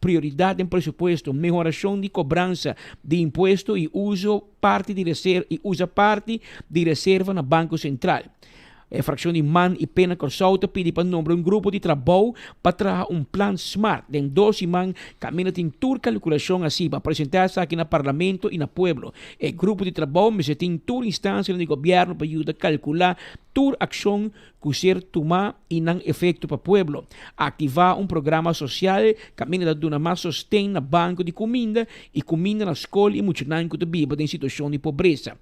prioridat den presupuesto, mehorashon di kobransa di impuesto i uso parti di i usa parti di reserva na Banko Sentral. E frakshon di man i Pena Kòrsou ta pidi pa nombra un grupo di trabou pa traha un plan smart den dos siman kaminda tin tur kalkulashon hasi pa presentá esaki na Parlamento i na pueblo. E grupo di trabou mester tin tur instansianan di gobièrnu pa yuda kalkulá tur akshon ku ser tumá i nan efekto pa pueblo. Aktivá un programa sosial kaminda ta duna mas sosten na banko di kuminda i kuminda na skol i muchanan ku ta biba den situashon di pobresa.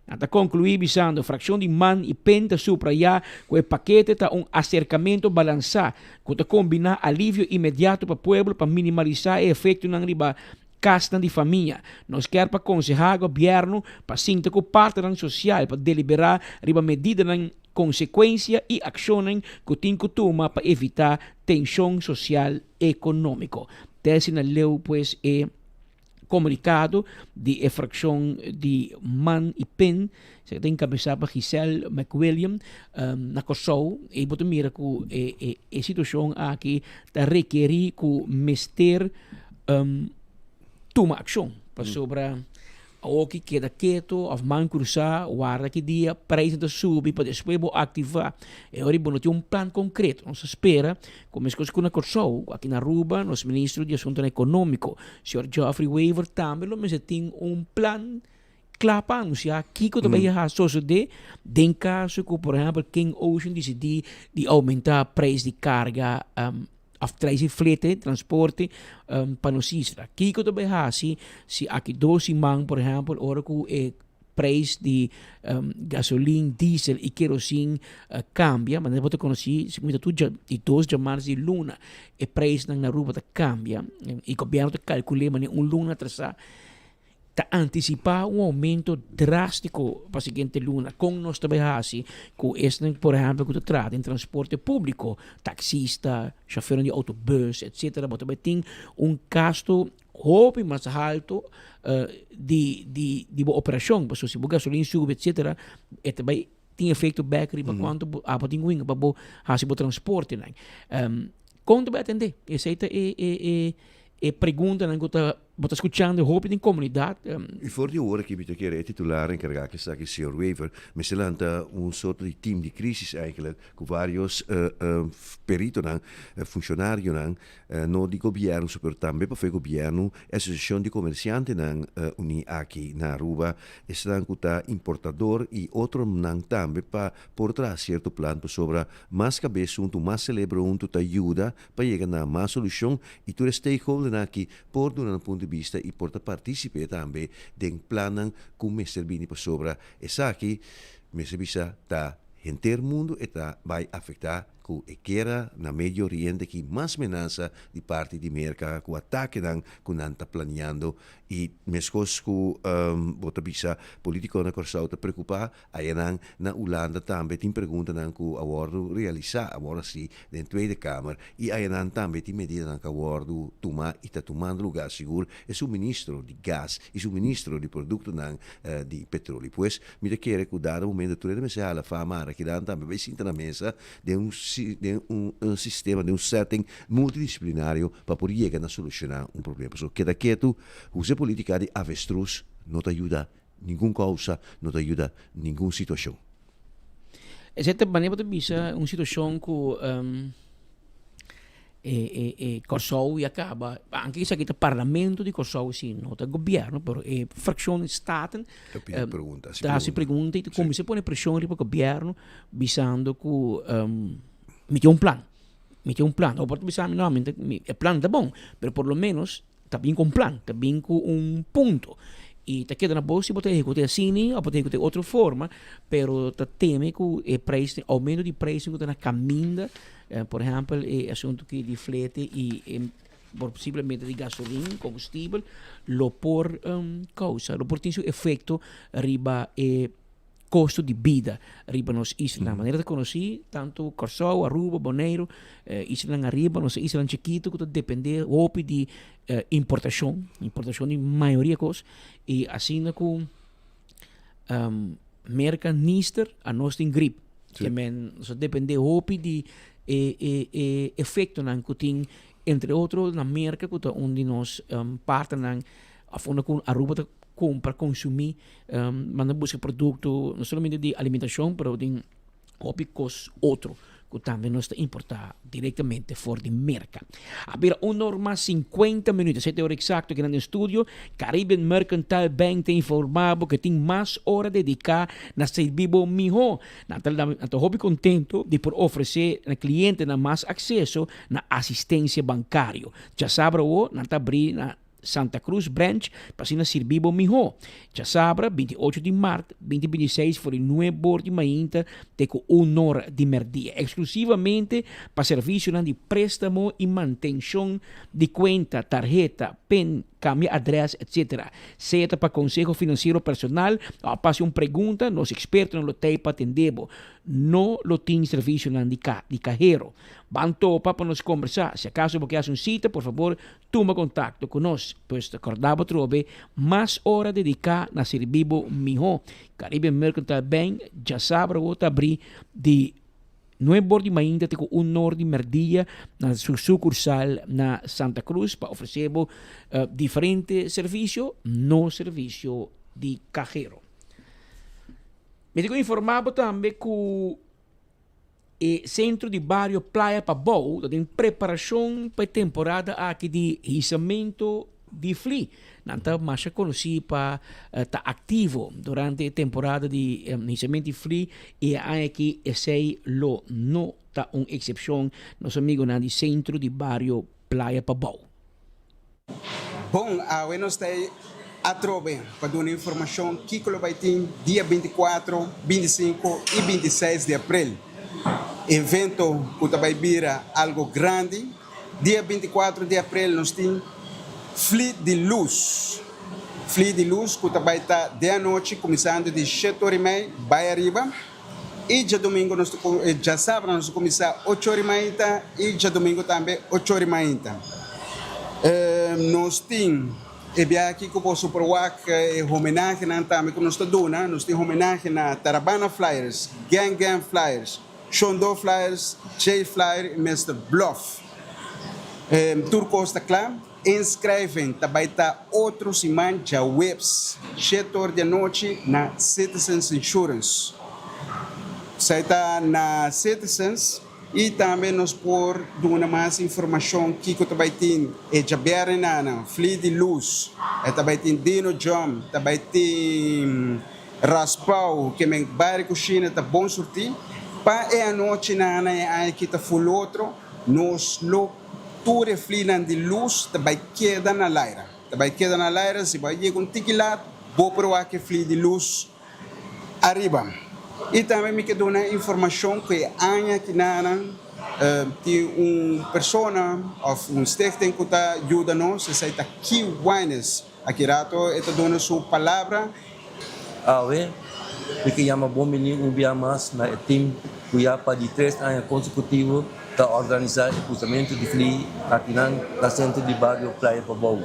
Nan ta konkluí bisando, Frakshon di man i pen ta suprayá ku e pakete ta un aserkamentu balansá ku ta kombiná alivio inmediato pa pueblo pa minimalisá e efektonan riba kasnan di famia. Nos kier pa konsehá gobièrnu pa sinta ku partnernan sosial pa deliberá riba medidanan, konsekuensia i akshonnan ku tin ku tuma pa evitá tenshon sosial ekonómiko. Te asina leu pues e. Komunikado di e frakshon di man i pen, esaki ta enkabesá pa Giselle McWilliam, na Kòrsou i bo ta mira ku e e situashon aki ta rekerí ku mester tuma akshon pasobra Awoki keda keto of man cruzá, warda ki dia prijsnan ta subi pa despues bo activá. E ora bo no tin un plan concreto. Nos ta spera cu mescos cu na Corsou, cu aki na Aruba nos ministro di Asuntonan Economico, señor Geoffrey Wever tambe lo mester tin un plan cla pa anuncia kico ta bay sosode den caso cu por ehempel King Ocean dicidi di aumenta prijs di carga. Of trae si flete, transporte, pa nos isla. Kiko ta bay haci si aki dos siman, por ehempel, ora cu e prijs di gasolin, diesel y kerosin cambia, manera bo ta conoci, si cuminsa tur di dos djamars di luna, e prijsnan na Aruba ta cambia y gobierno ta calcule manera un luna atrasa. Ta antisipá un oumento drástiko pa siguiente luna. Kon nos ta bai hasi ku esnan, por ehèmpel, ku ta traha den transporte públiko, taksista, shofèrnan di outobùs, etsetera, bo ta bai tin un gastu hopi mas haltu di di di bo operashon. Pasobra si bo gasolin subi, etsetera, e ta bai tin efekto bèk riba kuantu bo abo tin ku hinka pa bo hasi bo transportenan. Kon ta bai atendé? Esei ta e e e E preguntanan ku ta bo ta skuchando hopi den komunidat. I for di ora ki mi ta kere e titular enkargá ku esaki, señor Wever, mester lanta un sorto di team di crisis eigenlijk ku varios peritonan, funshonarionan, no di gobièrnu so pero tambe pafé gobièrnu, e asosiashon di komersiantenan uní aki na Aruba, esnan ku ta importador i otronan tambe pa por traha sierto plan pasobra mas kabes huntu, mas selebro huntu ta yuda pa yega na mas solushon i tur e stakeholdernan aki por duna nan punto di bista i por ta partísipe tambe den plannan ku mester bini pasobra esaki mester bisa ta henter mundu e ta bai afektá ku e guera na Medio Oriente ki mas menasa di parti di Merka ku atakenan ku nan ta planiando i meskos ku bo ta bisa politikonan na Kòrsou ta preokupá Ayanan na Hulanda tambe tin preguntanan ku a wòrdu realisá awor así den Tweede Kamer i ayanan tambe tin medidanan ku a wòrdu tumá i ta tumando lugá sigur e suministro di gas i suministro di produktonan di petroli. Pues mi ta kere ku dado momento tur hende mester hala fama ara kinan tambe bai sinta na mesa den un den un sistema den un setting multidisiplinario pa por yega na solushoná un problema. Pasobra keda ketu usa e politica di avestruz no ta yuda Ningun kousa no ta yuda ningun situashon. Esei ta manera bo ta bisa un situashon ku e e e Kòrsou ya kaba, anke esaki ta parlamento di Kòrsou si no ta gobièrnu pero e frakshon di Staten Ta pidi pregunta, hasi ta hasi pregunta i ta kuminsá pone preshon riba gobièrnu bisando ku mi tin un plan, mi tin un plan. Bo por ta bisa mi no mi e plan ta bon pero por lo menos Ta bin ku un plan, ta bin ku un punto. I ta keda na bo si bo ta ehekut'é asini òf bo ta ehekut'é otro forma, pero ta teme ku e preis, oumento di preisnan ku ta na kaminda, por ehèmpel e asuntu ki di flete i e. Posiblemente di gasolin, kombustibel, lo por kousa, lo por tin su efekto riba e kosto di bida riba nos islanan. Manera ta konosí, tantu Kòrsou, Aruba, Boneiru, islanan ariba, nos ta islanan chikitu ku ta dependé hopi di importashon, importashon di mayoria kos, i asina ku Merka nister anos tin grip. Ke men nos ta dependé hopi di e e e efektonan ku tin entre otro na Merka ku ta un di nos partnernan òf unda ku Aruba ta kumpra konsumí manda buska produkto no solamente di alimentashon pero den hopi kos otro ku tambe nos ta importá direktamente for di Merka. A bira un or mas sinkuenta minuut, esei ta e ora eksakto kinan den studio. Caribbean Mercantile Bank ta informá bo ku tin mas ora dediká na sirbi bo mihó. Nan ta nan ta hopi kontento di por ofresé na klientenan mas akseso na asistensia bankario. Djasabra awo nan ta abrí na Santa Cruz Branch pa asina sirbi bo mihó. Djasabra, 28 di mart, 2026 for di nuebe or di mainta te ku un or di merdia. Eksklusivamente pa servisionan di préstamo i mantenshon di kuenta, tarheta, pin, kambia adrès, etc. Sea ta pa konseho finansiero personal òf pa hasi un pregunta, nos ekspertonan lo tei pa atendé bo. No lo tin servisionan di kahero. Ban topa pa nos kombersá. Si akaso bo ke hasi un sita, por fabor Tuma kontakto ku nos. Pues ta kòrda bo trobe mas ora dediká na sirbi bo mihó. Caribbean Mercantile Bank djasabra bo ta abrí di nuebe or di mainta te ku un or di mèrdia na su sukursal na Santa Cruz pa ofresé bo diferente servisio, no servisio di kahero. Mi ta ku informá bo tambe ku. E sentro di bario Playa Pabou ta den preparashon pa e temporada aki di hisamento di fli. Nan ta masha konosí pa ta aktivo durante e temporada di hisamento di fli i e aña aki esei lo no ta un eksepshon, nos amigunan di sentro di bario Playa Pabou. Bon, awe nos ta ei atrobe pa duna informashon kiko lo bai tin dia 24, 25 i 26 di aprel. Evento ku ta bai bira algo grandi. Dia 24 di aprel nos tin Fli di Lus. Fli di Lus ku ta bai ta den anochi kuminsando di shete ora i mei bai ariba. I djadumingu nos ta djasabra nos ta kuminsá ocho ora i mainta i djadumingu tambe ocho ora i mainta. Nos tin e biaha aki ku boso por wak e homenahenan tambe ku nos ta duna. Nos tin homenahe na Tarabana Flyers, Gang Gang Flyers, Shondó Flyers, Jay Flyer i Mister Bluff. Tur kos ta kla. Inschrijving ta bai ta otro siman djaweps shete or di anochi na Citizens Insurance. Esei ta na Citizens y tambe nos por duna mas informacion kico ta bai tin e djabièrnenanan, Fli di Luz, e ta bai tin Dino Jump, ta bai tin Raspao, ke men bari cushina ta bon surti. Pa e anochinan e aña aki ta full otro, nos lo. Tur e flinan di lus ta bai keda na laira. Ta bai keda na laira, si bo a yega un tiki lat, bo por wak e fli di lus ariba. I tambe mi ke duna informashon ku e aña kinanan tin un persona òf un stichting ku ta yuda nos, esei ta Key Wines. Aki rato e ta duna su palabra. Awe, mi ke yama bon bini un bia mas na e tim ku ya pa di tres aña konsekutivo ta organisá e krusamentu di fli akinan na sentro di bario Playa Pabou.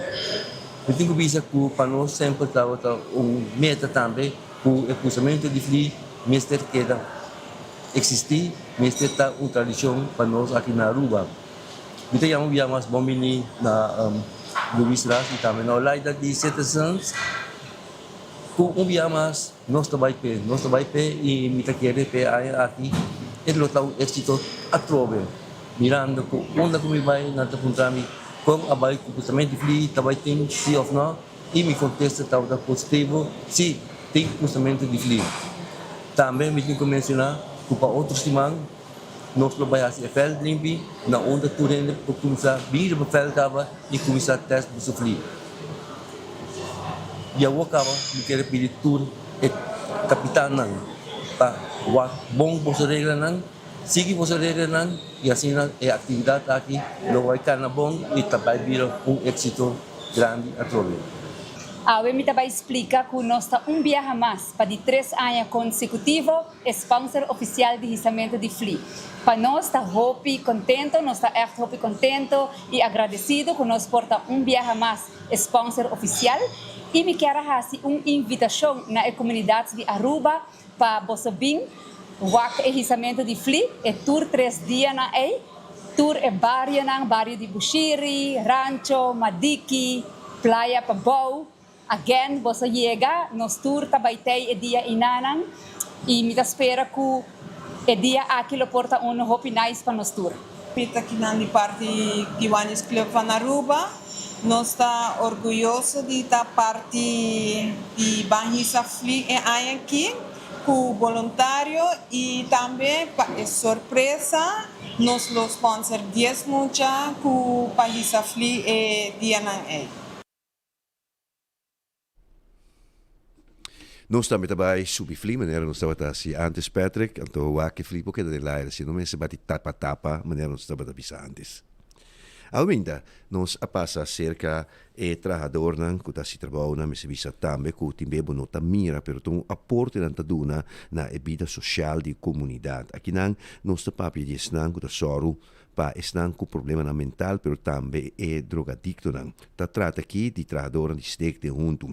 Mi tin ku bisa ku pa nos semper tabata un meta tambe ku e krusamentu di fli mester keda eksistí, mester ta un tradishon pa nos aki na Aruba. Mi ta yama un bia mas bon bini na Luis Ras y tambe na Olaida di Citizens cu un bia mas nos ta bay p'e, nos ta bay p'e y mi ta kere p'e aña aki e lo ta un exito atrobe mirando cu unda cu mi bay nan ta puntra mi con a bay cu cruzamento di fli ta bay tin si of no y mi contesta tabata positivo si tin cruzamento di fli. Tambe mi tin cu menciona cu pa otro siman. Nos lo bai hasi e vèlt limpi na unda tur hende por kuminsá bin riba vèlt kaba i kuminsá tèst bo sufrí. Di awor kaba mi kere pidi tur e kapitannan pa wak bon boso reglanan. Sigui boso reglanan y asina e actividad aki lo bay cana bon y ta bay bira un exito grandi atrobe. Awe mi ta bai splika ku nos ta un biaha mas pa di tres aña konsekutivo e sponsor ofisial di hisamentu di Fli. Pa nos ta hopi kontento, nos ta ègt hopi kontento i agradesido ku nos por ta un biaha mas e sponsor ofisial i mi kier a hasi un invitashon na e komunidat di Aruba Pa boso bin wak e hisamentu di fli e tur tres dianan ei, tur e barionan, bario di Bushiri, Rancho, Madiki, Playa Pabou, again boso yega, nos tur ta bai tei e dia einanan i mi ta spera ku e dia aki lo por ta unu hopi nice pa nos tur. Mi ta kinan di parti Kiwanis Club van Aruba. Nos ta orguyoso di ta parti di Ban Hisa Fli e aña aki ku boluntario i tambe pa e sorpresa nos lo sponsor dies mucha ku pa hisa fli e dianan ei. Nos tambe ta bai subi fli manera nos tabata hasi antes Patrick, anto wak e fli por keda den laira si no mester bati tapa tapa manera nos tabata bisa antes. Awe nos a pasa serka e trahadornan ku ta hasi trabounan mester bisa tambe ku tin bes bo no ta mira pero ta un aporte nan ta duna na e bida sosial di komunidat. Akinan nos ta papia di esnan ku ta sòru pa esnan ku problemanan mental pero tambe e drogadiktonan. Ta trata aki di trahadornan di stek den huntu.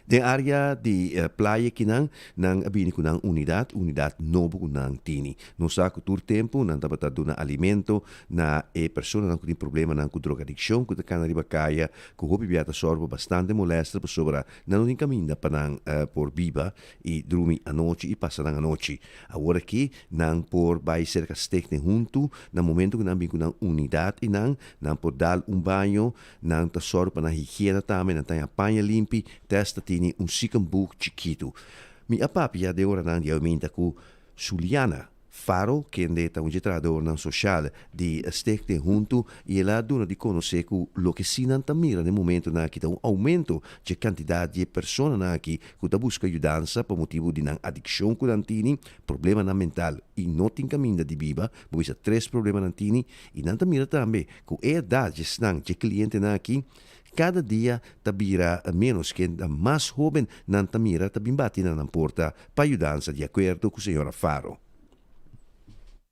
Den área di playa kinan, nan a bini ku nan unidat, unidat nobo ku nan tini. Nos sa ku tur tempu nan tabata duna alimento na e personanan ku tin problemanan ku drogadikshon ku ta kana riba kaya, ku hopi bia ta sòru pa bastante molèster pasobra nan no tin kaminda pa nan por biba i drumi anochi i pasa nan anochi. Awor aki nan por bai serka Stichting huntu na momento ku nan bin ku nan unidat i nan nan por dal un baño Nan ta sòru pa nan higiena tambe, nan ta haña paña limpi, tès ta tini un ziekenboeg chikitu. Mi a papia den oranan di awe ku Suliana Faro, kende ta un dje trahadornan soshal di Stichting Huntu, i el a duna di konosé ku loke si nan ta mira na e momentunan aki ta un oumento dje kantidat di e personanan aki ku ta buska yudansa pa motibu di nan adikshon ku nan tini, problemanan mental i no tin kaminda di biba, bo bisa tres problema nan tini, i nan ta mira tambe Ku e edat djesnan dje klientenan aki, kada dia ta bira ménos ken ta mas hóben nan ta mira ta bin bati na nan porta pa yudansa, di akuerdo ku señora Faro.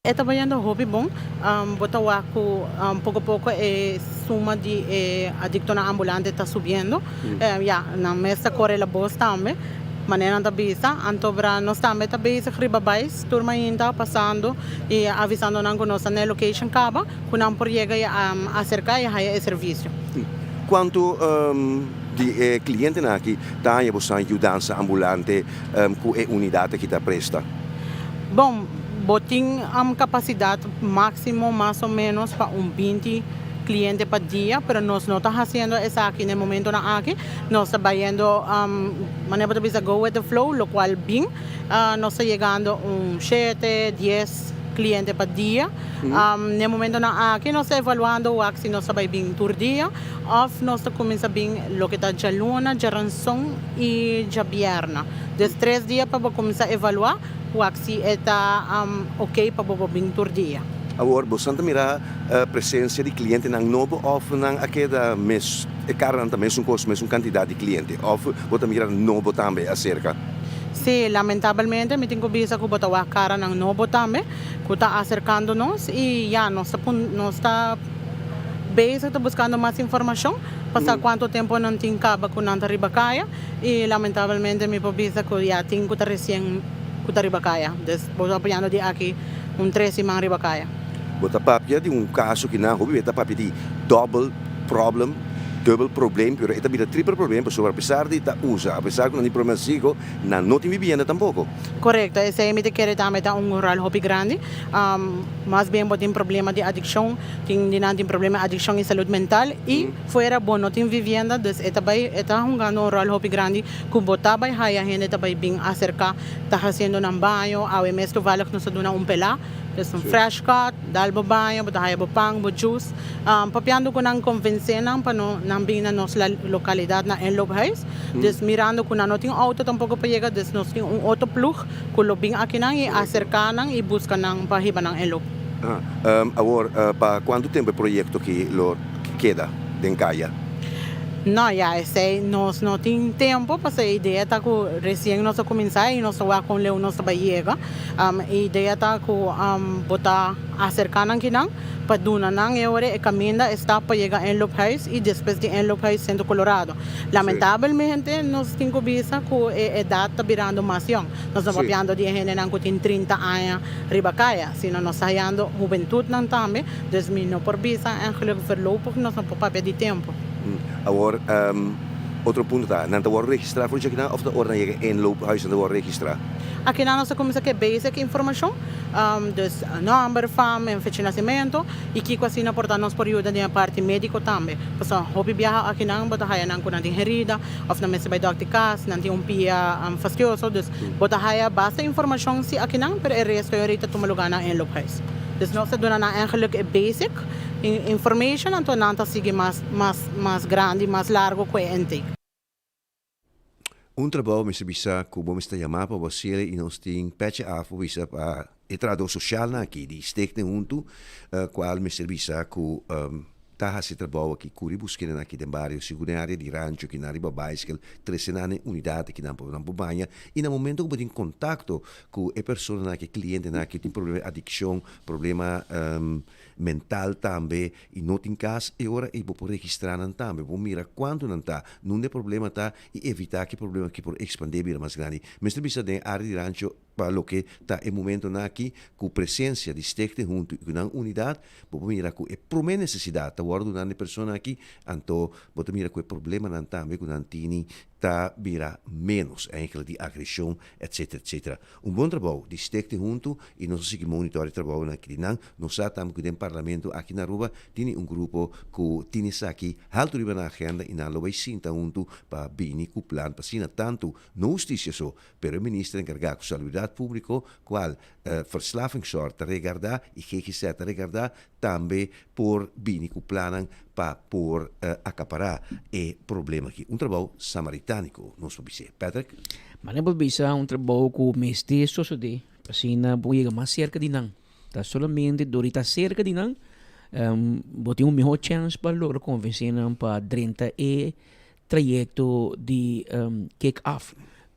E ta bayendo hopi bon. Bo ta wak ku poko poko e suma di e adiktonan ambulante ta subiendo. Ya, nan mes ta kore la bos tambe, manera nan ta bisa. Anto bra nos tambe ta bezig riba bais tur mainta pasando i avisando nan ku nos ta na e location kaba. Ku nan por yega i aserká i haya e servisio. Kuantu di e klientenan aki ta haña bosan yudansa ambulante ku e unidat aki ta presta? Bon, bo tin kapasidat máksimo mas o ménos pa un binti kliente pa dia, pero nos no ta hasiendo esaki na e momentonan aki. Nos ta bayendo, manera bo ta bisa, go with the flow, lokual bin nos ta yegando un shete, dies kliente pa dia. N'e momentonan aki nos ta evaluando wak si nos ta bai bin tur dia of nos ta cuminsa bin loke ta djaluna, djaranson y djabierna. Des tres dia pa bo cuminsa evalua wak si e ta ok pa bo bo bin tur dia. Awor, bosan ta mira presencia di clientenan nobo of nan a keda mes, e caranan ta mesun cos, mesun cantidad di cliente of bo ta mira nobo tambe acerca? Si, lamentabelmente mi tin cu bisa cu bo ta wak caranan nobo tambe. Ku ta aserkando nos i ya nos ta nos ta bezig ta buskando mas informashon pa sa kuantu tempu nan tin kaba ku nan ta riba kaya i lamentabelmente mi por bisa ku ya tin ku ta resien ku ta riba kaya dus bo ta apoyando di aki un tres siman riba kaya. Bo ta papia di un kaso ki nan hopi bes ta papia di dòbel problem, dubbel probleem, pero e ta bira tripel probleem pasobra apesar di ta usa, apesar ku nan tin problema físiko, Nan no tin bibienda tampoko. Korekto, esei mi ta kere tambe ta un ròl hopi grandi. Mas bien bo tin problema di adikshon, tin di nan tin problema di adikshon i salud mental i fuera bo no tin vivienda, dus e ta bai e ta hungando un ròl hopi grandi ku bo ta bai haya hende ta bai bin aserká ta hasiendo nan baño, awe mes toevallig nos a duna un pelá, dus un fresh cut, dal bo baño, bo ta haya bo pan, bo juice, papiando ku nan konvensé nan pa no nan. nan bin na nos localidad na inloophuis. Dus mirando cu nan no tin auto tampoco pa yega, dus nos tin un otro ploeg cu lo bin akinan y acerca nan y busca nan pa hiba nan inloop. Awor, pa cuanto tempo e proyecto aki lo keda den caya? No, ya esey nos no tin tempo, pasobra e idea ta cu recien nos a cuminsa y nos ta wak con leu nos ta bay yega. E idea ta cu bo ta acerca nan kinan pa duna nan e ora e caminda e stap pa yega inloophuis y despues di inloophuis Centro Colorado. Lamentabelmente nos tin cu bisa cu e edad ta birando mas yong. Nos no papiando di e hendenan cu tin 30 aña riba caya, sino nos ta hayando hubentudnan tambe, dus mi no por bisa eigenlijk voorlopig nos no por papia di tempo. Awor, otro punto ta, nan ta wòrdu registrá for dje akinan òf ta ora nan yega inloophuis nan ta wòrdu registrá? Akinan nos ta kuminsá ku e basic informashon, dus nòmber, fam en fecha di nasimentu i kiko asina por ta nos por yuda den e parti médiko tambe. Pasobra hopi biaha akinan bo ta haya nan ku nan tin herida òf nan mester bai dòkter kas, nan tin un pia fastioso, dus bo ta haya basta informashon si akinan, pero e resto e ta tuma lugá na inloophuis. Dus nos ta duna nan eigenlijk e basic information anto nan ta sigui mas mas mas grandi, mas largo ku e intake. Un trabou mester bisa ku bo mester yama pa bo hasiel i nos tin pecha af bo bisa pa e trahador sosialnan aki di Stichting Huntu kual mester bisa ku ta hasi e trabou aki kuri buskenan aki den bario sigur den area di rancho kinan riba baiskel trese nan na e unidat kinan pa nan por baña i na momento ku bo tin kontakto ku e personanan aki e klientenan aki tin problema di adikshon problema mental tambe y no tin cas e ora ey bo por registra nan tambe, bo mira cuanto nan ta, nunde e problema ta y evita cu e problema aki por expande bira mas grandi. Mester bisa den area di Rancho pa loke ta e momentonan aki cu presencia di Stichting hunto y cu nan unidad bo por mira cu e prome necesidad ta wordo duna na e persona aki anto bo ta mira cu e problemanan tambe cu nan tini ta bira menos, eigenlijk di agresion etc etc. Un bon trabou di Stichting hunto y nos a sigui monitor e trabounan aki di nan. Nos sa tambe cu den Parlamento aki na Aruba tini un grupo cu tin esaki halto riba nan agenda y nan lo bay sinta hunto pa bini cu plan pa asina tanto no husticia so pero e minister encarga cu salubridad publico cual Verslavingszorg ta regarda y GGZ ta regarda tambe por bini cu plannan pa por acapara e problema aki. Un trabou samaritanico nos por bis'é. Patrick? Manera por bisa un trabou cu mester sosode pa asina bo yega mas cerca di nan. Ta solamente dor di ta cerca di nan bo tin un miho chance pa logra convence nan pa drenta e trayecto di kick off.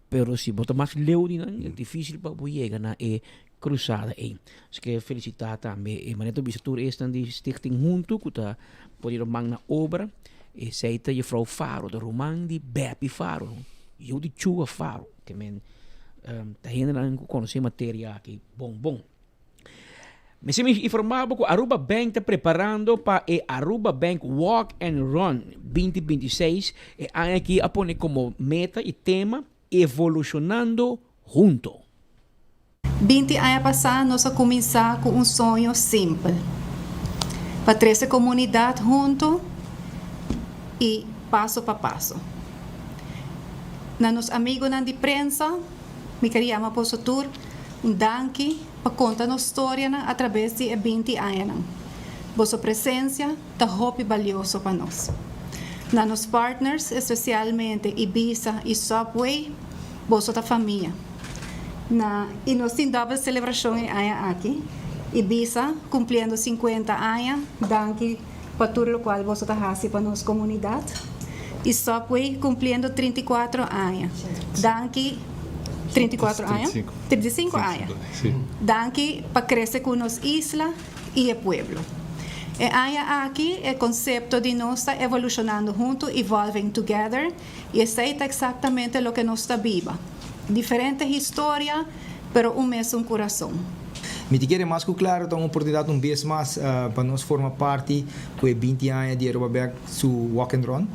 Pero si bo ta mas leu di nan e dificil pa bo yega na e cruzada ey. Así que felicita tambe e manera ta bisa tur esnan di Stichting Hunto cu ta pone ruman na obra. Esey ta juffrouw Faro, ta ruman di Beppie Faro, yu di Chua Faro. Ke men ta hendenan cu conoce materia aki bon bon. Mester mi informa bo cu Aruba Bank ta preparando pa e Aruba Bank Walk and Run 2026. E aña aki a pone como meta y tema Evolucionando Hunto. 20 aña pasá nos a kuminsá ku un soño simpel, pa trese komunidat huntu i paso pa paso. Na nos amigunan di prensa, mi ker yama boso tur un danki pa konta nos storianan atrabes di e 20 añanan. Boso presensia ta hopi balioso pa nos. Na nos partners, espesialmente Ibisa i Subway, boso ta famia. Na y nos tin dobbel celebracion e aña aki y bisa cumpliendo 50 aña danki pa tur locual boso ta haci pa nos comunidad y Subway cumpliendo 34 aña danki 34 aña? 35 aña danki pa crece cu nos isla y e pueblo. E aña aki e concepto di nos ta evolucionando hunto evolving together y esey ta exactamente loke nos ta biba. Diferente historia, pero un mesun curason. Mi ta kere mas ku klaro ta un oportunidat un bes mas pa nos forma parti ku e 20 aña di Aruba Bank su Walk and Run.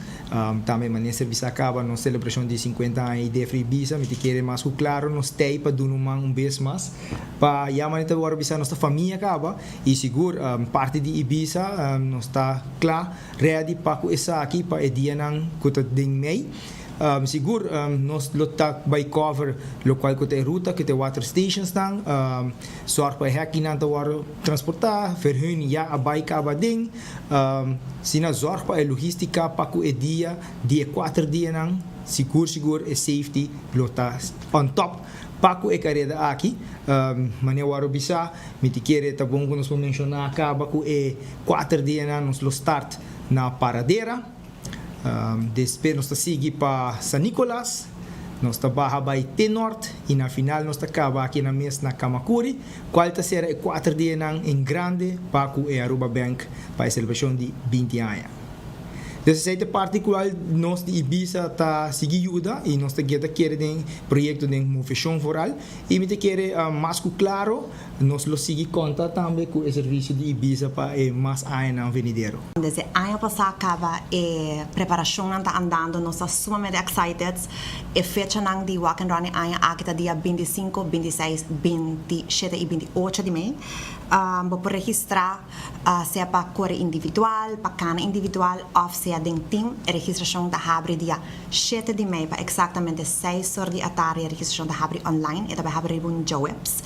Tambe manera servisa a kaba nos selebrashon di 50 aña i Defri Ibisa. Mi ta kere mas ku klaro nos tei pa duna un man un bes mas pa ya manera ta wòrdu bisa nos ta famia kaba i sigur parti di Ibisa nos ta kla ready pa ku esaki pa e dianan ku ta den mei. Sigur nos lo ta bai cover locual cu ta e ruta, cu ta e water stations nan, zorg pa e hekkinan ta wordo transporta, verhuning ya a bai caba den, sina zorg pa e logistica pa cu e dia di e cuater dianan, sigur sigur e safety lo ta on top pa cu e careda aki. Manera wordo bisa, mi ti kere ta bon cu nos por menciona caba cu e cuater dianan nos lo start na Paradera. Despues nos ta sigui pa San Nicolas, nos ta baha bai te nort y na final nos ta caba aki na mes na Camacuri, cual ta cera e cuater dianan en grande pa cu e Aruba Bank pa e celebracion di 20 aña. Dus esey ta e parti cual nos di Ibisa ta sigui yuda y nos ta ta kere den proyecto den Movecion vooral y mi ta kere mas cu claro Nos lo sigui konta tambe ku e servisio di Ibisa pa e mas añanan venidero. Desde aña pasá kaba e preparashonnan ta andando, nos ta sumamente excited. E fechanan di Walk and Run e aña aki ta dia 25, 26, 27 i 28 di mei. Bo por registrá sea pa kore individual, pa kana individual òf sea den tim. E registrashon ta habri dia shete di mei pa eksaktamente seis or di atardi. E registrashon ta habri online, e ta bai habri riba un djaweps.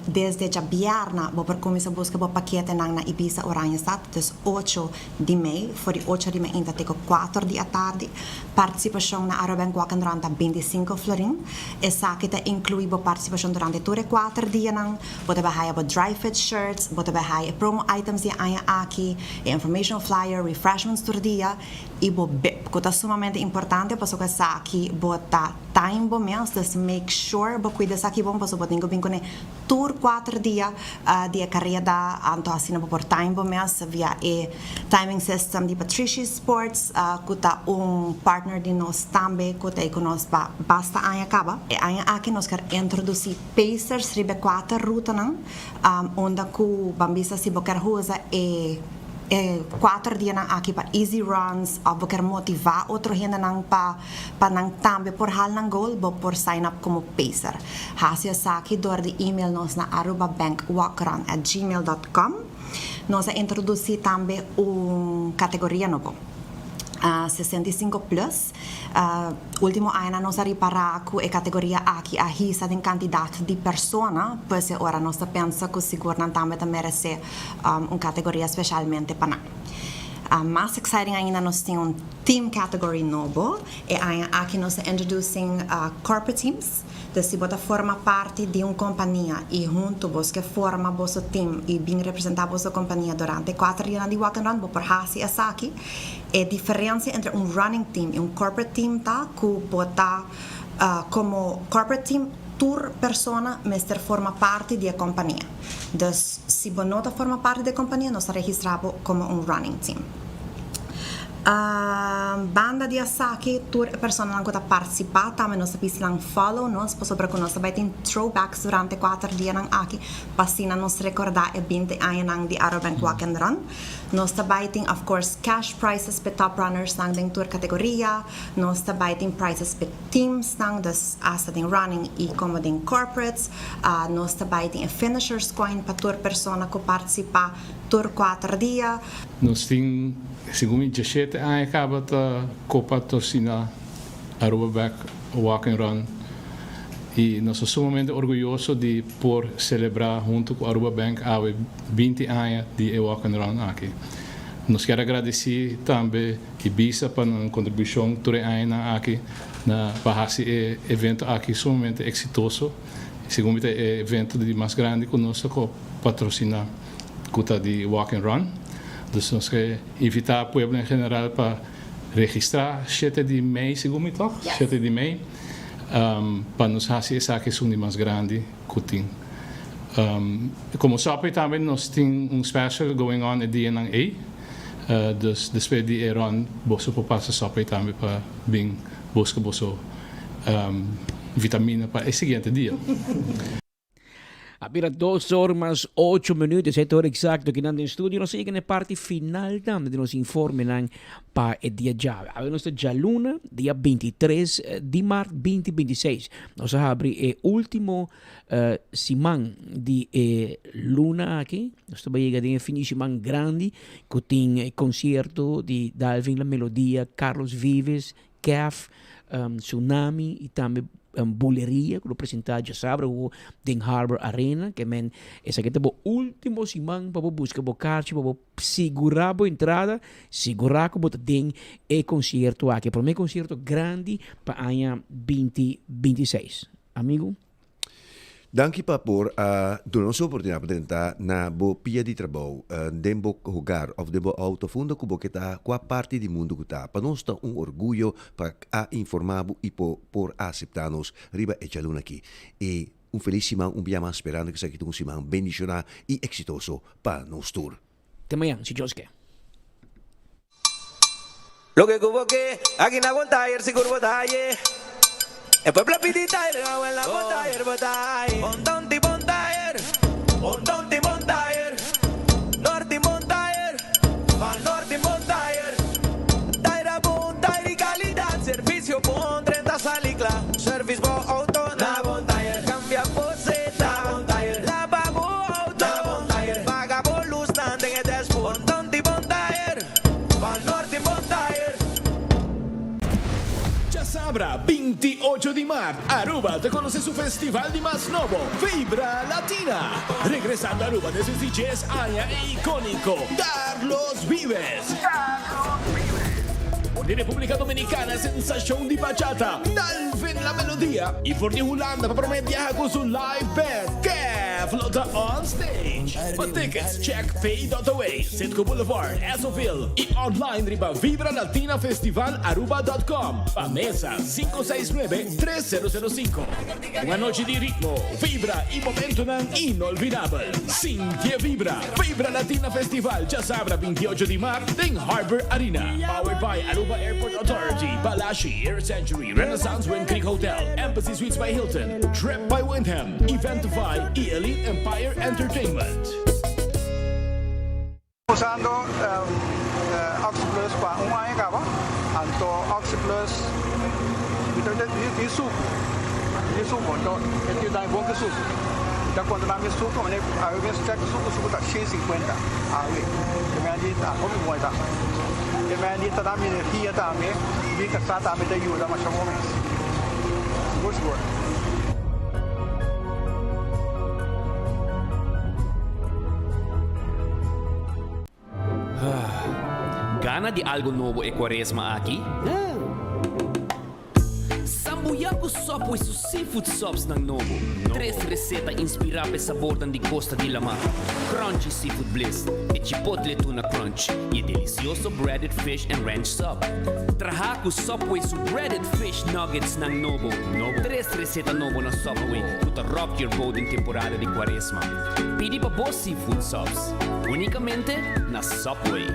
Desde djabièrna bo por kuminsá buska bo paketenan na Ibisa Oranjestad, dus ocho di mei, for di ocho di mainta te ku kuater di atardi. Partisipashon na Arubank Walk and Run ta 25 florin. Esaki ta inkluí bo partisipashon durante tur e kuater dianan. Bo ta bai haya bo dry fit shirts, bo ta bai haya e promo items di e aña aki, e informational flyer, refreshments tur dia i bo bib, ku ta sumamente importante pasobra esaki bo ta time bo mes, dus make sure bo cuida esaki bon pasobra bo tin cu bin cune tur cuater dia di e careda, anto asina bo por time bo mes via e timing system di Patrishi Sports cu ta un partner di nos tambe cu ta ey cu nos pa basta aña caba. E aña aki nos kier introduci pacers riba e cuater rutanan unda cu ban bisa si bo kier usa e E cuater dianan aki pa easy runs of bo kier motiva otro hendenan pa pa nan tambe por hal nan goal, bo por sign up como pacer. Haci esaki door di email nos na arubabankwalkrun@gmail.com. Nos a introduci tambe un categoria nobo, 65 plus. Ultimo añanan nos a ripara cu e categoria aki a hisa den cantidad di persona, pues e ora nos ta pensa cu sigur nan tambe ta merece un categoria specialmente pa nan. Mas exciting ainda nos tin un team category nobo. E aña aki nos ta introducing corporate teams. Dus si bo ta forma parti di un compania y hunto bos ke forma boso team y bin representa boso compania durante e cuater dianan di Walk and Run, bo por haci esaki. E diferencia entre un running team y un corporate team ta cu bo ta como corporate team tur persona mester forma parti di e compania. Dus si bo no ta forma parti di e compania nos ta registra bo como un running team. Banda di esaki tur e personanan cu ta participa tambe nos ta pisi nan follow nos pasobra cu nos ta bay tin throwbacks durante cuater dianan aki pa asina nos recorda e binti añanan di Arubank Walk and Run. Nos ta bay tin of course cash prizes p'e top runners nan den tur categoria, nos ta bay tin prizes p'e teams nan, dus hasta den running y como den corporates, nos ta bay tin e finishers coin pa tur persona cu participa tur cuater dia. Nos tin segun mi diashete aña caba ta copatrocina Aruba Back Walk and Run y nos ta sumamente orguyoso di por celebra hunto cu Aruba Bank awe 20 aña di e Walk and Run aki. Nos kier a gradici tambe Ibisa pa nan contribucion tur e añanan aki na pa haci e evento aki sumamente exitoso. Segun mi ta e evento di mas grandi cu nos ta co-patrocina cu ta di Walk and Run. Dus nos ke invita pueblo en general pa registra shete di mei segun mi toch? Shete di mei pa nos haci esaki esun di mas grandi cu tin. Como Subway tambe nos tin un special going on e dianan ey. Dus despues di e run boso por pasa Subway tambe pa bin busca boso vitamina pa e siguiente dia. A bira dos or mas ocho minuut, esei ta ora exacto kinan den studio. Nos a yega na e parti final tambe di nos informenan pa e dia djawe. Awe nos ta djaluna, dia 23 di maart 2026. Nos a habri e ultimo siman di e luna aki. Nos ta bai yega den e fin di siman grandi ku tin e concierto di Dalvin La Melodia, Carlos Vives. Kef, Tsunami y tambe Buleria cu lo presenta djasabra awo den Harbor Arena. Ke men esaki ta bo ultimo siman pa bo busca bo karchi pa bo sigura bo entrada, sigura cu bo ta den e concierto aki, e prome concierto grandi pa aña binti 26. Amigo? Danki pa por a duna nos e oportunidad pa drenta na bo pia di trabou, den bo hogar of den bo auto of unda cu bo ke ta, cua parti di mundo cu ta. Pa nos ta un orguyo pa a informa bo y po por a acepta nos riba e djaluna aki. Y un feliz siman un bia mas sperando cu esaki ta un siman bendiciona y exitoso pa nos tur. Te mañan, si Dios ke. Loke ku bo ke, aki na Bon Tayer sigur bo ta haye. E pueblo a pidi tayer, awe na Bon Tayer bo ta haye. Bon Tonti Bon Tayer, Bon Tonti Bon Tayer, Norti Bon Tayer, Van Norti Bon Tayer. Tayer a bon, tayer di kalidat, servisio bon, drenta sali kla. Servis bo outo na Bon Tayer, kambia bo seta na Bon Tayer, laba bo outo na Bon Tayer, paga bo lusnan den e dashboard. Bon Tonti Bon Tayer. Van Norte Bon Tire. Djasabra 28 di mart, Aruba ta conoce su festival di mas nobo, Vibra Latina. Regresando Aruba despues di djes aña e iconico Carlos Vives. For di Republica Dominicana sensacion di bachata, Dalvin La Melodia y for di Hulanda pa prome biaha cu su live band, Kev lo ta on stage. Pa tickets check pay.away. Citgo Boulevard, Essoville y online riba vibralatinafestivalaruba.com. Pa mesa 569 3005. Un anochi di ritmo, vibra y momentonan inolvidabel. Sinti e vibra! Vibra Latina Festival djasabra 28 di maart den Harbor Arena. Powered by Aruba Airport Authority, Balashi, Air Century, Renaissance Wind Creek Hotel, Embassy Suites by Hilton, Trip by Wyndham, Eventify y Elite Empire Entertainment. Usando OxyPlus pa un aña caba, anto OxyPlus mi ta tin sucu, mi tin sucu, anto e tin dami bon ki sucu. Mi ta conta dami sucu, mane awe mes check sucu, sucu ta shen sinkuenta awe, te mea di ta hopi bon e ta. Te mea di ta dami energia tambe, mi casa tambe ta yuda masha bon mes, sigur sigur. Gana di algo nobo e cuaresma aki? Sambuya cu Subway su seafood subs nan nobo. Tres receta inspira p'e sabornan di costa di lama, Crunchy Seafood Bliss, e Chipotle Tuna Crunch y e delicioso Breaded Fish and Ranch Sub. Traha cu Subway su Breaded Fish Nuggets nan nobo. Tres receta nobo na Subway cu ta rock your boat den temporada di cuaresma. Pidi pa bo seafood subs unicamente na Subway.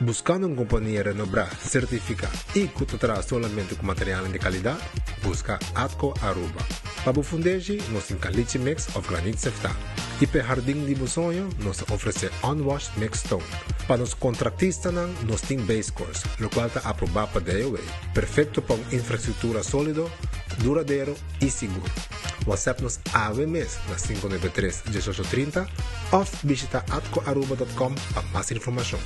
Buscando un compania renobrá, certificá y cu ta traha solamente cu materialnan di calidad? Busca Atco Aruba. Pa bo fundeshi, nos tin caliche mix of granit seftá. Y p'e hardin di bo soño, nos ta ofrece unwashed mixed stone. Pa nos contractistanan, nos tin base course, locual ta aprobá pa DOW, perfecto pa un infrastructura solido, duradero y sigur. WhatsApp nos awe mes na 593 18 30 of bishita atcoaruba.com pa mas informacion.